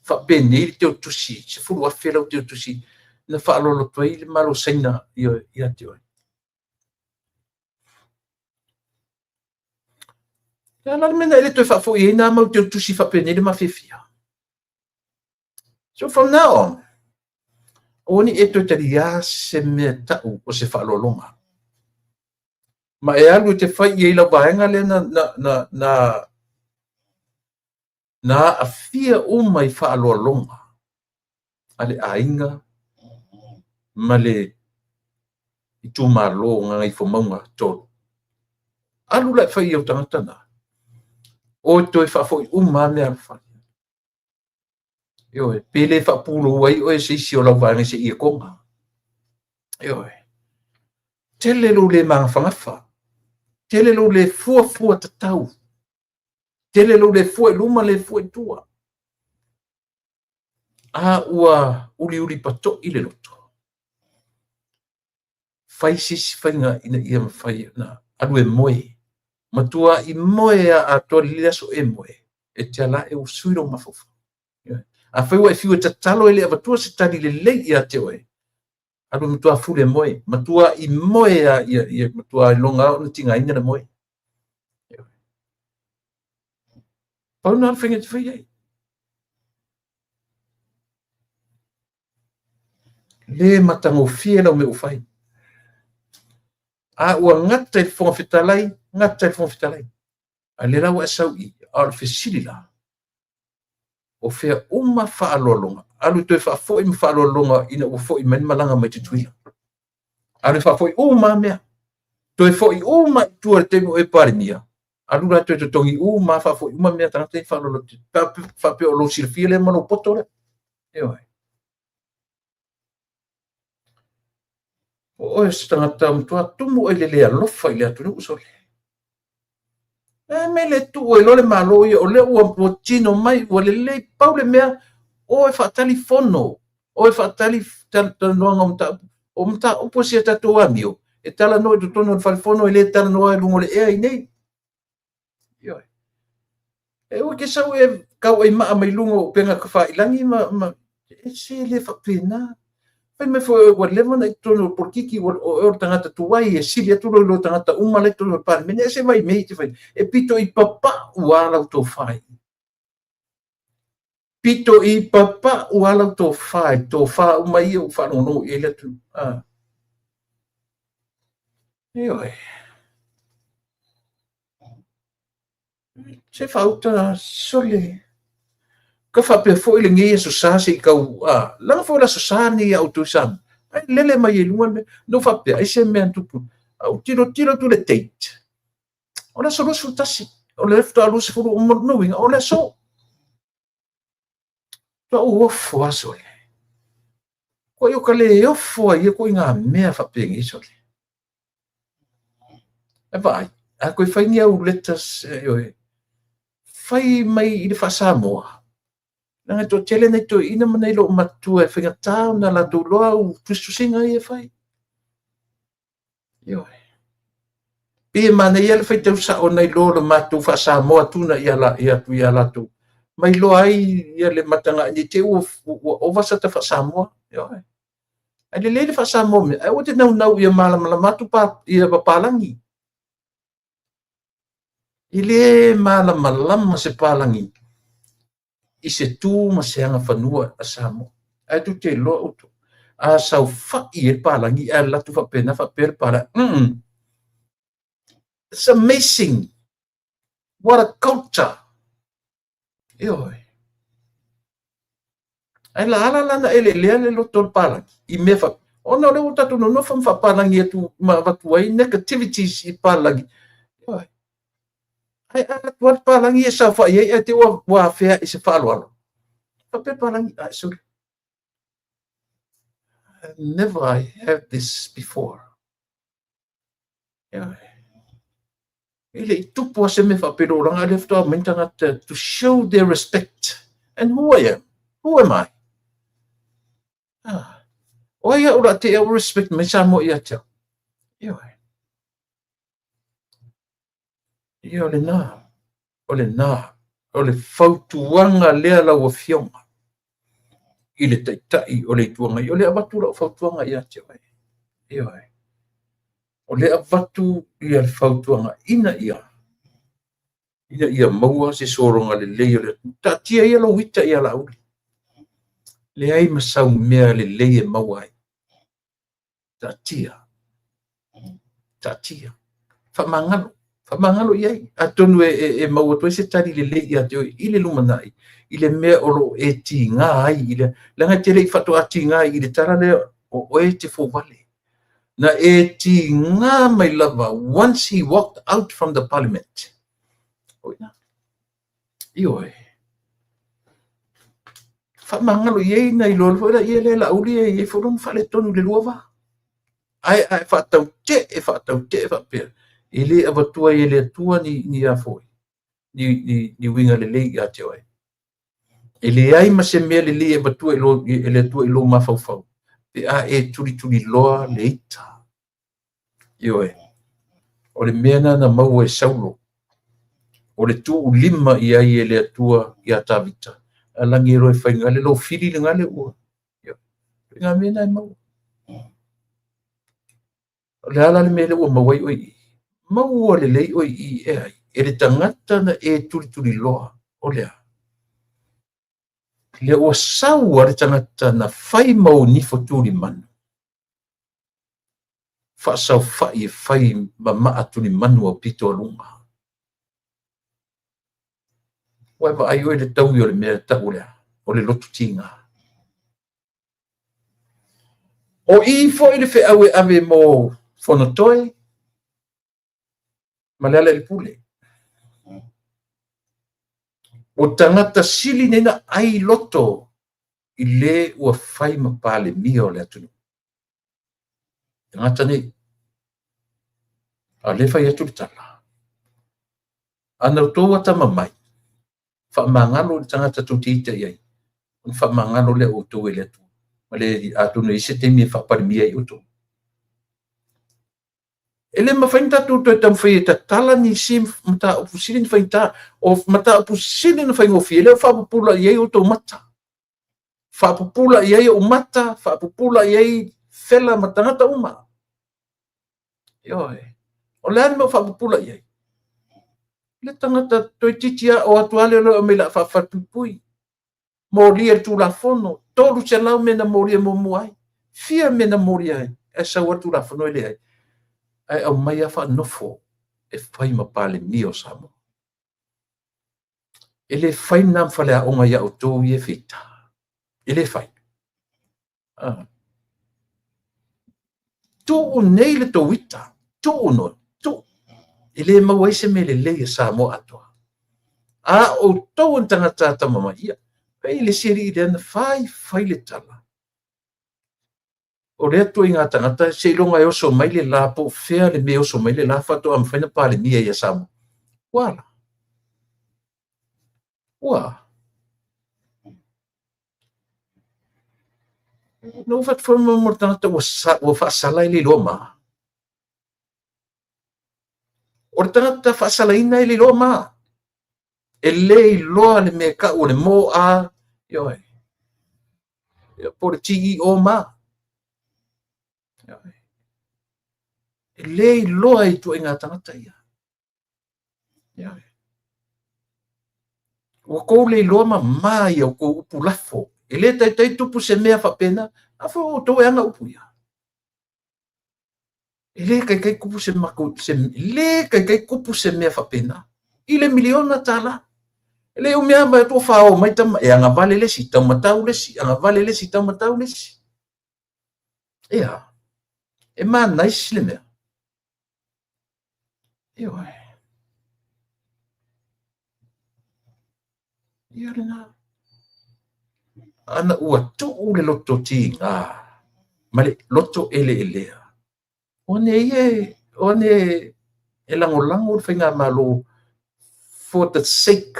Faapenei le teutusi, 10,000 lau teutusi na faaaloalo atu ai le Malo o Saina ia te oe. O le a la le mea na e le toe faafoi ai nā mau teutusi faapenei le mafiafia? So from now on, aua ne i e toe taliā se mea tau o se faaaloaloga. Ma e alu e te fai i ai lau vaega lea na aafia uma i faaaloaloga a le aiga ma le itumalo o Gagaifomauga 3. Alu la e fai i ou tagata na. O e toe faafoi uma lava meaalofa. Ioe, pe le faapulou ai oe e se isi o lau vaega se i e koga. Ioe. Tele lou le magafagafa. Tele lou le fuafua tatau. Tele lou le fua i luma le fua i tua. A ua uliuli pato'i le loto. Fai se isi faiga ina ia mafai ona alu e moe. Matua'i moe lava atoa lelei le aso e moe, e te ala ae ua sui lou mafaufau. Afai ua e fiu e tatalo e le avatua se tali lelei ia te oe, alu e matua fuli e moe, matua'i moe lava ia matua iloga lava ona tigaina le moe. Pau lena o le faiga e te fai ai. Le matagofie lau mea ua fai. A ua gata i le Fofoga Fetalai, gata i le Fofoga Fetalai. A lea la ua e sau i, a o le fesili la, o fea uma faaaloaloga? Alu e toe faafoi ma faaaloaloga ina ua foi mai le malaga mai Tutuila. Alu e faafoi uma lava mea. Toe foi uma i tua i le taimi o oe Palemia, alu la toe totogi uma lava faafoi uma mea a tagata ia faaaloalo atu. Faapea o lou silafia lea ma lou poto lea. Ioe. O oe o se tagata matua tumu oe i le le alofa i le atunuu sole. E me le tuu ai loa le Malo ia, o lea ua tino mai, ua lelei, pau le mea, o e faatali fono, o e faatali talanoaga o mataupu. O mataupu a si a tatou amio, e talanoa i totonu o le fale fono, e le talanoa i luga o le ea i inei. Ioe. E ua te sau e tauaimaa mai luga o upega tafailagi ma se le faapena. Fai mai foi ua leva ona e i totonu o le polokiki, o oe o le tagata tuai e sili atu lou iloa i tagata uma la e i totonu o le Palemene. E se vai mea ia e te fai. E pito i papau lava lau tofa i i. Pito i papau lava lau tofa i tofa uma ia ua faalogologo i ai le atunuu. Ah. Ioe. Se faauta sole. Ka faapea foi lenei Aso Sa se i tau, a, leaga foi o le Aso Sa lenei ia outou i Samoa. Ai lele mai ai luga le mea. Na ou faapea, ai se mea na tupu. Ae ou tilotilo atu i le date. O le aso 21. O le faatoa 20, o lona uiga, o le aso. Faatoa ou ofo lava sole. Koe o ka le ofo ai ia ituaiga mea faapenei sole. E vaai, a toe fai ni au letters, ioe, fai mai i le faa-Samoa. Leaga e toatele nai toeaiina ma nai loomatua e faigata ona latou iloa au tusitusiga ia e fai. Ioe. Pei e manaia le faitau sao nai lo le matou faa-Samoa tuna ia la, ia atu ia latou. Ma iloa ai ia le mataga'i ne i te i ua ova sata faa-Samoa. Ioe. Ae lelei le faa-Samoa mea, ae aua te naunau ia malamalama atu pa, ia papalagi. E le malamalama se palagi i se tu ma se agafanua a Samoa. Ae tou te iloa outou, a saofai ai le palagi ae alu atu faapena faapea le palagi. It's amazing. What a culture! Ioe. Ae la ala la na eleelea le loto o le palagi i mea fa ona o lea ua tatou nonofo ma faapalagi atu ma avatu ai negativities i palagi. Ioe. Ae a atu le palagi e saofai ai ae te ua ua afea i se faaaloalo. Faapea palagi, ah, sorry. Never I have this before. Ioe. E le i tupu lava se mea faapea i lou olaga, a o lea faatoa aumai ni tagata to show their respect. And who I am? Who am I? Ah. O ai au la te au respect mai Samoa ia te au. Ioe. Ia o lena, o lena, o le fautuaga lea lau Afioga i le Taitai o le Itu Agai, o lea avatu lau fautuaga ia te oe. Ioe. O lea avatu ia le fautuaga ina ia ina ia maua se sologa lelei o le atunuu. Taatia ia lou ita ia Laauli. Leai ma sau mea lelei e maua ai. Taatia. Taatia. Faamagalo. Faamagalo i ai. Atonu e, e, e maua atu ai se tali lelei ia te oe i le lumanai, i le mea o lo o e tiga ai, i le, leaga e te le i faatoa tiga ai i le tala lea o oe e te fouvale. Na e tiga mai lava once he walked out from the parliament. O ina. Ioe. Faamagalo i ai na iloa foi laia lea Laauli e i ai foi lona faaletonu i le lua va. Ae a e faatautee, faatautee faapea, e le avatua ai e le Atua ni, ni a foi, ni, ni, ni uiga lelei ia te oe. E leai ma se mea lelei e avatua i lo, e le Atua i lou mafaufau, pe a e tulituliloa le ita. Ioe. O le mea lena na maua e Saulo, o le tuulima i ai e le Atua iā Tavita, a lagi e loa e fai gale, lo fili le gale ua. Ioe. Ngā mea na e maua. O le a la le mea lea ua maua ai oe i i? Maua lelei oe i i e ai, e le tagata na e tulituliloa, o le a? Lea ua sau a le tagata na fai ma ou nifo tulimanu. Faasaofai e fai ma maa tulimanu au pito a luga. Ua e vaai oe i le taui o le mea e tau o le a? O le loto tiga. O i foi le feau e ave mo Fonotoe ma Lealailepule. O tagata sili nei na ai loto i le ua fai ma Palemia o le atunuu. Tagata nei. A o lea e fai atu le tala. A na outou atamamai, faamagalo i le tagata tou te ita i ai, ona faamagalo lea o outou e le Atua. Ma le atonu e i ai se taimi e faapalemia ai outou. E le mafai ona tatou toe taumafai e tatala nisi mataupu sili ona faigata. O mataupu sili ona faigofie, lea ua faapupula i ai outou mata. Faapupula i ai ou mata, faapupula i ai fela ma tagata uma. Ioe. O le a le mea ua faapupula i ai? Le tagata toeitiiti lava o atu lava lea o aumai o le a faafalupuipui. Molia le Tulafono, 300 mea na molia muamua ai. Fia mea na molia ai, ae sau lava le Tulafono e leai. Ae aumai lava faanofo e fai ma Palemia o Samoa. E le fai lena ma faleaoga ia outou ia e feita. E le fai. Ah. Tuu nei le tou ita, tuu no, tuu. E le maua ai se mea lelei a Samoa atoa. A outou o ni tagata atamamai, ia, pei le isi alii lea na fai fai le tala. O lea ituaiga tagata, seiloga e oso mai le la, po o fea le mea e oso mai le la, faatoa mafai ona Palemia ia Samoa. Ua a la? Ua a? Na ou fai mo le tagata ua, sa, ua faasala e le iloa ma. O le tagata faasalaina e le iloa ma. E le iloa le mea e tau o le mo a, ioe. Ia, po o le TEO ma. Ioe. E le iloa e ituaiga tagata ia. Ioe. Ua tou le iloa mama i a outou upu lafo. E le taitai tupu se mea faapena. A foi o outou e ana upu ia. E le taitai tupu se matou, se, le taitai tupu se mea faapena. i le miliona tala. E le umi lava vaai atu ua fao mai tama, e agavale le isi, taumatau le isi, agavale le isi, taumatau le isi. Ia, e manaisi le mea. Ioe. Ia lena. Ana ua tuu le loto tiga ma le loto eleelea, o ane ia o ane e lagolago le faigamalo for the sake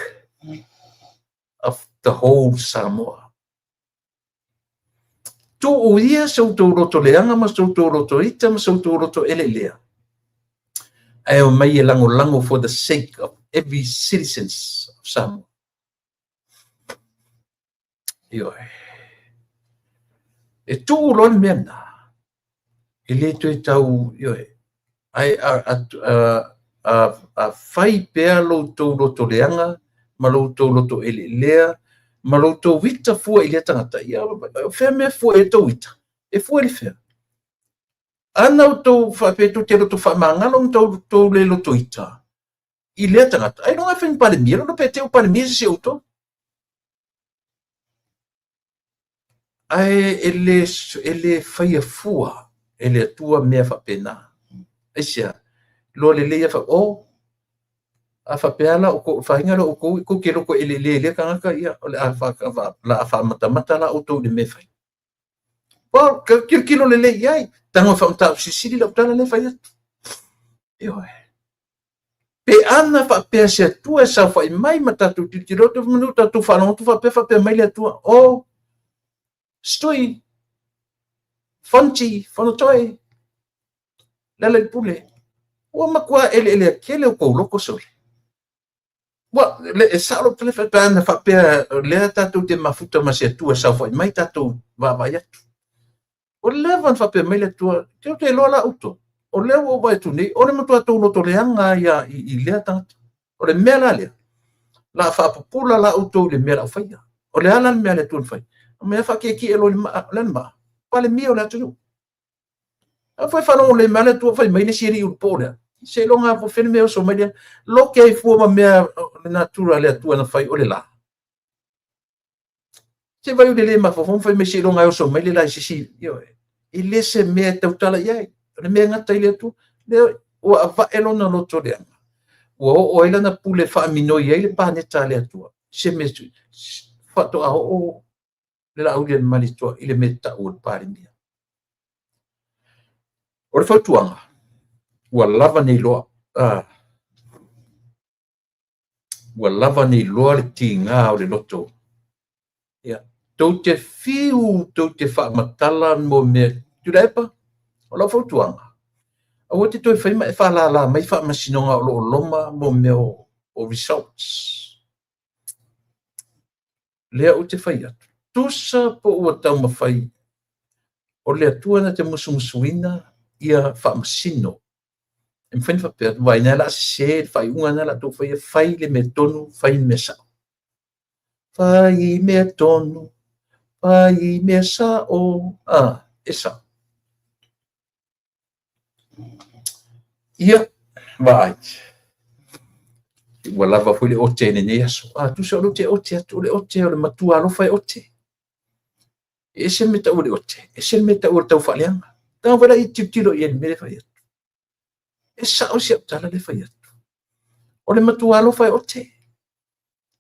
of the whole Samoa. Tuu ia so outou loto leaga ma so outou loto ita ma so outou loto eleelea, ae omai e lagolago for the sake of every citizens of Samoa. Ioe. E tuu loa le mea lena, e le toe tau, ioe, ae a fai pea lo outou loto leaga ma lo outou loto eleelea ma lo outou ita fua i lea tagata, ia, o fea mea fua i tou ita? E fua i le fea? Ana outou faapea tou te loto faamagalo ma tou le loto ita i lea tagata, ailoga e fai ma Palemia, lona pe te o Palemia se si outou. Ae e le faia fua e le Atua mea faapena. Aisea? Iloa lelei a o a faapea la outou faiga la outou tou te loto eleele i lea tagata, ia o le a la faamatamata la outou i le mea e fai. Well, tilotilo lelei i ai. Tago e faamatau silisili lau tala lea e fai atu. Ioe. Pe ana faapea se Atua e saofai mai ma tatou tilotilo atu, manu tatou faalogo atu faapea faapea mai le Atua, o Stui, Fonti, Fonotoe, Lealailepule, ua matua eleelea tele o tou loto sole. Ua, e sao lou tala pe ana faapea lea tatou te mafuta ma se Atua e saofai mai tatou vaavaai atu. Ua leva ona faapea mai le Atua, tou te iloa la outou, o lea ua ou vaai atu nei, o le matua tou loto leaga ia i lea tagata. O le mea la lea, la faapupula la outou i le mea la faia. O le a la le mea a le Atua na fai? O mea faatietie loa i le maa, o le a le maa? Palemia o le atunuu. A foi faalogo lelei mai le Atua fai mai le isi alii ulupo lea. Seiloga lava po o fea le mea e oso mai lea. Lote ai fua ma mea o le natura a le Atua na fai o le la. Se vai o le le mafaufau ma fai mai seiloga e oso mai le la i se isi. Ioe. E le se mea e tautala i ai. O le mea e gata i le Atua. Lea ua avae lona loto leaga. Ua oo ai lana pule faaminoi ai le paneta a le Atua. Se mea faatoa oo le Laaulialemalietoa i le mea tau o le Palemia. O le fautuaga, ua lava nei loa, ua lava nei loa le tiga o le loto. Ia, tou te fiu, tou te faamatala mo mea. Tuilaepa, o lau fautuaga, aua te toe fai ma e faalala mai faamasinoga o lo o loma mo mea o results. Lea ou te fai atu, tusa po ua taumafai o le Atua na te musumusuina ia faamasino. E mafai ona faapea atu, vaai na o le a sese le faaiuga lena o le a outou faia, fai le mea tonu, fai le mea sao. Fai mea tonu, fai mea sao, e sao. Ia, vaai. Ua lava foi le ote i lenei aso. Tusa o lea ou te ote atu, o le ote o le matua alofa e ote. E ese le mea tau o le ote, ese le mea tau o le taufaaleaga. Tago foi la i tilotilo i ai i le mea lea e fai atu. E sao si au tala lea e fai atu. O le matua alofa e ote.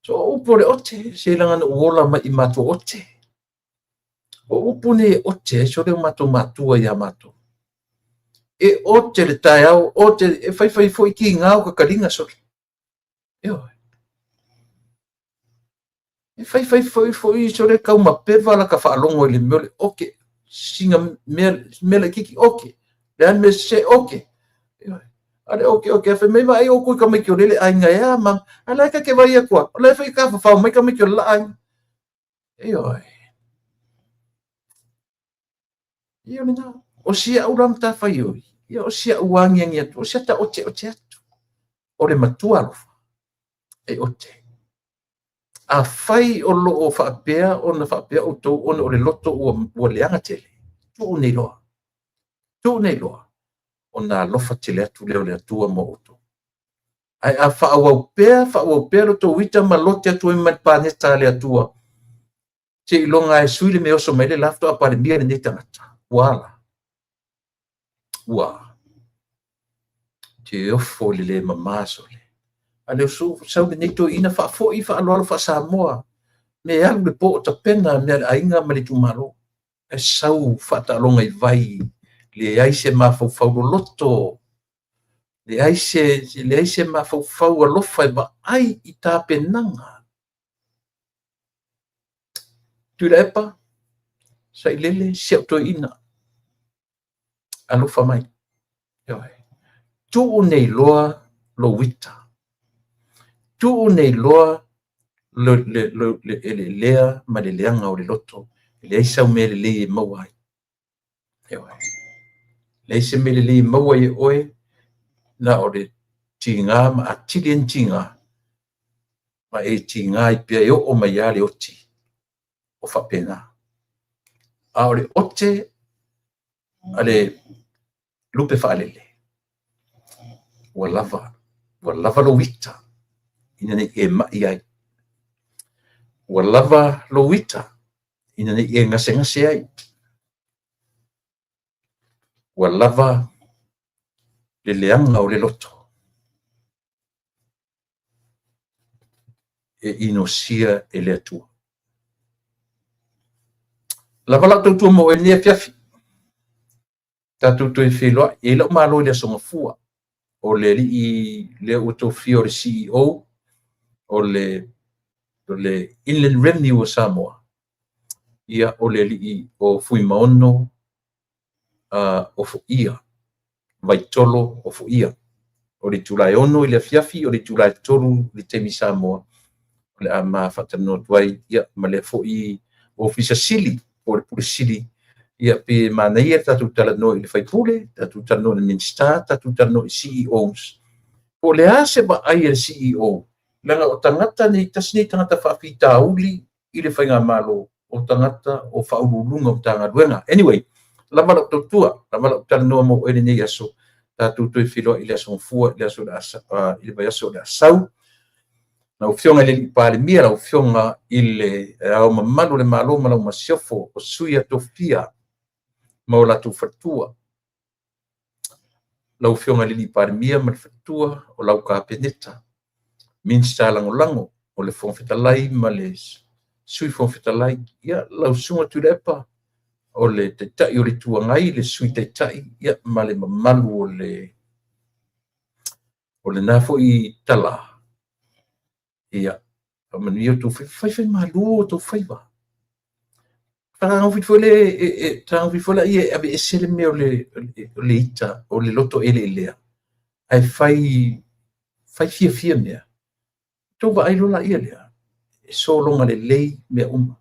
So o upu o le ote, seiloga na ou ola mai i matua ote. O upu nei e ote ai sole o matou matua iā matou. E ote le taeao, ote, e faifai foi kiga o kakaliga sole. Ioe. E faifai foi foi sole kaumapeva la ka faalogo i le mea o le oke. Sina mea, mea laitiiti oke. Le a le mea sese oke. Ioe. A le oke oke, a fai mai vaai outou i tamaiti o lele aiga e a ma, a la e ta te vaai atu a, o la e foi tafafao mai tamaiti o le la aiga. Ioe. Ia o lena. O si au la matafaioi, ia o si au agiagi atu, o si ata oteote atu. O le matua alofa, e ote. Afai o lo o faapea ona faapea outou ona o le loto ua leaga tele, tuu nei loa. Tuu nei loa, ona alofa tele atu lea o le Atua mo outou. Ae a faaauau pea, faaauau pea lo outou ita ma lote atu ai ma le paneta a le Atua, seiloga e sui le mea e oso mai ai le la faatoa Palemia lenei tagata. Ua a la? Ua a? Te ofo i le le mama sole. A lea ua sau lenei toeaina faafoi faaaloalo faa-Samoa, me alu le po o tapena mea a le aiga ma le itumalo, ae sau faataaloga i vai, leai se mafaufau loloto, leai se mafaufau alofa e vaai i tapenaga. Tuilaepa, Sailele, si au toeaina, alofa mai. Ioe. Tuu nei loa lou ita, tuu nei loa le eleelea ma le leaga o le loto, e leai sau mea lelei e maua ai. Ioe. Leai se mea lelei e maua ai e oe, na o le tiga ma atili ai ona tiga, ma e tiga ai pea e oo mai lava le oti o faapena. A o le ote a le lupe faalele, ua lava, ua lava lou ita ina ne i e mai ai. Ua lava lou ita ina ne i e gasegase ai. Ua lava le leaga o le loto e inosia e le Atua. Lava lau tautua mo oe i lenei afiafi. Tatou toe feiloai. E i ai lau malo i le Aso Gafua. O le alii lea ua tofia o le CEO o le Inland Revenue o Samoa, ia, o le alii o Fuimaono Ofoia, Vaitolo Ofoia. O le itula e 6:00 i le afiafi, o le itula e 3:00 i le taimi Samoa, o le a ma faatalanoa atu ai ma lea foi Ofisa Sili po o le Pule Sili. Ia, pe manaia le tatou talanoa i le sui usufono, tatou talanoa i le Minisita, tatou talanoa i CEOs. Po o le a se vaai a le CEO, leaga o tagata nei, tasi nei tagata faafitauli i le faigamalo, o tagata o Faauluuluga o Matagaluega. Anyway, lava lau tautua, lava lau talanoa mo oe i lenei aso. Tatou toe feiloai i le Aso Gafua, i le vaiaso o le a sau. Lau Afioga i le Palemia, lau Afioga i le Ao Mamalu o le Malo ma lau Masiofo, o Sui a Tofia ma o latou faletua, lau Afioga i le Palemia ma le faletua, o lau Kapeneta, Minisita Lagolago, o le Fofoga Fetalai ma le Sui Fofoga Fetalai, ia, lau Susuga Tuilaepa, o le Taitai o le Itu Agai, le Sui Taitai, ia, ma le mamalu o lena foi tala, ia, faamanuia outou faiva, faifaimalu outou faiva. Fetagofi foi lea e aveese le mea o le ita, o le loto eleelea, ae fai fai fiafia mea. Outou vaai loa lea, e sologa lelei mea uma.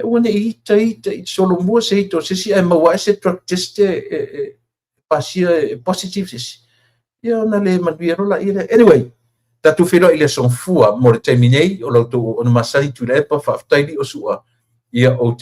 Aua ne i ita ita, solomua se ita o se isi ae maua ae se drug test e pasia e positive se isi, ia ona le manuia loa lea. Anyway, tatou feiloai i le Aso Gafua. Mo le taimi nei, o la outou auauna masani Tuilaepa, faafetai Lio Sua, ia ou te